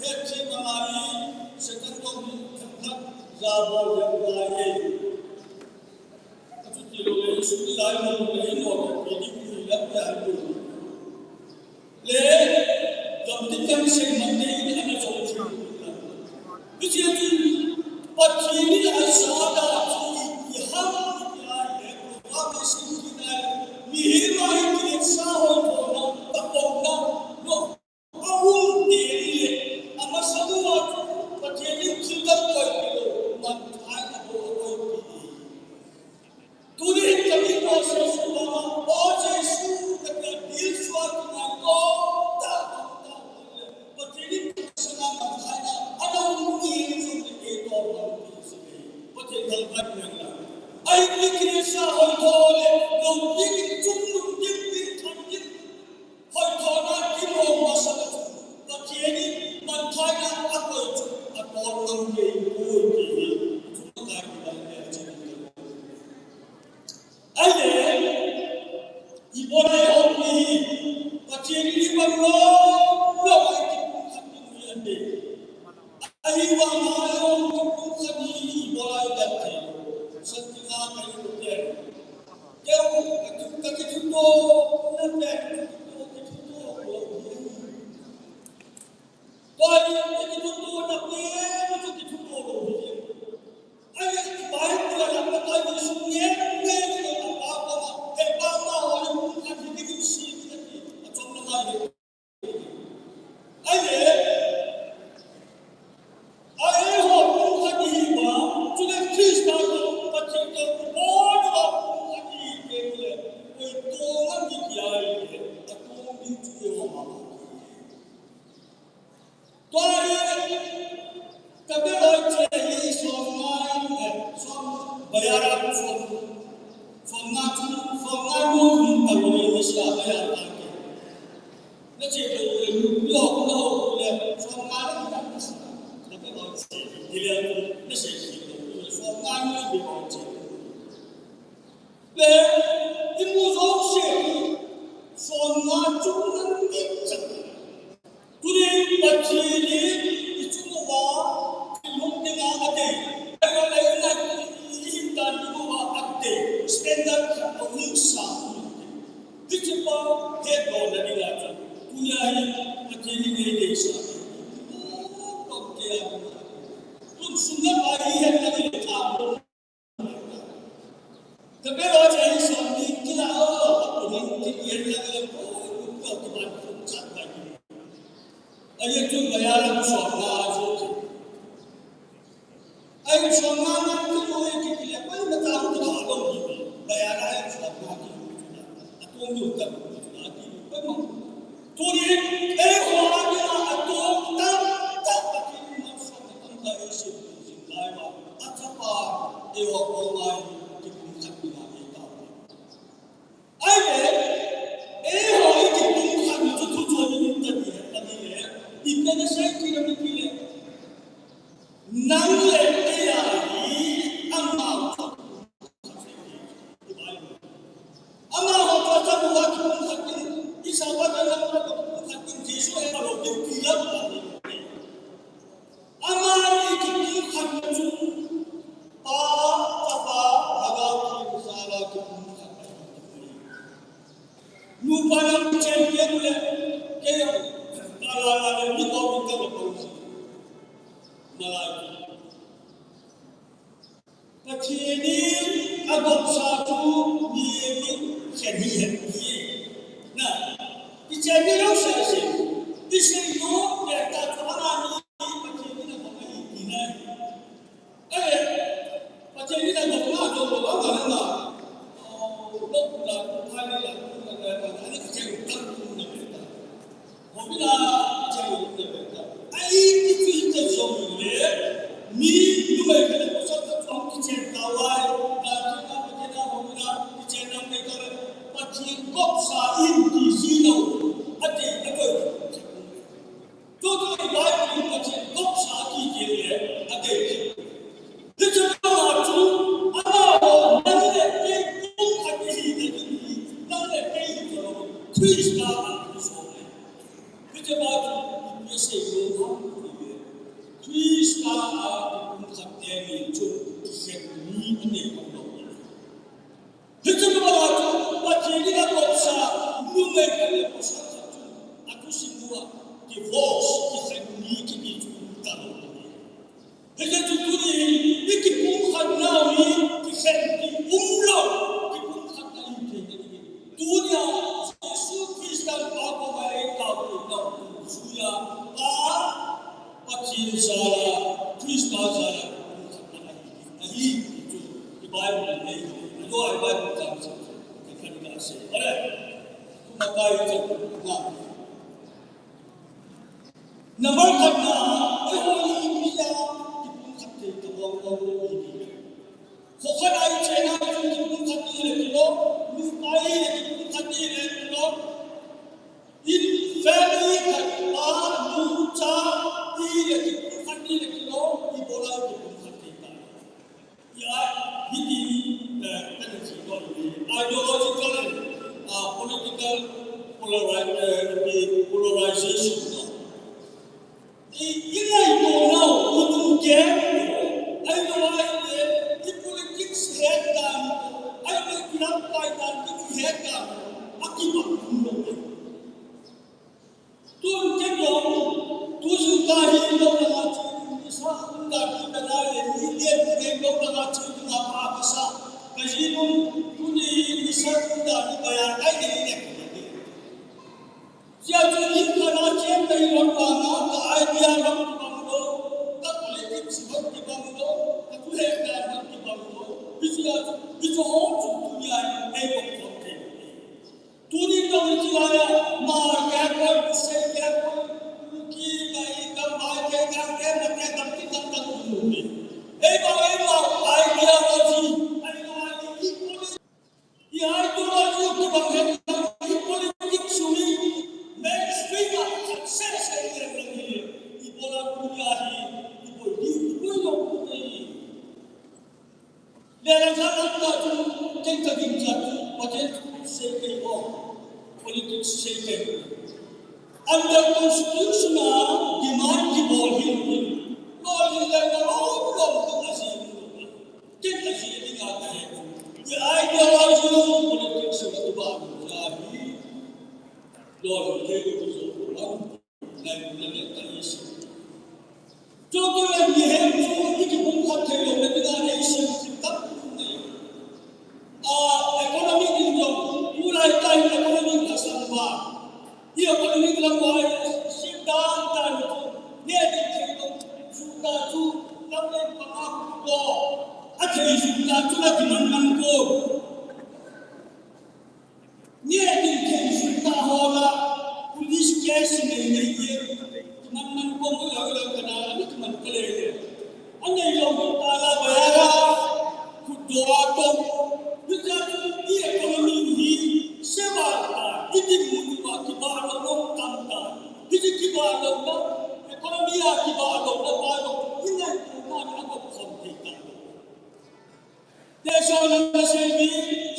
hetchet angai, Satan toh mi themkhat jabol le ngai. Achuti lou le, Jesu ti lai lou le, imo le, pi ding mi le, ya hi lou. Le, gam tin kan sei man te in ana jong chu. Hiche chu, Pathen in a jada chu i ham i a le, Proverbs in ti nai, mihem a hi kiletsah hoi thona, tapouna, no, a um te le, a masang uva chu, Pathen in thil dang koi ti lou, man thai a bol a koi ti. Ahi, Christa hoitho le, lungding, chungnung ding, ding tham ding, hoithona kimong masa chu, Pathen in mangthai a akoi chu, atol ngam ngei poi ti hi, chu ka ti ba le, chu ka ti. Ahile, ibola eiho hi, Pathen in ibang lou, lou a ikipumkhat ding hi ante. Ahivang a eiho kipumkhat hi ibola idan thei. Santi nga ka iu te. Keu, ka kithuto, na te, kithuto, kithuto, lou hi. Tua hi, kithuto, na te, kithuto, lou hi. Ahi, Bible a Pakai Jesu ngen ngen in a pa koma, he pa, amaho hi pumkhat hi dingin seiyin ati, achom na ngai hi. Ahile, a eiho pumkhat ihi uva, chule Christa toh, Pathen toh, ibon uva pumkhat ihi teng le, koi tong a mi kiai le, atong ding chu eiho mama. Tua hi, ka beloi che hi som nga in, eh, som, bayara som, som nga chu, som nga nu hum ta lo ni sia bayara ta ke. Na che lo le nu lo lo le som nga le ta sia. Ka beloi che hi le na che lo le som nga nu beloi che. Le, imu jouse hi, som nga chu nang mit chang. Tuni Pathen in ichung uva, ilung dinga adei. Ahilou le, ina ihin dan ding uva adei. Standard khat ahung sa. Hiche pa, hetdohna dinga chu. Tunia hi, Pathen in eideisah. Tun sung le pai hi het na ding tha. Ka beloi che hi som ni kila o, ni ki yen la le ko, ko ki ban ko chat ba ni. Ahi chu bayara som nga chu. Ahi som nga na ki ko ki ki le ko na ta ko ta lo ni. Bayara ahi som nga ki. Atong ni ta ko na ki ko ma. Tuni, eiho a dinga atong tamtah Pathen in malsomna tamtah eisem jing lai uva, achapa, eiho koma kipumkhat dinga eita uve. Ahile, eiho ikipumkhat u chu thu chom in tati ahi le, ipi nasei kit em itile, nang le kei a hi ama Amaho toh achabu a kipumkhat in, i Sabbath a lam a kipumkhat in, Jesu he a lou ding ti lam a. Amani kipumkhat chu, Pa, Chapa, Lhagao Theng jal a kipumkhat. Nupa nang chen kei le, kei a, ka la la le, mi ko min ka lo ko. Malai. Pathen in agopsa chu mi in khen hi hen ti. Na, kichen ni lou sese. Isei lou, kei ta chu amani Pathen in agop ahi ti na. Eh, Pathen in agop ma agop ma ma ma. Oh, lou la, phai la, la, la, la, la, ani kichen tam tum na ta. Houin a, kichen houin a, ahi, kichen kichen jong le, mi numei khat le pasal khat jong kichen tauva, ka tu ka Pathen a houin a, kichen nam nei tau le, Pathen gopsa in ti ji lou, ati, ati. Tu tu i Bible in Pathen gopsa ti ti le, ati. Hiche pa chu, amaho, nang le kei pumkhat ihi na ding hi, nang le kei hi jong, Christa a kisong ahi. Hiche pa chu, ipi asei lou ham, Christa a kipumkhat teni chu, kikhen ni anei lou. Hiche pa chu, Pathen in agopsa, numei khat le pasal khat chu, athusim uva, divorce, kikhen ni kiti chu, um talou. Hijeh chun tuni, i kipumkhat nau hi, kikhen ti umlou, kipumkhat na hi thei na ding. Tunia, Jesu Christa pa koma eitaopeh nau, tunia, Pa, Pathen jal a, Christa jal a, kipumkhat na hi, ahi, ti chu, i Bible in ei, ajo i Bible chang chu, kikhen ka sei. Alright. Mathai chapter nga. Number khatna, eiho hi ipi jeh a kipumkhat thei tabang lou ihi. Kho khat a i chena Unda kita na le ni le ni le lo na ma chu na ma ka sa. Ka ji nu tu ni ni sa unda ni ba ya kai ni ni. Sia chu ni ka na chen kai lo na na ka idea lo ki bang lo. Ka politics lo ki bang lo. Ka tu le ka lo ki bang lo. Bi sia chu bi chu ho chu tu ni ai ai ko ko te. Tuni tong chilaya, ma kya koi, se kya koi, ki bai kam bai ke kam ke ma ke kam ki kam kam tu ni. Ei ba, ei ba, ideology, ideology, equality, ideology ki bang he, equality suni, mainstream a success hai le ni, ibola dunia hi, ibo di, ibo lo ni. Lelang khat lam ta chu, ken ka ding cha chu, Pathen thu sei kei o, politics sei kei. Under constitutional demand kibol hin hin. Lol hin le na lol lol tu a si. Ken a si ding a ka he. Ye ideology politics se tu ba ni la hi. Lol ke tu so. Lai na le ta isi. Job le mihem chu i kipumkhat thei lou le, midang le i sem kit tam tum nei. A, economy in jong, tulai tah in economy in lhasam uva. I economy lam uva, sit down, down chu, neh ding thei lou, jumpa chu, lam le panga ko, athei jumpa chu la kiman man ko. Neh ding thei jumpa ho la, police case nei nei ye, kiman man ko mo la la kana, ani kiman kale ye. Anei lou ta la ba ya la, khut do a to. Hijeh chun i economy hi, seva ta, i dinmun uva kiba lou lou tam ta. Hiti kiba lou na, economy a kiba lou na ba lou, i ngai ko na ni a ko khom thei ta. Te so na na se mi,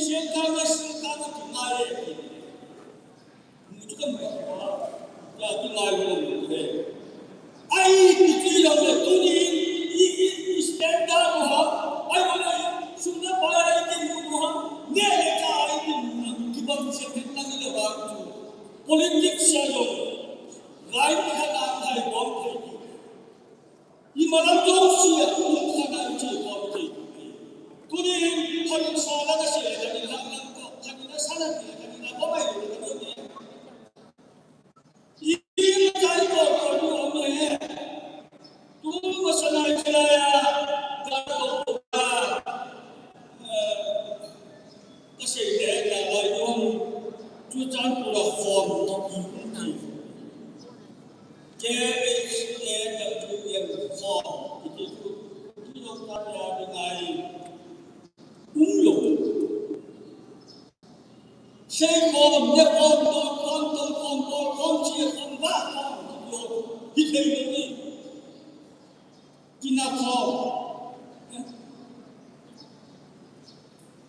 se ka na se ka na ki ngai e. Mu tu ka mu ka. Ya ki ngai lo mu te. Ai, ki ti lo le tu ni, i, i, i standard ho, ai, ai, ai, sum na pa ai ki mu ho, ne le ka ai ki mu na, ki bang se ke na ni le ba tu. Politics sa lo, rai ka na ai bom thei ki. I malam jouse a, um khat a i che khom thei. Tuni hin, khat in sa la ka se, khat in la ka, khat in la sa la ka, khat in la ka bai, khat in la. I, i kai ko ko tu am he. Tu ma sa na che la ya, ka ko ko ya. Eh, Ka sei le, ka lai dong, Churachandpur a khom kiti um thei. K H A W M khom kiti chu, tu jong ka ya ding ai. Um lou. Sei khom, ne khom, don khom, tong khom, bol khom, che khom, vah khom, kiti lou. Hi thei lou ni. Kina khom.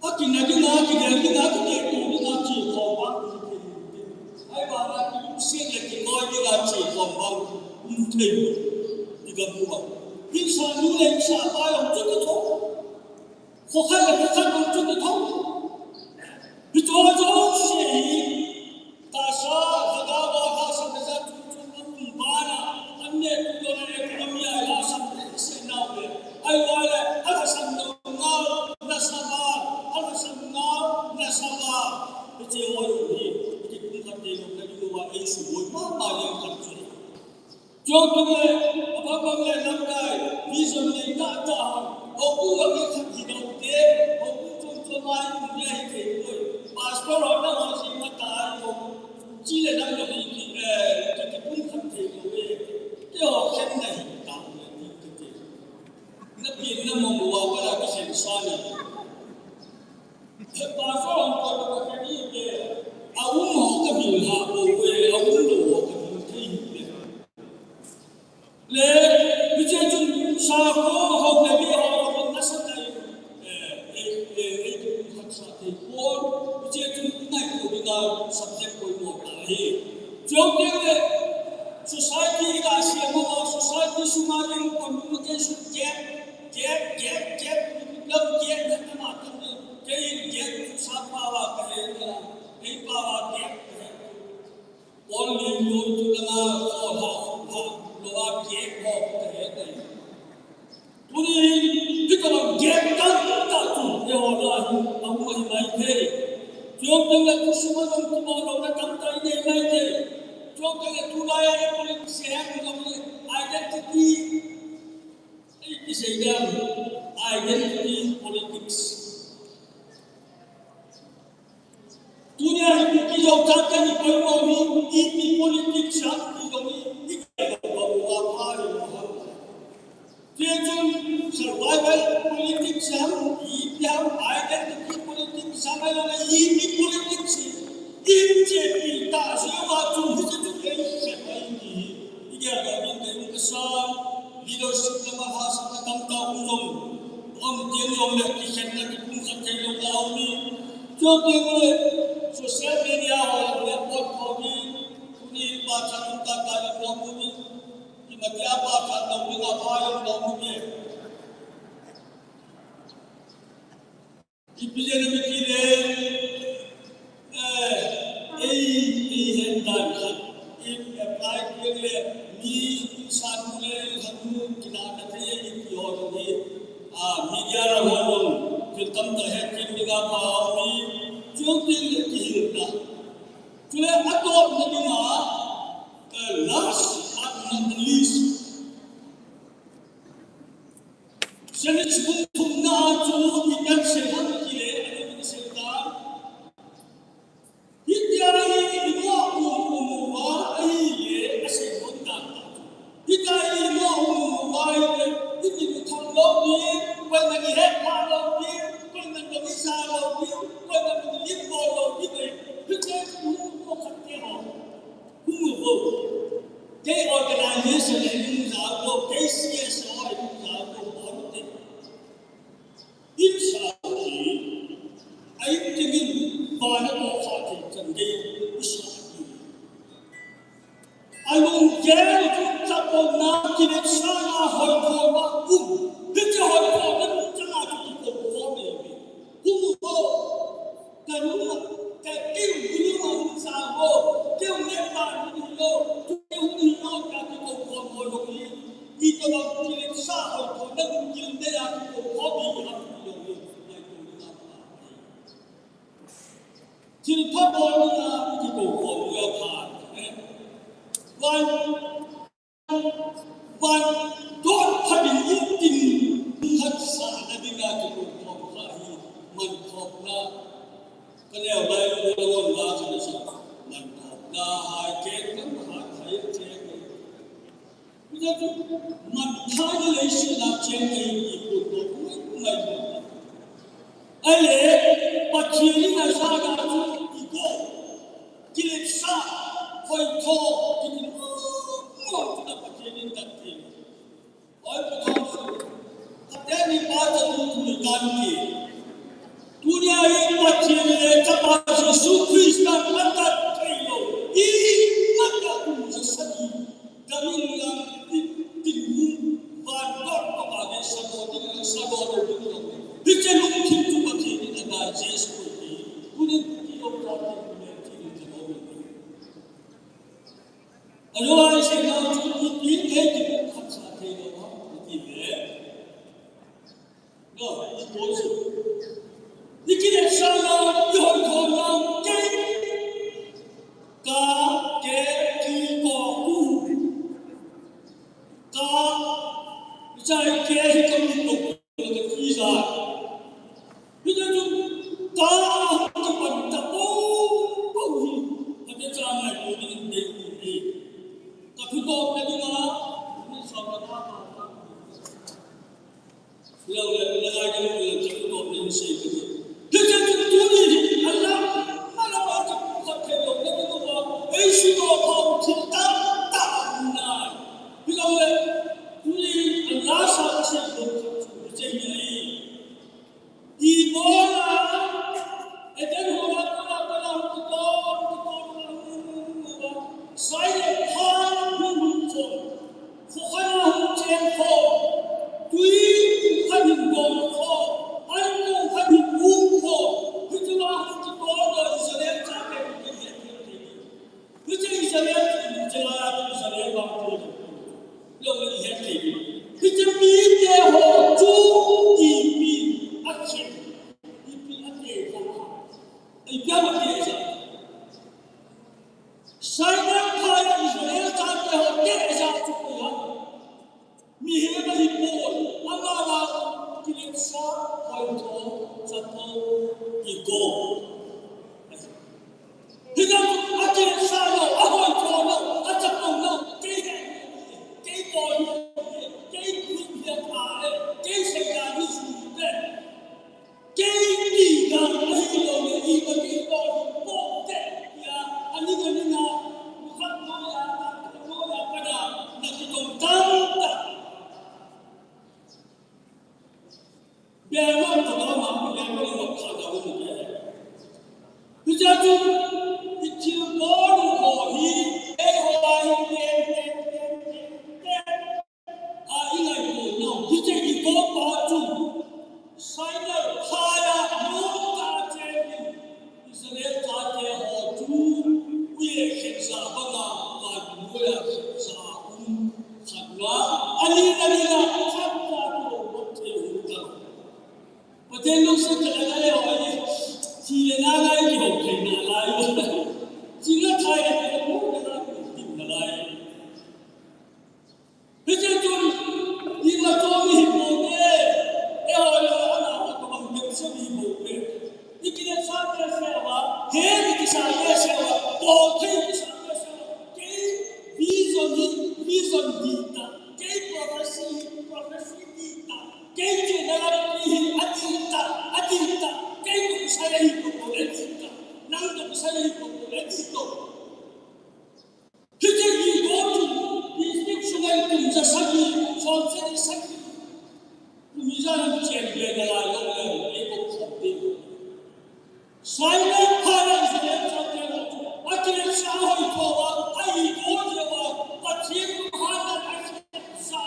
A kina dinga, kidel dinga, kidel tu dinga, che khom vang. Ahivanga kilungset le kikoi dinga che khom vang um thei. Iga mu vang. Hinsa nu le hinsa pa jong chuti thou. Khokhat le khokhat jong chuti thou. Hiche jouse hi. Tahsa, lhagao a lhasam le jat chom chom aum bana, an neh tu lona economy a lhasam le se nau le. Ahivang le, alhasam lou nau, nasa val, alhasam nau, nasa val. Hiche ho jong hi, hiche kum khat te jong ka ding uva, ei suboi mama jeng khat chu. Chuteng le, abang bang le lamkai, vision nei tah tah hon, houbung a mi khat hi dong te, houbung chom chom a i um le hi thei poi. Pastor hon nang hon si ma ta i hon, chi le nang le hi ki, eh, ki, ki pum khat thei lo e. Te ho khen na hi ta le ti ki te. Na pi na mong wa ka la ki sen sa na. Pastor hon ko ka khen i te, a um ho ka bil ha o e, a um lou ho ka bil thei hi te. Le, hiche chun sakho ho le mi ho, ho nasa tai, eh, eh, eh, eh, tu khat sa thei pon, hiche chun ngai ko dinga subject poimo ta hi. Chuteng le, society ka siam a, society sunga in communication gap, gap, gap, gap, gap, gap, na tama tama, kei gap, sa pawa ka he na, kei pawa gap ka he. Paul lim loi tu langa, Paul ha, ha, loi a kiek ho, te, te. Chuong teng le thusim a jong kibol louna tamtah i nei mai thei. Chuong teng le tulai a politics hi hung jong le identity, i kisei ding identity politics. Tunia hi Kuki Zo chate hi poimo hi, ipi politics ham ti jong hi, i kai lo ba u a pha lo ham. Tichun survival politics ham, ipi ham, identity politics ham, ahilou le ipi politics hi, i chepi ta jeh uva chu hiche chu kei se mai ti hi, i gel ding ding ka sa, leadership lama hahsatna tamtah um jong, um teng jong le kikhenna kipumkhat thei lou ka um hi. Chuteng le social media ho le pon khom hi, tuni pa cha um ta ka le pon khom hi. Imacha pa khat lou ding a pha jong lou ding e. Ipi jeh inem itile, eh, ei, ei hen dan khat, i apply teng le, mi insan u le, i khat u, kinahna thei e, ipi ho jong hi, ah, media lam ho jong, thil tamtah hethem ding a pha um hi, chuteng le kihilna. Chule atotna ding a, eh, last but not the least. Genesis bung thumna a chu ipi asei ham itile, ani min sei ta. Hitia hi imo um um uva ahile asei bon dan ta chu. Hitia hi imo um um uva ahile, i min thang lou ding, koiman i het phah lou ding, koiman i ja lou ding, koiman i lim bol lou ding le. Hitia hi um um khat te ho. Hung uvo. Kei organization in hung ja uvo, kei C S O in hung ja uvo, bol u te. In sa u hi, a in dingin, vana toh kha thei chan gei, u sa u hi. A lunggel chu chapona, kiletsahna, hoithona um. Hiche hoithona um chang a chu kikou khom e. Hung uvo. Ka lung a, ka keu, ka lung a hung sa ho, keu ne pa hung hi lo, keu hung hi lo, ka kikou khom ho lo hi. Itobang kiletsah ho, ko na hung kil ne a kikou khom hi ham hi lo hi. Ngai ko na pa. Thilpha bol na kikou khom hi a pha. Eh? One. Van don phabep in tin khat sa na ding a kikou khom kha hi man khom na. Ka neo lai lo lo la sa na sa man khom na hai ke na hai hai ke. Ni ka tu man khai le si na chen ke ni ko ko mai ko. Ahile, Pathen in a ja na chu i ko. Kiletsah, hoitho, kiti mo, mo, chu na Pathen in tat thei. Oi, Pathen, Pathen in pa cha tu tu ni kan ti. Tunia hi Pathen le chapa Jesu Christa a tat thei lou. I, a tat tu Jesu ni. Damin lang tin, tin mu, van dot pa ba ge sa do, tin lang sa do, do, tin lang. Hiche lungthim chu Pathen in a dai Jesu Christa. Tunin ti lo ta tin le tin le ta lo. Alo ai se na chu tin tin he tin khat sa thei lo ha, ti le. No, i ko su. Ni kiletsahna, i hoithona, ke. Ka, ke, ki, ko, ku. Ka, i chai ke, hi ka mi ko, ka ki ja. Hi ka tu, ka, ki pan ta po, po hi. Ka te chang lai ko ni de ni. Ka tu ko, ka ni ma, ni sa ka ta, ta, ta. Hilou le, le ngai ka mu le, ka tu ko le sei ka ni. Hiche chu tuni hi, a lam, a lam a chu ka thei lou, ka tu ko, ei si ko ko, thil tam tam nai. Hilou le, tuni, a la sa ka sei ko, hiche hi ai. I bol a, Eden hora, kora, kora, hung kitol, hung kitol, hung, hung, hung, hung, hung, sai le pha, hung, hung, hung, khokhat a hung chen kho, tui khat hin don kho, an khat hin Ala, kiletsa, hoitho, chapo, kigo. Hijeh chun akiletsa lou, ahoitho lou, achapo lou, kei hi, kei boi hi, kei group hi aphai, kei seidar hi sute. Kei ti dan ahilou le, iba kei boi hi poute, tia, ani ani na, mukhat noiya, noiya, kada, nakitong tamtah. Benglam to benglam, benglam to kha da ko ke. Hijeh chun, i thilbol u ho hi, eiho a hi, ten, ten, ten, ten, ten. A, i ngaito nau, hiche i kopa chu, Sinai phaiya, lungtah chengin, Israel chate ho chu, uiya khetja banga, vannoiya khetja um, khatna, ani, ani na, khatna, kihou thei um ta. Pathen lungset tah a, ahi, thi le na lai, kihou thei nalai. Thi le thai le, kihou nalai, kihou nalai. Hiche chun, ima chom ihi pouve, eiho le ana ho tobang bep seh ihi pouve. I kiletsa behseh uva, he i kisa behseh uva, bol thei i kisa behseh uva, kei vision hi, vision dihtah, kei prophecy hi, prophecy dihtah, kei chena lampi hi, adihtah, adihtah, kei toh kisai ahi toh, adihtah, nang toh kisai ahi toh, adihtah. Hiche hi go chu, district sunga kum ja sagi, som sagi sagi. Kum ijat in chen be nalai lou le, eikou khom ding. Sinai phaiya Israel chate ho chu, akiletsa hoitho uva, ahi go jeh uva, Pathen lunghanna a, sa,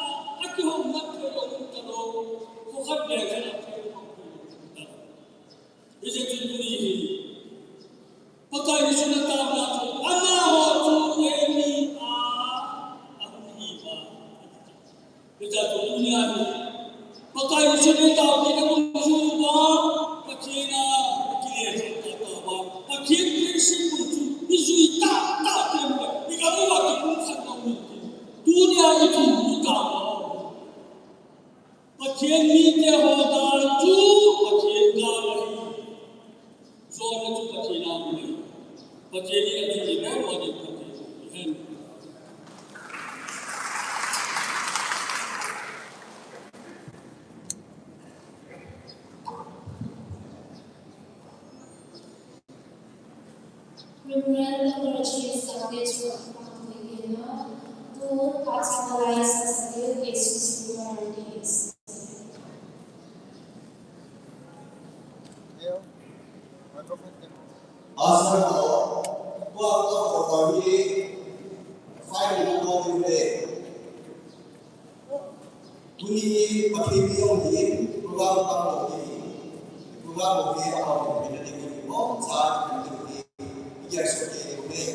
akihou mat thei lou talou, kho khat be khat a thei lou talou. Hijeh chun tuni hi, Pakai Jesu nataona chu, amaho chu eimi a, ahung hi uva. Hijeh chun tunia hi, Pakai Jesu natao kit a um uva, Pathen a, kile kit a uva. Pathen principle chu, i jui tah tah teng uva, i gam uva kipumkhat na um in. Tunia i thum u tah uva. Pathen mite ho gal chu Pathen gal ahi. Jona chu Pathen a um ahi. Pathen in athi hi mo mo ding Pathen ahi. Reverend Doctor G S Sakte chu apang thei hina, to personalize a Sunday K C C priorities. Pastor ho, tua tua ho hi, final ho hi le. Tuni hi Pathen ni jong hi, program tam lou hi, program lou hi, a pang lou hi, na ding hi, bom cha, na ding hi, i gel so ke lou hi.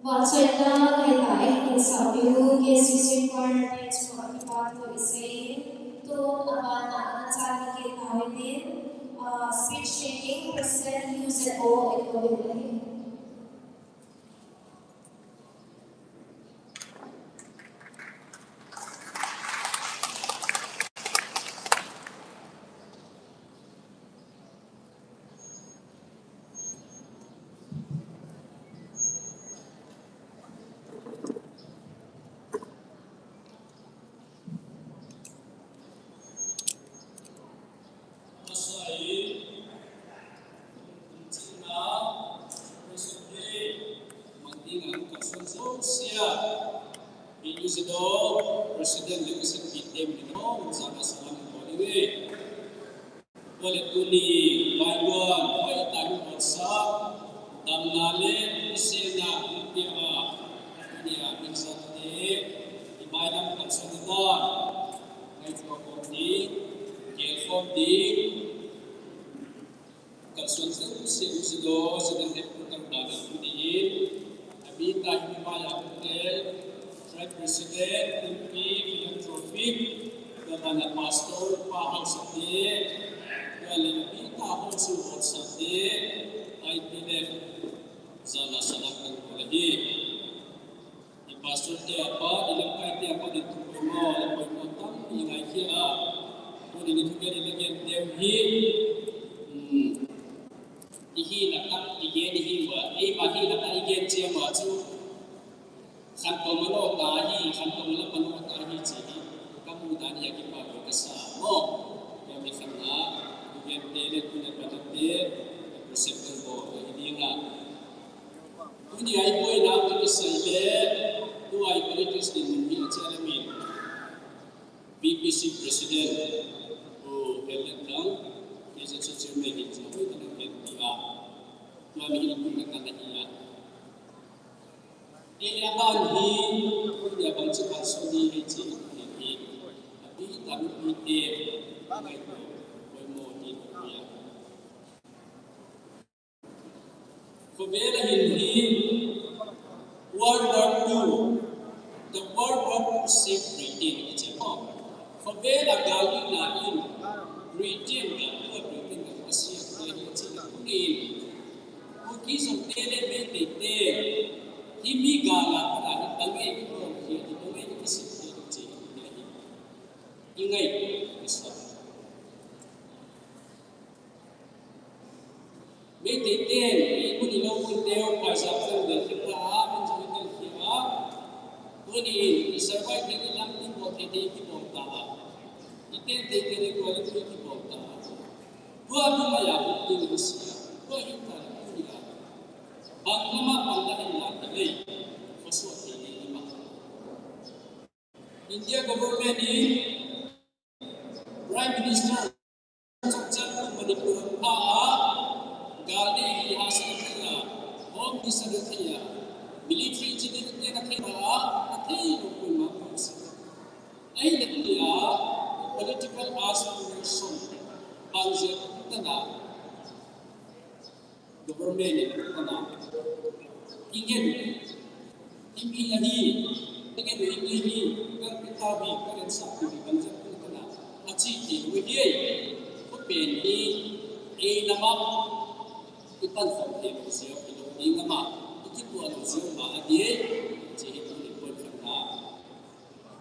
Vahchoila ngaitah in kisapiu, K C C choir te chu akipa thu isei in, tun abana ana chan kit tauvin, ah, speech taking, President U Z O in kouvin ahi. President le kasep pi tem ni no, sa ka salam ko le. Ole tuni, Bible, hoi tah in bolsah, damna le, isena, hung pia, tuni a, min sa te, i Bible kan sa ta, ngai ko ko ni, ke ko ni, kan sa te, se, se do, se dan he, kan ba ni, ni, Abita Himaya Hotel, Tribe President, M P, Philanthropic, Gavana Pastor, Pa Hangsate, Gale Abita Hongsu Hangsate, I P F, Zala Salak Tangkolahi. I Pastor te apa, i lamkai te apa, di tu poimo, la poimo tam, i ngai kia, ko di tu kari na gen tem hi, hmm, Ihi laka, igen ihi uva, eiva hi laka igen che uva chu. Khantou malo ta hi, khantou malo malo ta hi che hi. Kamu dan hi akipa boi kasa mo. Kami khan na, igen te le tuna pa te, President bo, ihi dinga. Tuni a iboina kisai le, tua i politics ni mun hi ache le min. V P C President, Pu Helen Thang, K Z C Chairman in cha hoi tana ken tia, tua mi in kun na kan na hi a. Area ban hi, kun ya ban chi kan so ni hi chi ni hi. Abi ta mi pi te, ngai to, koi mo ni ko ya. Khovel a hin hi World War Two, the World War Two saved Britain, ichi mo. Khovel a galna in Britain galna, Britain galna save hi ichi mo. Kuki jong te le Meitei te, hi mi galna pa hi bangai ko hi, hi bangai ko save hi ichi mo. Ingai ko sa. Meitei ten, i mun i lo mun teu, paisa pen bel khep ta a, min jong i kal khia a. Tuni in, i survive thei ding lam tin bol thei ding kibol ta a. I ten tei te ni ko le kibol ta a. Tua tu ma ya ko ti ni sia. Tua hi ta ni ya. Bang lama bang la in la ta lei. Khosot thei ding lama. India government in Prime Minister Chapchap Manipur pha a, gal nei hi ha sa thei a, Home Minister thei a, military engineer te na thei a, a thei lo ko ma ko sa. Ahile tia, political aspiration, bang jeh tana, government in kana. Ingen, imi la hi, ingen imi hi, kan kita bi, kan sa bi, kan sa bi kana. Achi ti wi hi, ko pen hi, ei lama, ipan khom te lo sio, ilo ni lama, ikitua lo sio ma a di, chi hi ko ni ko kana.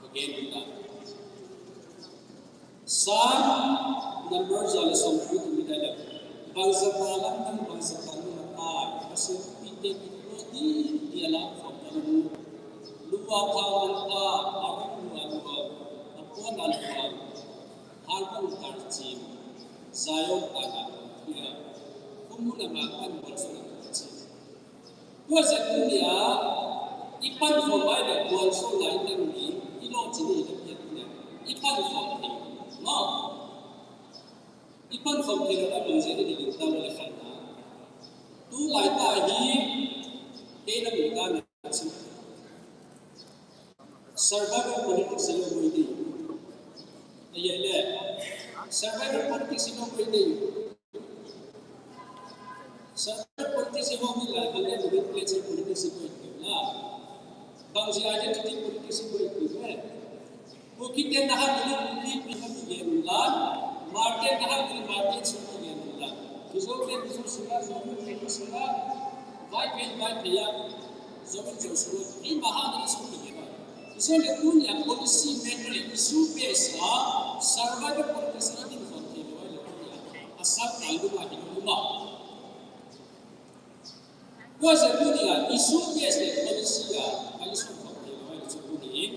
Again, kita. Psalm number ja le som pi tu mi dai le. Bangzah pa lam tang bangzah pa nu ma pa, Pathen pi te ki ko di, di ala khom ta lu. Lu wa pa lam pa, a ri lu a lu a, a po na lu a, har bang tar chim, Zion ta na, ya. Kumu na ma pan bol so na chim. Tua jeh tunia, ipan khom lai le, kual so lai tang ni, ilo chini le pian tunia, ipan khom thei, no? Ipan khom thei le, bang jeh ni ding ta le khan na. Tu lai ta hi, kei na mu ta na chi. Survival politics lo koi ding. Aye le. Survival politics lo koi ding. Survival politics ho mi la, bang le politics politics koi ding la. Bang jeh identity politics koi ding le. Kuki te na ha ni Kuki pi ha ni gen la. Hmar te na ha ni Hmar te chu ni gen la. Mizo te Mizo sila, Zomi te Zomi sila. Vaiphei, Vaiphei ya. Zomi Zomi sila. Ima ha ni chu ni gen la. Iso le tunia policy matter issue base a survival policy a din kon te lo lo ya. Asal kai lo ma hi lo ma. Tua jeh tunia issue base le policy a, ka issue khom thei lo, issue tunia,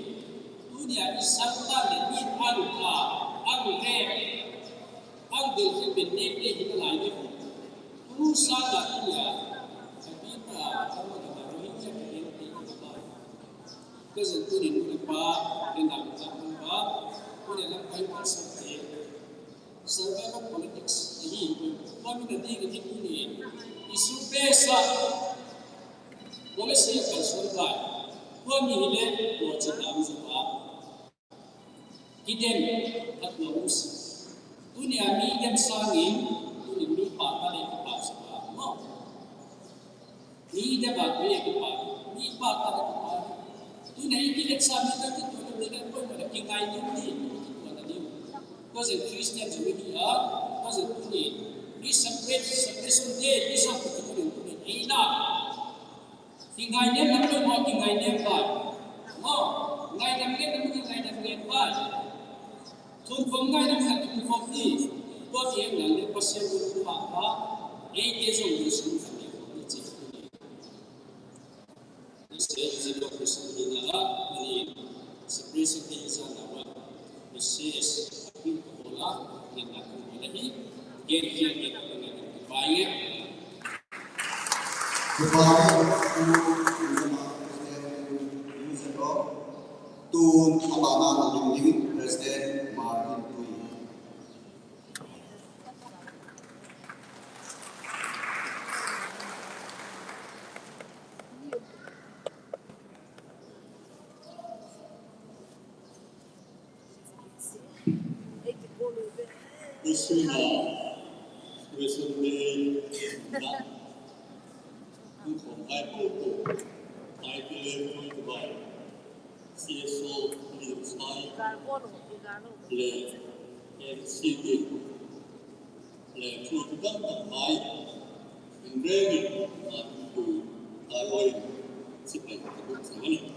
tunia i sangtah le mi ang ka, ang le, ang del ke pen ne ke hi na lai ne. Tu sa la tunia, ka pi ta, ka mo na Rohingya ke en te ka ba. Ka jeh tunia nu le pa, ke na ka ba, tunia lam kai pa sa te. Survival politics ahi, tua mi na ding ahi tuni, issue base a, policy a kalson vai, tua mi hi le, tua chi tam zo va, kiden, at tua us. Tunia mi dem sangin, tuni mi pa pa le pa sa va, no? Mi dem a mi e kipa, mi pa pa le kipa. Tuna i kilet sa mi ta kitua na mi le koi ma le kingai nem ni, kitua na ni. Ko jeh Christian jong hi a, ko jeh tuni. Mi separate, separation day, mi sa ko tuni tuni. Ei na. Kingai nem na koi ma kingai nem pa. Mo, ngai nem nem na mi ngai nem nem pa. Thum khom ngai nam khat thum khom ni, tua ti em nan le Pathen gu pa pa, ei te jong ni sum khat ni khom ni che. Ni se ji lo Christian ni na la, ni separation te sa na wa. Ni se es, a pi ko la, ni na ko la ni, gen gen gen ko na ni pa ye. Tun abana na ding ding President Martin Tui. Isuna, Isuna, na, Nkhom Haipo, Haipo, Haipo, C S O, Liu Sai, le, N C B, le, Chu Chu Dang Dang Mai, Ingremi, Matu, Taiwan, Sipai, Kabuk, Sangani.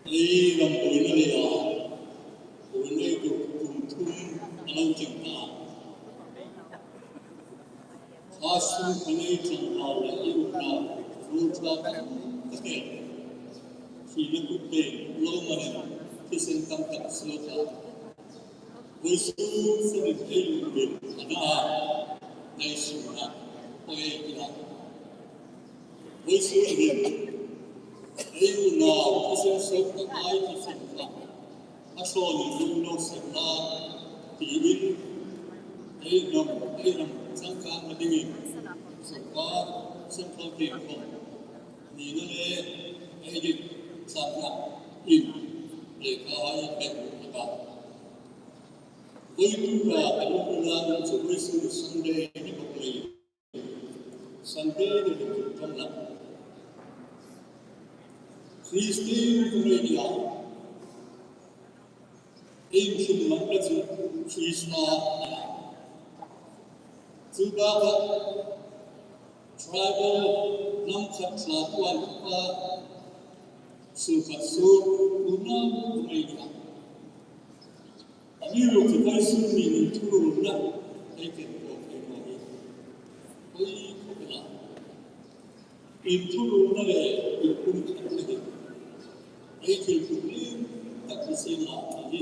Ei ram boina lei a, boina lei kum thum a lo ching ta. Asu kanei chang hau le i u na ru cha kan ka ke. Khi na ku te lo ma ne ki sen kam kam so ta. Voi su se ne te lu be na. Nei su na. Oi ki na. Voi su ne. Ei u na ki sen so ta ai ki sen ka. A so ni lu no se na. Ti in. Ei nam ei nam chang ka ma ding in. Sen ka sen ka ti ko. Ni na le ei di sa na in le ka ai pe ka. Voi tu ka ka lu na na chu voi su Sunday ni ko le. Sunday ni ko na. Christian ko le ni a. Ei sum man ka chu Krista. Chu ba ka tribal nam khat sa tuan pa su khat su una mai ka. Ami ro chu kai su ni ni thu ro na. Ei ken ko ke mo ni. Oi ko la. In thuluna le in kum khat le hi. Ei thil kum lim tak hi sema hi.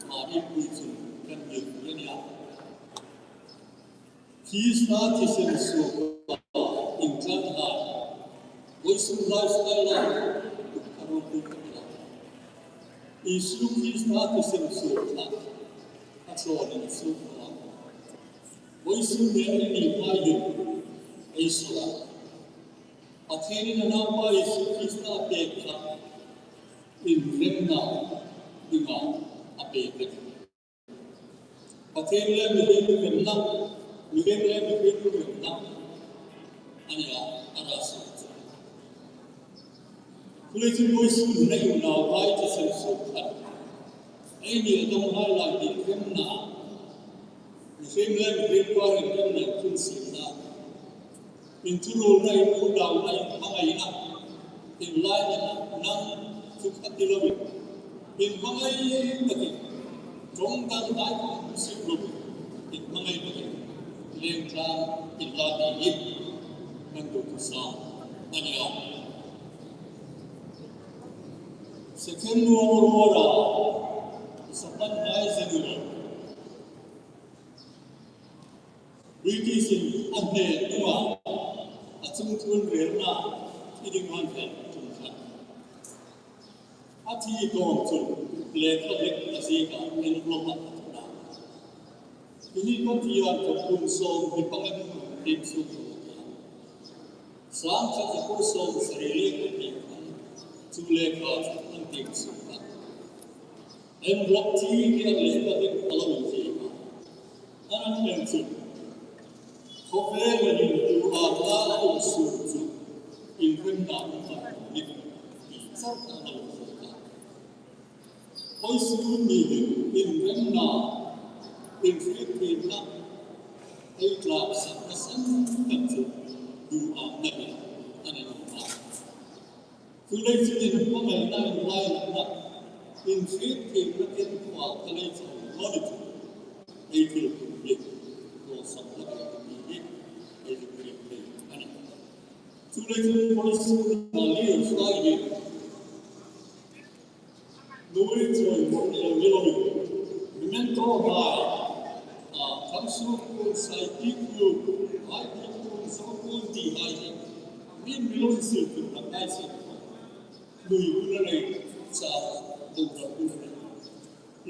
Ma in pui chun kan ngil hi nia. Krista thisen suh in chang ha. Voisun lifestyle la. Karong pui khat la. Isu Krista thisen suh khat. A chon in suh khat. Voisun le ei ni pa yin. Ei suh la. Pathen in a Naupa Jesu Krista a pek kha in remna dinga a pek kha. Pathen le mihem remna, mihem le mihem remna. Ania, ara sa. Kule chu voisun nei u nau hai chu sen su khat. Ei ni a dong hai lai ni remna. Mihem le mihem pa remna kun sin na. In thulul na, in mudau na, in hmangai na, in lai na, nang chu khat ti lo in. In hmangai takin, chong dang dai kong sip lo in, in hmangai takin, leng tlang, in la ti in, nang tu tu sa, ania. Second World War a, Japan hai general. British in a hne nunga a chungchon relna i ding han vel tum khat. A thi tawm chun lekha lek a zika envelope a thuna. Tuni kan ti an ka kun sawm hi pangan tim su tu. Sang khat a kun sawm sari lekha ti kan chu lekha chu an tim su khat. Envelope thi ki an lekha lek a lo in zika. Anan leng chu. Khovel le nin tu a la a um su chu. In ken na um ta ni. Ti char ta lo zika. Voisun ni hin in remna, in hriethiemna, ei tlaksak nasan tak chu duham na hin a nei a. Chulei chun in hmangaina in lainatna, in hriethiemna ken khua ka lei chang lo ni chu. Ei thil tum hi, lawsam na ka ti hi, ei thil tum hi a nih. Chulei chun voisun na li in sai hi, Nui choi mo ni lo ni lo ni. Memento hai. A, kham sung kun sai ti ku. Hai ti kun so kun ti hai. Min mi lo si kun na kai si. Nui kun na nei. Sa tu na kun na nei.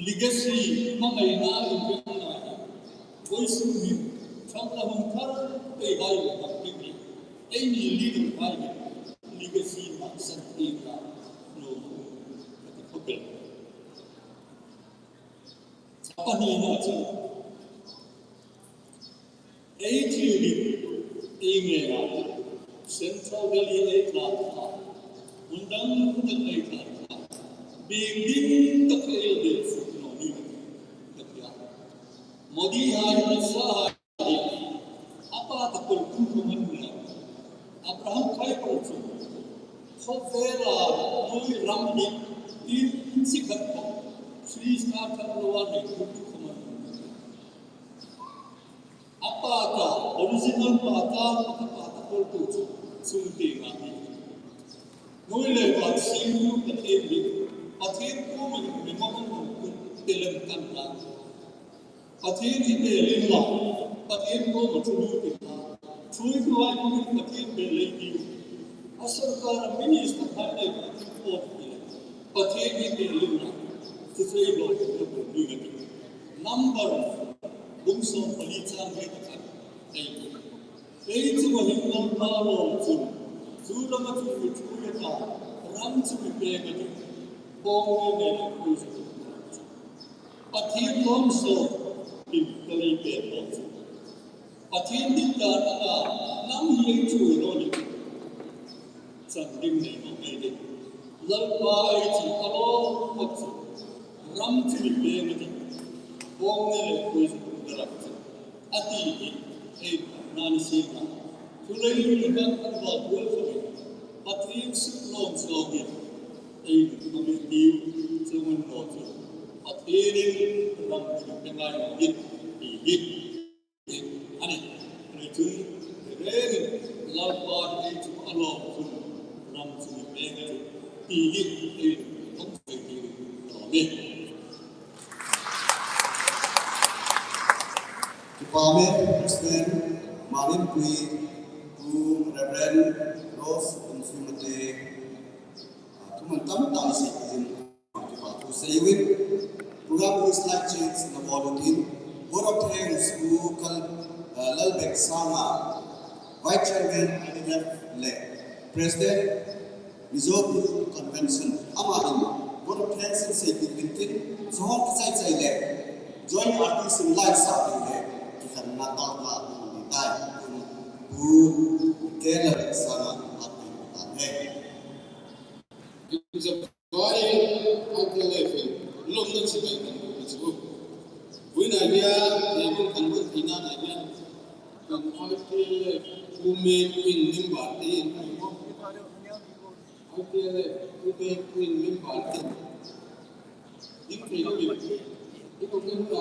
Legacy hmangaina in kun na. Voisun hin. Kham na hung thar te hai. Ei ni li tu hai. Legacy ma san ti na. No. Kati khopel. Chapa ni na chu. Ei thil ni. Ei nge na. Central Delhi ei tla tla. Undang undang ei tla tla. Big big tak ei big food no ni. Kati a. Modi hai, Shah hai. Apa ta kol tu ko man na. Abraham Kuyper chu. Khovel a noi ram ni tin sikhat ko. Sri Star kan lo a ni tu ko man. Apa Pata, original pata, pata, pata, kol tu chu, sung te nga hi. Noi le pa sing tu Pathen hi, Pathen koma hi mong mong kun telem kan ta. Pathen hi te lim la, Pathen koma chu lu te ta. Chui tu ai kun Pathen te le ki. A sorkar a minister khat le Pathen ko ti le. Pathen hi te lim la. Chu chu ei lo ko ko ni ngai. Number bung som pali chang ve ta khat. Ei. Ei chu ma hin lam pa lo chu. Chu lam a chu chu chu ya ta. Ram chu mi pe ka chu. Bong ne ne ku chu. Pathen lom so. Kin ka lei pe lo chu. Pathen din ta ta nam hi ei chu lo ni. Chan ding nei ma nei ding. Lalpa ei chu a lo ma chu. Ram chu mi pe ma chu. Bong ne le ku chu ka ram chu. Ati hi, ei, nani sima. Tulai ni kan kan ba tuan kami. Pathen suk lom so hi. Ei, kami tiu, semen lo tu. Pathen ram tu pengai lo hi. Hi, hi. Ani, ani tu, reng, Lalpa ei chu a lom tu. Ram tu pengai tu. Hi, hi, ei, lom tu, hi, lom hi. Kipa me, President, Malinpui, Pu Reverend Rose Insumate, ah, thuman tamtah isei in, kipa thu seiuvin. Program hi slight change nabol utin, vote of thanks Pu Kal, ah, Lalbek Sanga, Vice Chairman I D F le President Mizo Convention, ama in vote of thanks in seipeh uvin tin, sahol kichai chai le, joint artist in light sa ding le, kikhenna tah ka ding tai, Pu Kela Sanga apeh tan ahi. Bai, ante le phin, lom na chi bai kan ko chu. Buina nia, ne bang kan ko tina na nia. Kan ko ke, Pu Mei Queen member te in ko. Ante le, Pu Mei Queen member te. Ding ke lo mi. Iko ke lo lo.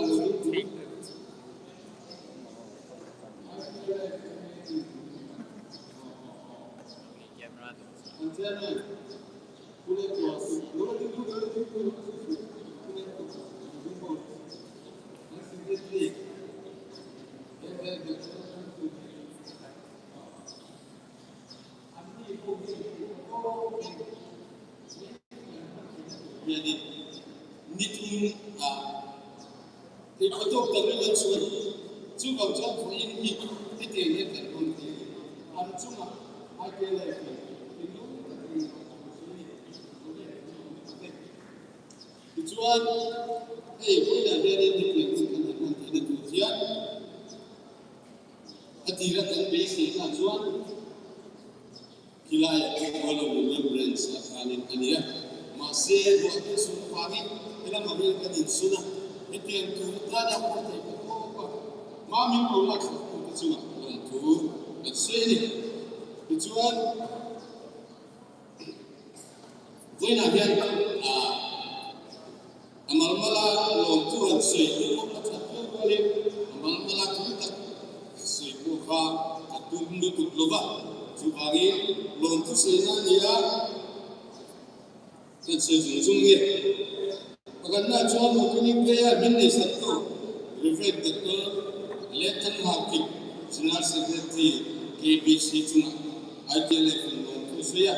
Ante le. Ni thum, ah, Kei photo ka ring an suan. Chu vang chuan photo in hi, hiti hin kan hon thei. An chunga, a ke lai thei. Kin lo ka thei. Chuan, hei, koina hian in hiti hin kan han thei na tur hian. A tira kan beisei na chuan. Hilai a, Kuala Remembrance a khan in a ni a. Mahse, ruahte sung pangin, helama vel kan insun a. Hetiang thu tana kan thei ka tawp a. Ma min lo lak sak tu te chunga kan thu kan sawi a ni. Tichuan, vawiinah hian, ah, A malmala lawmthu han sawi pawh a that pawh pawh hi, a malmala thu tak sawi pawh kha a tum lutuk lo va. Chuvangin lawmthu saina nia kan sawi zung zung nge. Pakhatna chuan opening prayer min neisaktu Reverend Doctor Lethan Haokip, General Secretary K B C chungah I T L F in lawmthu sawi a.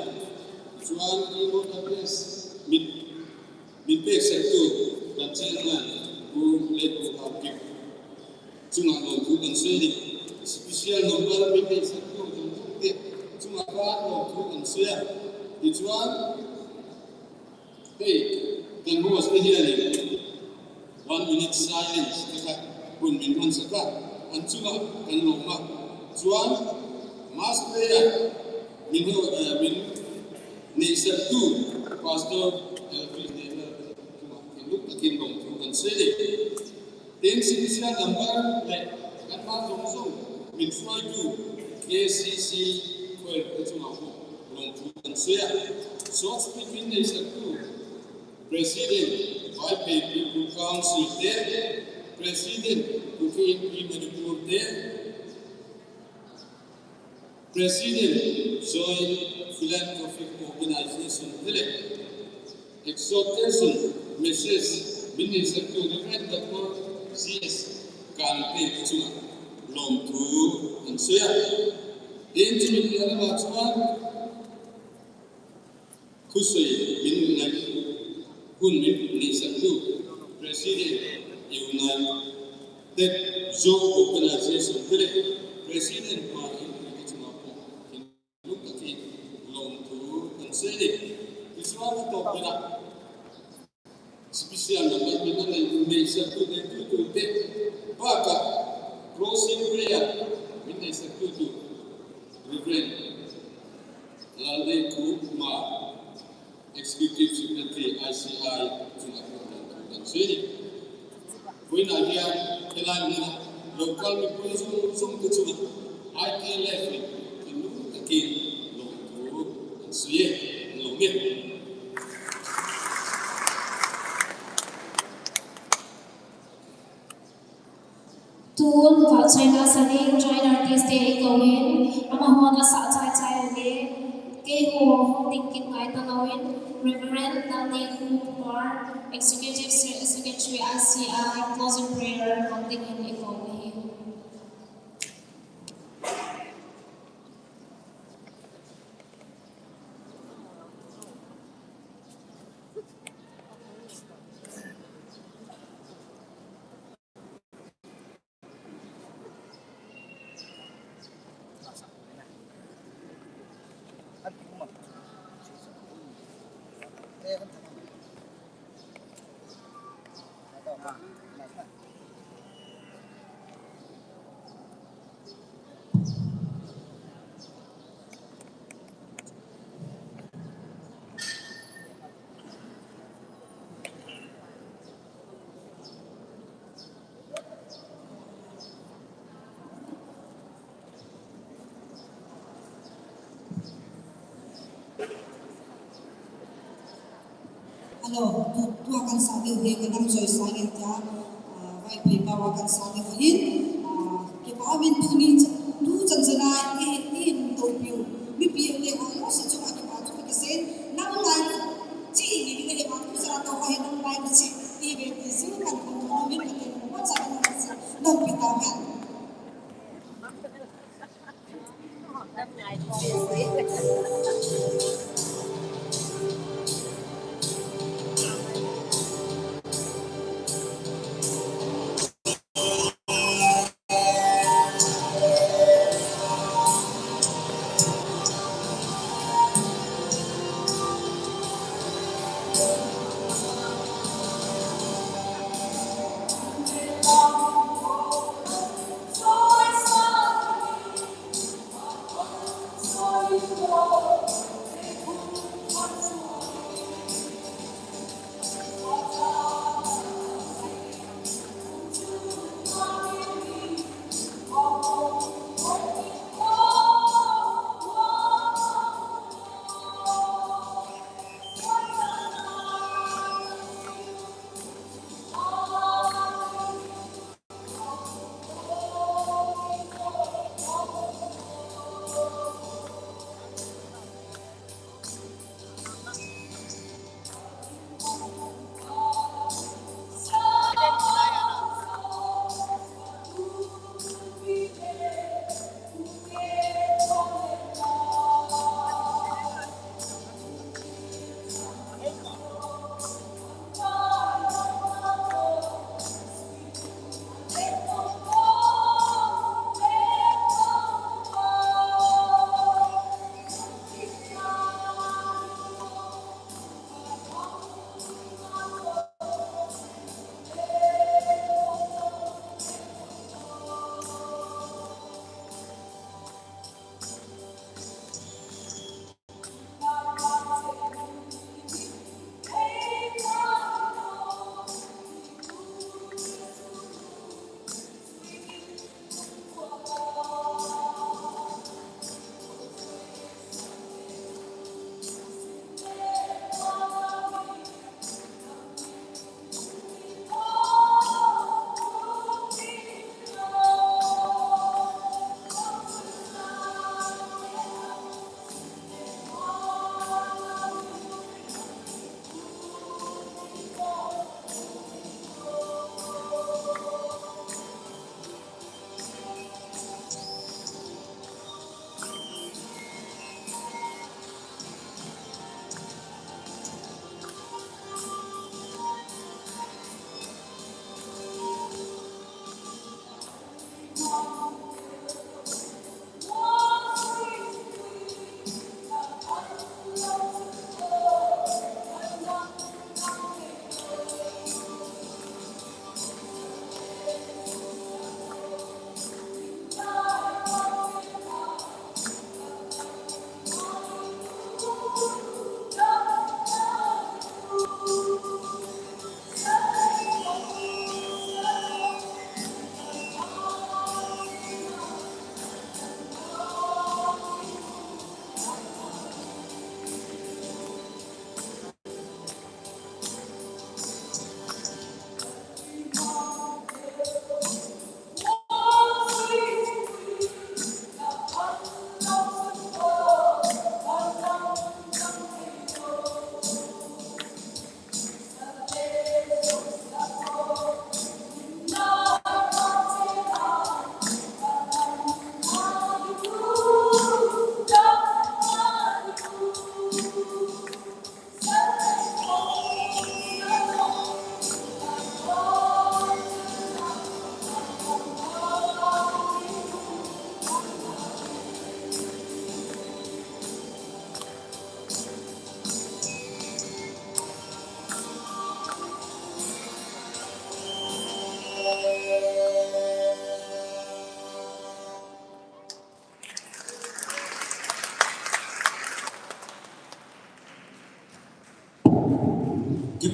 Chuan keyboard address min Min pek saktu kan chairman Pu Letpu Haokip chunga lawmthu kan sawi a ni. Special number min pek saktu kan tum te chunga khan lawmthu kan sawi a. Tichuan, hei, kan host te hianin one minute silence te kha hun min hon sak a, an chunga kan lawm a. Chuan, mass prayer min ho, eh, min Neisaktu Pastor Elvis Daniel chunga thinlung takin lawmthu kan sawi a ni. Tin, special number le kanmah zawng zawng min hruaitu K C C choir te chunga pawh lawmthu kan sawi a. Sawt speech min neisaktu President Vaiphei People Council te, President Kuki Inpi Manipur te, President, Joint Philanthropic Organization, tile, Exhortation Message, min neisah tu Reverend Doctor G S Kante chunga lungthu kahin sei a. Tin, chumi lama chunga, khosei min ngai, hun min neisah tu President, United Zo Organization, tile, President pa in chunga po, lungthu kahin sei e. Special number min neisah tu, tu, tu, te, baka, closing prayer, min neisah tu, tu, Reverend Lalneikhouma, Executive Secretary, I C I, chunga lungthu kahin sei e. Koina hiya, kila mina, local mipui jong, jong tu chunga, I T L F, tu, tu, takin lungthu kahin sei e, lungthu. Tun, Vahchoina Saning, Joint Artist te eikou in, amahon asah chai chai le, keiho hung ding kit ngai talouvin, Reverend Lalneikhouma, Executive Se-, Secretary I C I, closing prayer, hung ding in eikou in. Hello, tu, tua kahin sa diu hi, ka Namjoy Sangin tia, ah, Vaiphei pao a kahin sa diu ahin, ah, kipa umin tuni cha-, tu chan chana i, i hung toupiu mipi te ho jouse chunga kipa thu kasei, nang lai chi i, i, i, i, tu chan a tou ho hi nang lai chi i ve ti jing kan hung, nang min ka te nang cha nang chi, nang pi ta hen.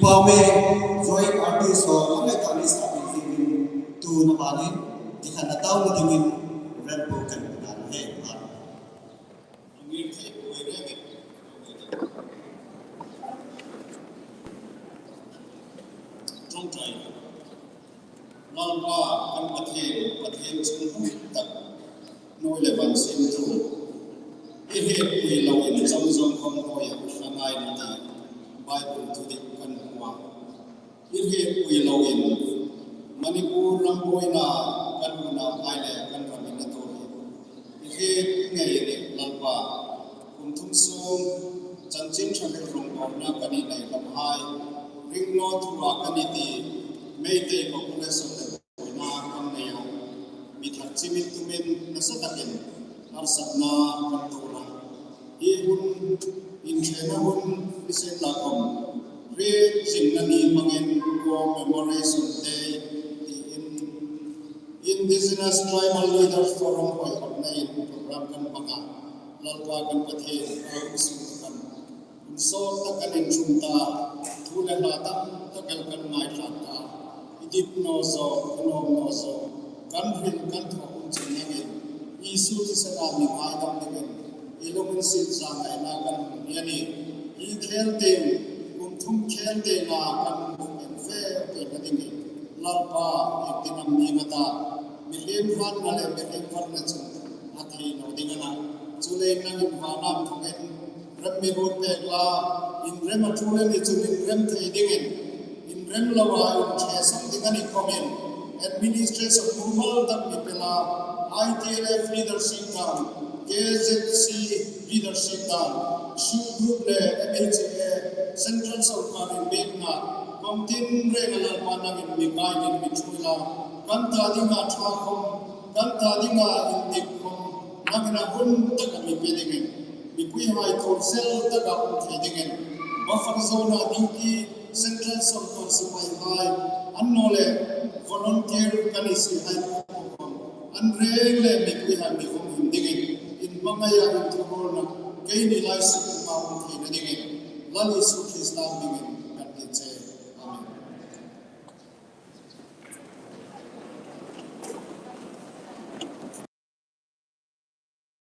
Pame, joint artist ho, angai tani sa pin jingin, tuna banin, dikhan na tauna dingin, Reverend Pu kan dan he. Lalpa kan Pathen, Pathen chungnung tak, noi le van semthu. I hetpui lou in chomjom khom hoi a u hla ngai na ti Bible thudik kan hmu a. I hetpui lou in Manipur ram boina kan huna hai le kan ram in a to hi. I het ngei in Lalpa, kum thum sung chanchin tha hril rong bawlna kan i nei lam hai, ring lo thu a kan i ti, Meitei population le boina kan nei a, mi thak chimin tumin nasa takin harsatna kan to a. Hi hun, in thena hun, i sen la khom, hril jingna ni bangin War Memorial Day tiin Indigenous Tribal Leaders Forum hoi hotna in program kan banga, Lalpa kan Pathen, kan sung kan, hun sot ta kan in chung ta, thu le hla tam ta kan kan ngai hla ta, i dit no zo, kan om no zo, kan hril kan thok hun chung nangin, Jesu Christa mi ngai dam dingin, i lungin sin sa ngai na kan hung hian i, i khel teng, kum thum khel teng a kan hung en ve ve na dingin, Lalpa, i tinam ni ngata, mi lim van na le mi lim van na chung, a thei no ding ana, chule nangin vanam thongin, rem mi rut pek la, in rem a thu le ni chun in rem thei dingin, in rem lo a in thesang ding ani komin, administration normal tak mi pela, I T L F leadership dan, K Z C leadership dan, SoO group le M H A, Central Sorkar in bek na, kong tin reng a Lalpa nangin mi kai din mi thui la, kan ta dinga tha khom, kan ta dinga in dik khom, nangin a hun tak a mi pe dingin, mipui hai thor sel tak a um thei dingin, buffer zone a duty, Central Sorkar sipai hai, an no le volunteer kan i si hai, an reng le mipui hai mi hung him dingin, in mangai a in thurolna, keini lai suk ma um theina dingin, Lal Jesu Christa dingin kan in che.